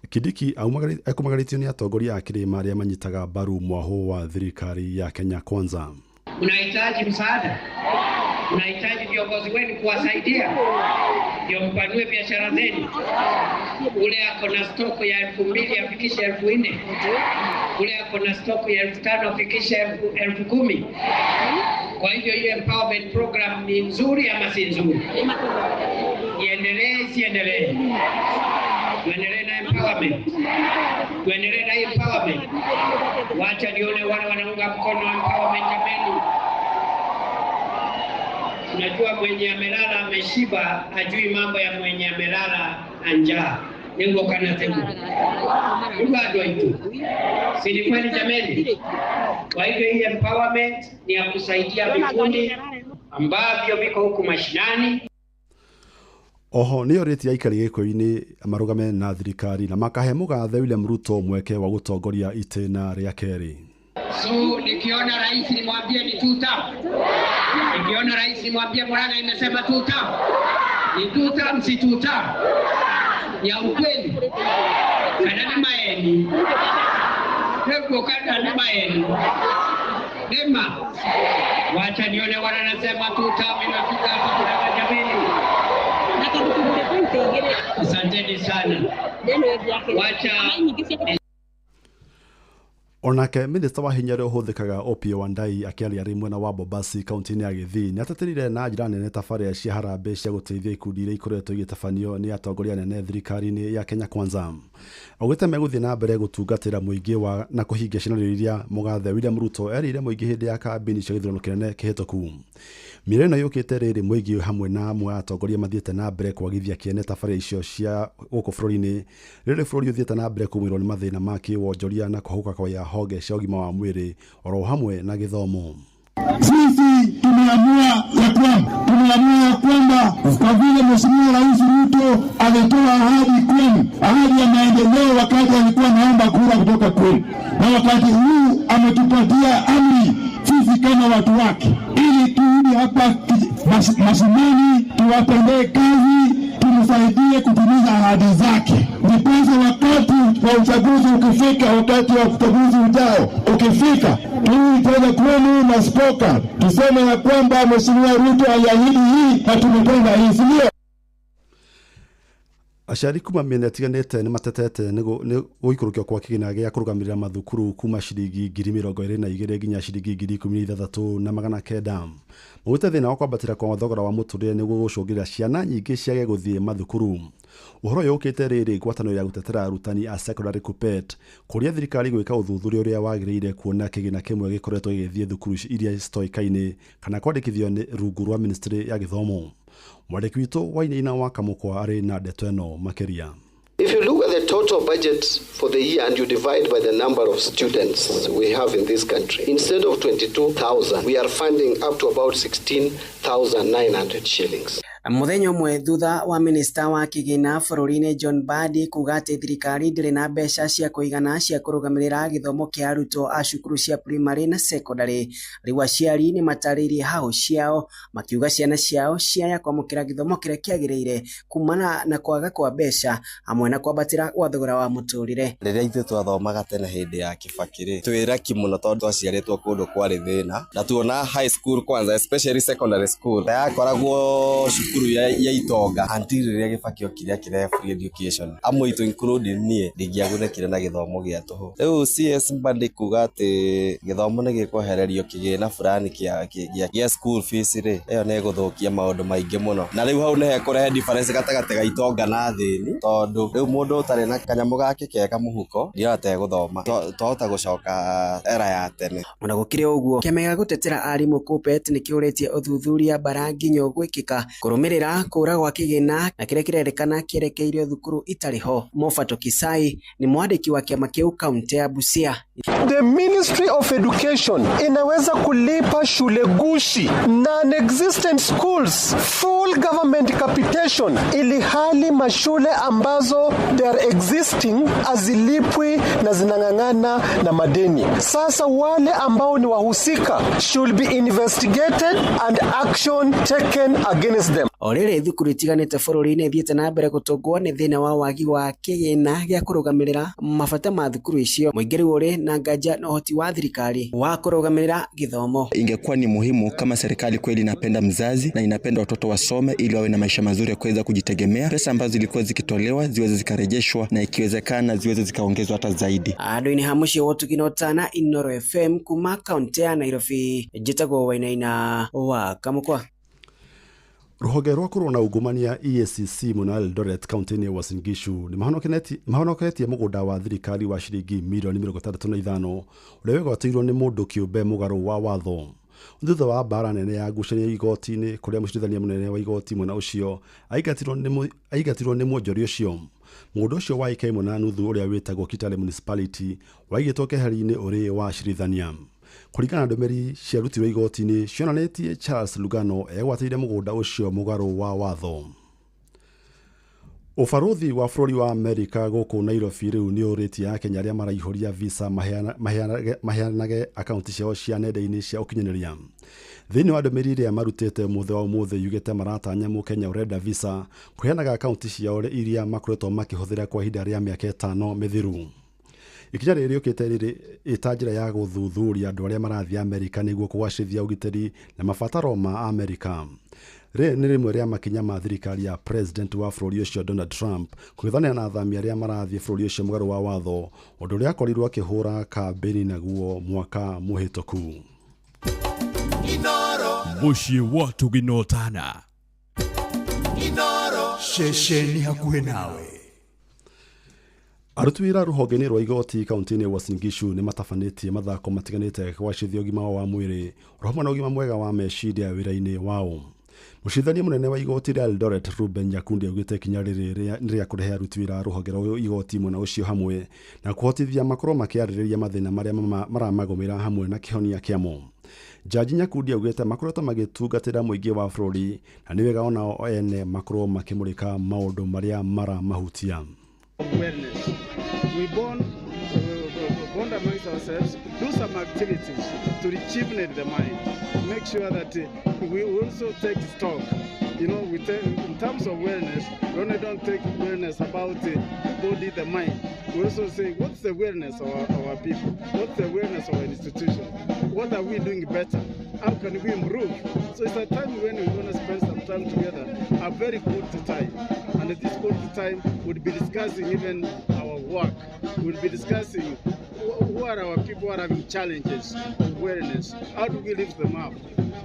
Kindiki akumagarĩtio nĩ atongoria a kĩrĩma arĩa manyitaga mbaru mwahũ wa thirikari ya Kenya Kwanza. Mnahitaji msaada, mnahitaji viongozi wenu kuwasaidia ndio mpanue biashara zenu. Ule ako na stoko ya 2000 afikishe 4000, ule ako na stoko ya 5000 afikishe 10000. Kwa hivyo hiyo empowerment program ni nzuri ama si nzuri? Iendelee isiendelee? Tuendelee na empowerment, tuendelee na empowerment. Wacha nione wale wanaunga mkono empowerment jameni. Unajua mwenye amelala ameshiba ajui mambo ya mwenye amelala na njaa. Nengo kana temu. Ndugu itu. Si ni kweli jameni? Kwa hivyo hii empowerment ni ya kusaidia vikundi ambavyo viko huku mashinani. Oho nĩ orĩtie aikari Gĩkũyũ-inĩ marũgame na thirikari na makahe mũgathe William Ruto mweke wa gũtongoria itĩna rĩa kerĩ. So nikiona rais nimwambie ni tuta. Nikiona rais nimwambie Murang'a imesema tuta. Ni tuta msituta. Ya ukweli. Kana ni maeni. Hebu kana ni maeni. Nema. Wacha nione wanasema tuta, mimi nafika hapa kuna jamii. Asanteni sana. Wacha Onake minista wa hinya ũrĩa ũhũthĩkaga Opiyo Wandayi akĩaria arĩ mwena wa Bombasi kaunti-inĩ ya Gĩthii nĩatetereire na njĩra nene tabarĩra cia harambee cia gũteithia ikundi iria ikoretwo igĩtabanio nĩ atongoria anene thirikari-inĩ ya Kenya Kwanza. Augĩte megũthiĩ na mbere gũtungatĩra mũingĩ wa na kũhingia ciĩranĩro iria mũgathe William Ruto erĩire mũingĩ hĩndĩ ya kambĩini cia gĩthurano kĩnene kĩhĩtũku. Mĩario ĩno yũkĩte rĩrĩ mũingĩ hamwe na amwe a atongoria mathiĩte na mbere kwagithia kĩene tabarĩra icio cia gũkũ bũrũri-inĩ rĩrĩ bũrũri ũthiĩte na mbere kũgũmĩrwo nĩ mathĩna ma kĩwonjoria na kũhũka kwa honge cia ũgima wa mwĩrĩ oro hamwe na gĩthomo. Sisi tumeamua ya kwamba kwa vile Mheshimiwa Rais Ruto alitoa ahadi kwenu, ahadi ya maendeleo wakati alikuwa anaomba kura kutoka kwenu, na wakati huu ametupatia amri sisi kama watu wake ili turudi hapa mashinani tuwatendee kazi, tumsaidie kutimiza ahadi zake. Ndiposa wakati wa uchaguzi ukifika, wakati wa uchaguzi ujao ukifika, turudi tena kwenu na spoka tuseme ya kwamba Mheshimiwa Ruto aliahidi hii na tumetenda hii, si ndio? Aciari kuma mĩena ĩtiganĩte nĩ matetete nĩ gũikũrũkio kwa kĩgĩna gĩa kũrũgamĩrĩra mathukuru kuma ciringi 22,000 nginya ciringi 16,900. Maugĩte thĩna wa kwambatĩra kwa thogora wa mũtũrĩre nĩguo gũcũngĩrĩria ciana nyingĩ ciage gũthiĩ mathukuru. Ũhoro ũyũ ũkĩte rĩrĩ ngwatanĩro ya gũtetera arutani a secondary KUPPET kũria thirikari gwĩka ũthuthuria ũrĩa wagĩrĩire kuona kĩgĩna kĩmwe gĩkoretwo gĩgĩthiĩ thukuru iria citoĩkaine kana kwandĩkithio nĩ rungu rwa ministry ya gĩthomo. Mwandĩki witũ Wainaina wa Kamũkwa arĩ na ndeto ĩno makĩria. If you look at the total budget for the year and you divide by the number of students we have in this country, instead of 22,000, we are funding up to about 16,900 shillings. Muthenya ũmwe thutha wa minista wa kĩgĩna bũrũri-inĩ John Mbadi kuga atĩ thirikari ndĩrĩ na mbeca cia kũigana cia kũrũgamĩrĩra gĩthomo kĩa arutwo a cukuru cia primary na secondary, rĩu aciari nĩ matarĩirie hahũ ciao makiuga ciana ciao ciaya kwamũkĩra gĩthomo kĩrĩa kĩagĩrĩire kumana na kwaga kwa mbeca hamwe na kwambatĩra gwa thogora wa mũtũrĩre. Rĩrĩa ithuĩ twathomaga tene hĩndĩ ya Kibaki rĩ, twĩ lucky mũno tondũ twaciarĩtwo kũndũ kwarĩ thĩna na tuona high school kwanza, especially secondary school yakoragwo cukuru ya itonga until rĩrĩa Kibaki okire akĩrehe free education. Amwe itũ including niĩ ndingĩagunĩkire na gĩthomo gĩa tũhũ. Rĩu CS Mbadi kuga atĩ gĩthomo nĩ gĩkwehererio kĩgĩna fulani kĩa school fees rĩ, ĩyo nĩ ĩgũthũkia maũndũ maingĩ mũno, na rĩu hau nĩ hekũrehe difference gatagatĩ ga itonga na thĩni, tondũ rĩu mũndũ ũtarĩ na kanyamũ gake kega mũhuko ndiona gũthoma twahota gũcoka era ya tene. Ona gũkĩrĩ ũguo, kĩama gĩa gũtetera arimũ KUPPET nĩ kĩũrĩtie ũthuthuria bara nginyo gwĩkĩka kũrũmĩrĩra kũra gwa kĩgĩna na kĩrĩa kĩrerĩkana kĩerekeirio thukuru itarĩ ho. Mofato Kisai ni mwandĩki wa kĩama kĩu kaunti ya Busia. The Ministry of Education inaweza kulipa shule gushi non-existent schools full government capitation, ili hali mashule ambazo they are existing azilipwi na zinang'ang'ana na madeni. Sasa wale ambao ni wahusika should be investigated and action taken against them. O rĩrĩ thukuru itiganĩte bũrũri-inĩ ithiĩte na mbere gũtũngwo nĩ thĩna wa wagi wa kĩgĩna gĩa kũrũgamĩrĩra mabata ma thukuru icio, mũingĩ rĩu ũrĩ na nganja na ũhoti wa thirikari wa kũrũgamĩrĩra gĩthomo. Ingekuwa ni muhimu kama serikali kweli inapenda mzazi na inapenda watoto wasome ili wawe na maisha mazuri ya kuweza kujitegemea, pesa ambazo zilikuwa zikitolewa ziweze zikarejeshwa na ikiwezekana ziweze zikaongezwa hata zaidi. Andũ-inĩ ha mũciĩ wa Ũtugino-Tana, Inooro FM kuma kaunti ya Nairobi, njĩtagwo Wainaina wa Kamũkwa. Rũhonge rwa kũrũa na ungumania EACC mwena wa Eldoret kaunti-inĩ ya Uasin Gishu nĩ mahonoketie mũgũnda wa thirikari wa ciringi mirioni 65 ũrĩa wĩgwatĩirwo nĩ mũndũ kĩũmbe mũgarũ wa watho thutha wa mbara nene ya ngucanio igoti-inĩ kũrĩa mũcirithania mũnene wa igoti mwena ũcio aingatirwo nĩ mwonjoria ũcio. Mũgũnda ũcio wa ĩka 1.5 ũrĩa wĩtagwo Kitale Municipality waigĩtwo keheri-inĩ ũrĩ wa cirithania. Kũringana na ndũmĩrĩri ciarutirwo igoti-inĩ cionanĩtie Charles Lugano egwatĩire mũgũnda ũcio mũgarũ wa watho. Ũbarũthi wa bũrũri wa Amerika gũkũ Nairobi rĩu nĩ ũrĩtie Akenya arĩa maraihũria visa maheanage akaunti ciao cia nenda-inĩ cia ũkinyanĩria. Thĩinĩ wa ndũmĩrĩri ĩrĩa marutĩte mũthĩ wa ũmũthĩ yugĩte maratanya mũkenya ũrenda visa kũheanaga akaunti ciao iria makoretwo makĩhũthĩra kwa ihinda rĩa mĩaka 5 mĩthiru. Ikinya rĩrĩ rĩũkĩte rĩrĩ ĩta njĩra ya gũthuthuria andũ arĩa marathiĩ Amerika nĩguo kũgacĩrithia ũgitĩri na mabataro ma Amerika. Rĩrĩ nĩ rĩmwe rĩa makinya ma thirikari ya president wa bũrũri ũcio Donald Trump kũng'ethanĩra na athami arĩa marathiĩ bũrũri ũcio mũgarũ wa watho, ũndũ ũrĩa akorirwo akĩhũra kambĩini naguo mwaka mũhĩtũku. Mũciĩ wa Tũginotana. Inoro ceceni hakuhĩ nawe. Aruti wĩra rũhonge-inĩ rwa igoti kaunti-inĩ ya Uasin Gishu nĩ matabanĩtie mathako matiganĩte kũgacĩrithia ũgima wao wa mwĩrĩ oro hamwe na ũgima mwega wa meciria wĩra-inĩ wao. Mũcirithania mũnene wa igoti rĩa Eldoret Ruben Nyakundi augĩte ikinya rĩrĩ nĩ rĩa kũrehe aruti wĩra a rũhonge rwa igoti mwena ũcio hamwe na kũhotithia makorwo makĩarĩrĩria mathĩna marĩa maramagũmĩra hamwe na kĩhonia kĩamo. Jaji Nyakundi augĩte makoretwo magĩtungatĩra mũingĩ wa bũrũri na nĩ wega onao ene makorwo makĩmũrĩka maũndũ marĩa maramahutia. Awareness. We bond amongst ourselves, do some activities to rejuvenate the mind, to make sure that we also take stock. You know, we take, in terms of wellness, we only don't take wellness about the body, the mind. We also say, what's the wellness of our people? What's the wellness of our institution? What are we doing better? How can we improve? So it's a time when we're going to spend some time together, a very good time. And this good time would be discussing even our work. We'll be discussing who are our people who are having challenges of wellness. How do we lift them up?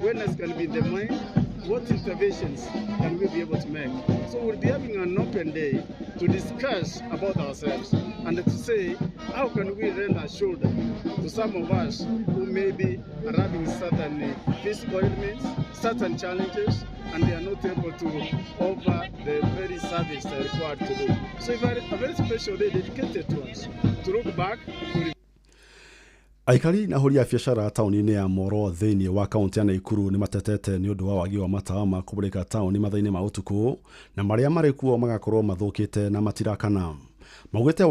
Wellness can be in the mind. What interventions can we be able to make? So we'll be having an open day to discuss about ourselves and to say, how can we lend a shoulder to some of us who maybe are having certain physical ailments, certain challenges, and they are not able to offer the very service they are required to do. So it's a very special day dedicated to us to look back, to Aikari na ahũri a biacara taũni-inĩ ya Moro thĩinĩ wa kaunti ya Naikuru nĩ matetete nĩ ũndũ wa wagi wa matawa ma kũmũrĩka taũni mathaa-inĩ ma ũtukũ na marĩa marĩ kuo magakorwo mathũkĩte na matirakana. Maugĩte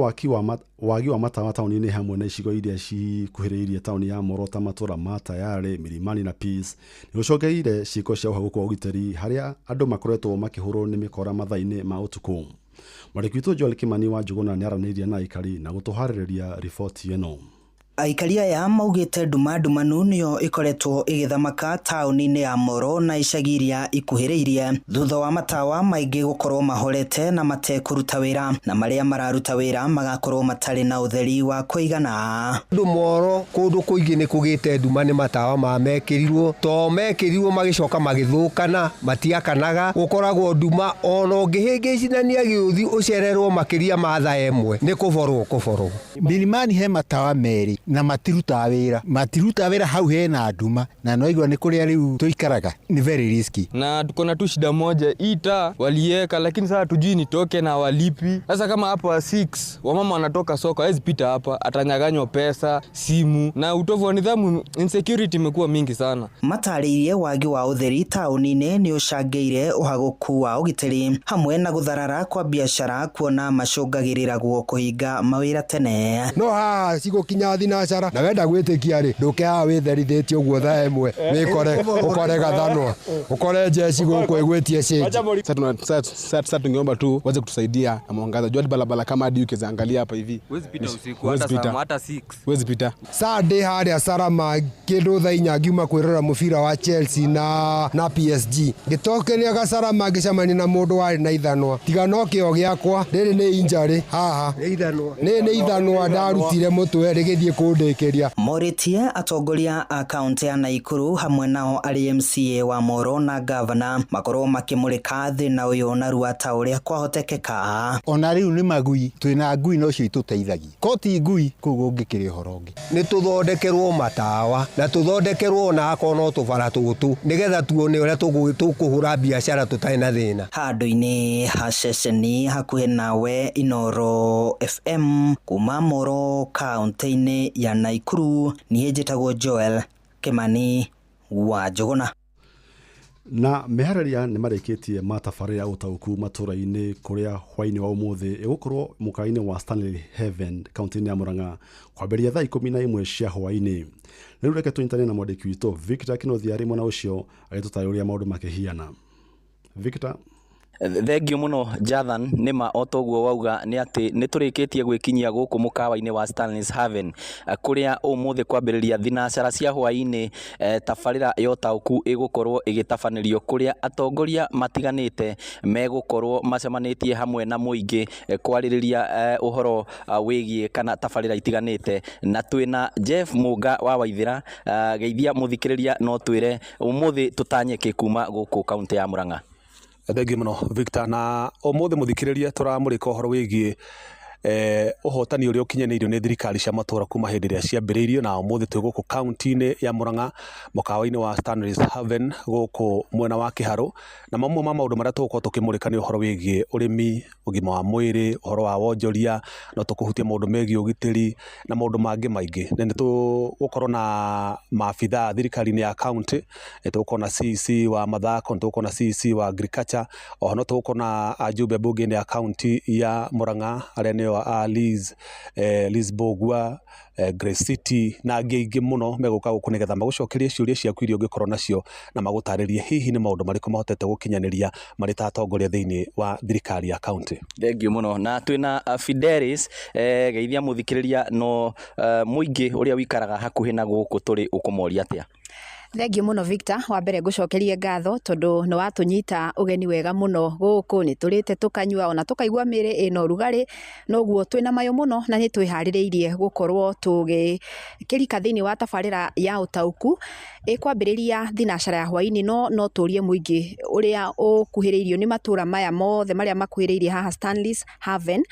wagi wa matawa taũni-inĩ hamwe na icigo iria cikuhĩrĩirie taũni ya Moro ta matũra ma Tayarĩ, Milimani na Peace nĩ gũcũngĩrĩirie ciĩko cia ũhagũku wa ũgitĩri harĩa andũ makoretwo makĩhũrwo nĩ mĩkora mathaa-inĩ ma ũtukũ. Mwandĩki witũ Joel Kimani wa Njũgũna nĩaranĩirie na aikari na gũtũharĩrĩria riboti ĩno. Aikari aya maugĩte nduma ndumanu nĩyo ĩkoretwo ĩgĩthamaka taũni-inĩ ya Moro na icagi iria ikuhĩrĩirie thutha wa matawa maingĩ gũkorwo mahorete na matekũruta wĩra na marĩa mararuta wĩra magakorwo matarĩ na ũtheri wa kũigana. Andũ Moro kũndũ kũingĩ nĩ kũgĩte nduma nĩ matawa ma mekĩrirwo to mekĩrirwo magĩcoka magĩthũkana matiakanaga gũkoragwo nduma ona ũngĩhĩngĩcithania gĩũthi ũcererwo makĩria ma thaa ĩmwe nĩ kũborwo kũborwo. Milimani he matawa merĩ na matirutaga wĩra, matirutaga wĩra hau hena nduma na no igua nĩ kũrĩa rĩu tũikaraga ni very risky. Na tuko na tu shida moja, hii taa walieka lakini sasa tujui nitoke na walipi. Sasa kama hapa 6 wamama wanatoka soko, hawezi pita hapa, atanyaganywa pesa, simu na utovu wa nidhamu, insecurity imekuwa mingi sana. Matarĩirie wagi wa ũtheri taũni-inĩ nĩ ũcangĩire ũhagũku wa ũgitĩri hamwe na gũtharara kwa biacara kuona macũngagĩrĩragwo kũhinga mawĩra tene. No haha cigũkinya thinacara na wenda gwĩtĩkia rĩ ndũke haha wĩtherithĩtie ũguo thaa ĩmwe wĩkore ũkore gathanwa ũkore jeshi gũkũ ĩgwĩtie cĩnji. Sasa tungeomba tu waweze kutusaidia na mwangaza. Jua barabara kama hadi ukiweza angalia hapa hivi. Huwezi pita usiku hata saa hata 6. Huwezi pita. Saa ndĩ harĩa Salama kĩndũ thaa inya ngiuma kwĩrora mũbira wa Chelsea na PSG. Ngĩtokeria Salama ngĩcemania na mũndũ warĩ na ithanwa. Tiga no kĩo gĩakwa rĩrĩ nĩ injury haha. Nĩ nĩ ithanwa ndarutire mũtwe rĩgĩthiĩ kũndĩkĩria. Morĩtie atongoria a kaunti ya Naikuru hamwe nao arĩ MCA wa Moro na gavana makorwo makĩmũrĩka thĩna ũyũ narua ta ũrĩa kwahotekeka. Ona rĩu nĩ magui twĩna ngui no cio itũteithagia koti ngui kũu gũngĩkĩrĩ ũhoro ũngĩ. Nĩ tũthondekerwo matawa na tũthondekerwo ona akorwo no tũbara tũtũ nĩgetha tuone ũrĩa tũkũhũra biacara tũtarĩ na thĩna. Handũ-inĩ ha ceceni hakuhĩ nawe Inoro FM kuma Moro kaunti-inĩ ya Naikuru, niĩ njĩtagwo Joel Kimani wa Njũgũna. Na meharĩria nĩ marĩkĩtie matabarĩra ũtaũku matũra-inĩ kũrĩa hwaĩ-inĩ wa ũmũthĩ ĩgũkorwo mũkawa-inĩ wa Stanley Heaven kaunti-inĩ ya Murang'a kwambĩrĩria thaa 11 cia hwaĩ-inĩ. Rĩu reke tũnyitane na mwandĩki witũ Victor Kĩnuthia arĩ mwena ũcio agĩtũtarĩria ũrĩa maũndũ makĩhiana. Victor. Thengio muno Jathan, nĩma o toguo wauga nĩ atĩ nĩ tũrĩkĩtie gwĩkinyia gũkũ mũkawa-inĩ wa Stanley's Haven, kũrĩa ũmũthĩ kwambĩrĩria thinacara cia hwaĩ-inĩ, tabarĩra ya ũtaũku ĩgũkorwo ĩgĩtabanĩrio kũrĩa atongoria matiganĩte megũkorwo macemanĩtie hamwe na mũingĩ, kwarĩrĩria ũhoro wĩgiĩ kana tabarĩra itiganĩte. Na twĩna Jeff Mũnga wa Waithĩra. Geithia mũthikĩrĩria, no twĩre ũmũthĩ tũtanyĩke kuma gũkũ kaũntĩ ya Murang'a. Thengiũ mũno Victor, na ũmũthĩ mũthikĩrĩria tũramũrĩka ũhoro wĩgiĩ ũhotani ũrĩa ũkinyanĩirio nĩ thirikari cia matũra kuma hĩndĩ ĩrĩa ciambĩrĩirio. Na ũmũthĩ twĩ gũkũ kaunti-inĩ ya Murang'a mũkawa-inĩ wa Stanley's Haven gũkũ mwena wa Kĩharũ, na mamwe ma maũndũ marĩa tũgũkorwo tũkĩmũrĩka nĩ ũhoro wĩgiĩ ũrĩmi, ũgima wa mwĩrĩ, ũhoro wa wonjoria, no tũkũhutia maũndũ megiĩ ũgitĩri na maũndũ mangĩ maingĩ. Na nĩ tũgũkorwo na maabithaa thirikari-inĩ ya kaunti, nĩ tũgũkorwo na CEC wa mathako, nĩ tũgũkorwo na CEC wa agriculture, oho no tũgũkorwo na ajumbe bunge-inĩ ya kaunti ya Murang'a arĩa nĩo a Liz Bogua, Grace City na angĩ aingĩ mũno megũka gũkũ nĩgetha magũcokerie ciũria ciaku iria ũngĩkorwo nacio na magũtarĩrie hihi nĩ maũndũ marĩkũ mahotete gũkinyanĩria marĩ ta atongoria thĩinĩ wa thirikari ya kaunti. Thengio mũno. Na twĩna Fidelis, geithia mũthikĩrĩria no mũingĩ ũrĩa wĩikaraga hakuhĩ na gũkũ tũrĩ ũkũmoria atĩa? Thengio mũno Victor, wa mbere ngũcokerie ngatho tondũ nĩ watũnyita ũgeni wega mũno gũkũ, nĩ tũrĩte tũkanyua ona tũkaigua mĩĩrĩ ĩna ũrugarĩ, noguo twĩna mayũ mũno na nĩ twĩharĩrĩirie gũkorwo tũgĩkĩrika thĩinĩ wa tabarĩra ya ũtaũku ĩkwambĩrĩria thinacara ya hwaĩ-inĩ. No tũrie mũingĩ ũrĩa ũkuhĩrĩirio nĩ matũra maya mothe marĩa makuhĩrĩirie haha Stanley's Haven,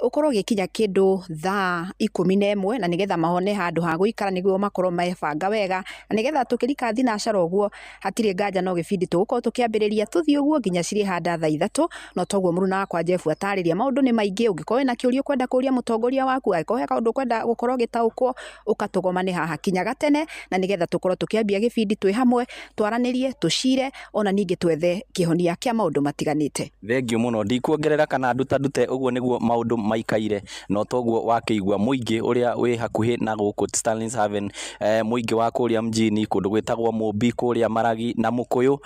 ũkorwo ũgĩkinya kĩndũ thaa 11 na nĩgetha mahone handũ ha gũikara nĩguo makorwo mebanga wega, na nĩgetha tũkĩrika thinacara ũguo hatirĩ nganja no gĩbindi tũgũkorwo tũkĩambĩrĩria tũthiĩ ũguo nginya cirĩhanda thaa 3. No toguo mũruna wakwa Jeff atarĩria maũndũ nĩ maingĩ, ũngĩkorwo wĩna kĩũria ũkwenda kũria mũtongoria waku, angĩkorwo he kaũndũ ũkwenda gũkorwo ũgĩtaũkwo, ũkatũgomane haha kinyaga tene na nĩgetha tũkorwo tũkĩambia gĩbindi twĩ hamwe, twaranĩrie, tũcire ona ningĩ twethe kĩhonia kĩa maũndũ matiganĩte. Thengio mũno, ndikuongerera kana ndutandute, ũguo nĩguo maũndũ maikaire. No toguo wakĩigua mũingĩ ũrĩa wĩ hakuhĩ na gũkũ Stanley's Haven, mũingĩ wa kũrĩa mjini kũndũ gwĩtagwo Mũmbi, kũrĩa Maragi na Mũkũyũ,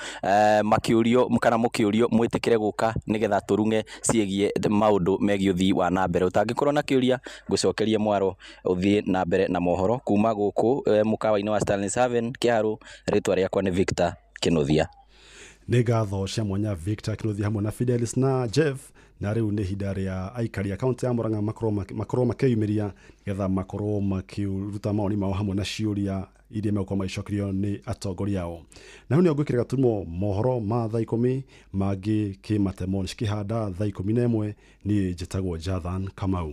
makĩũrio kana mũkĩũrio mwĩtĩkĩre gũka nĩgetha tũrung'e ciĩgiĩ maũndũ megiĩ ũthii wa na mbere. Ũtangĩkorwo na kĩũria ngũcokerie mwaro ũthiĩ na mbere na mohoro kuma gũkũ mũkawa-inĩ wa Stanley's Haven Kĩharũ. Rĩtwa rĩakwa nĩ Victor Kĩnuthia. Nĩ ngatho cia mwanya Victor Kĩnuthia hamwe na Fidelis na Jeff. Na rĩu nĩ ihinda rĩa aikari a kaunti ya Murang'a makorwo makĩyumĩria nĩgetha makorwo makĩruta mawoni mao hamwe na ciũria iria megũkorwo magĩcokerio nĩ atongoria ao. Na hau nĩho ngwĩkĩra gaturumo mohoro ma thaa 10 mangĩ kĩmatemo cikĩhanda thaa 11. Niĩ njĩtagwo Jathan Kamau.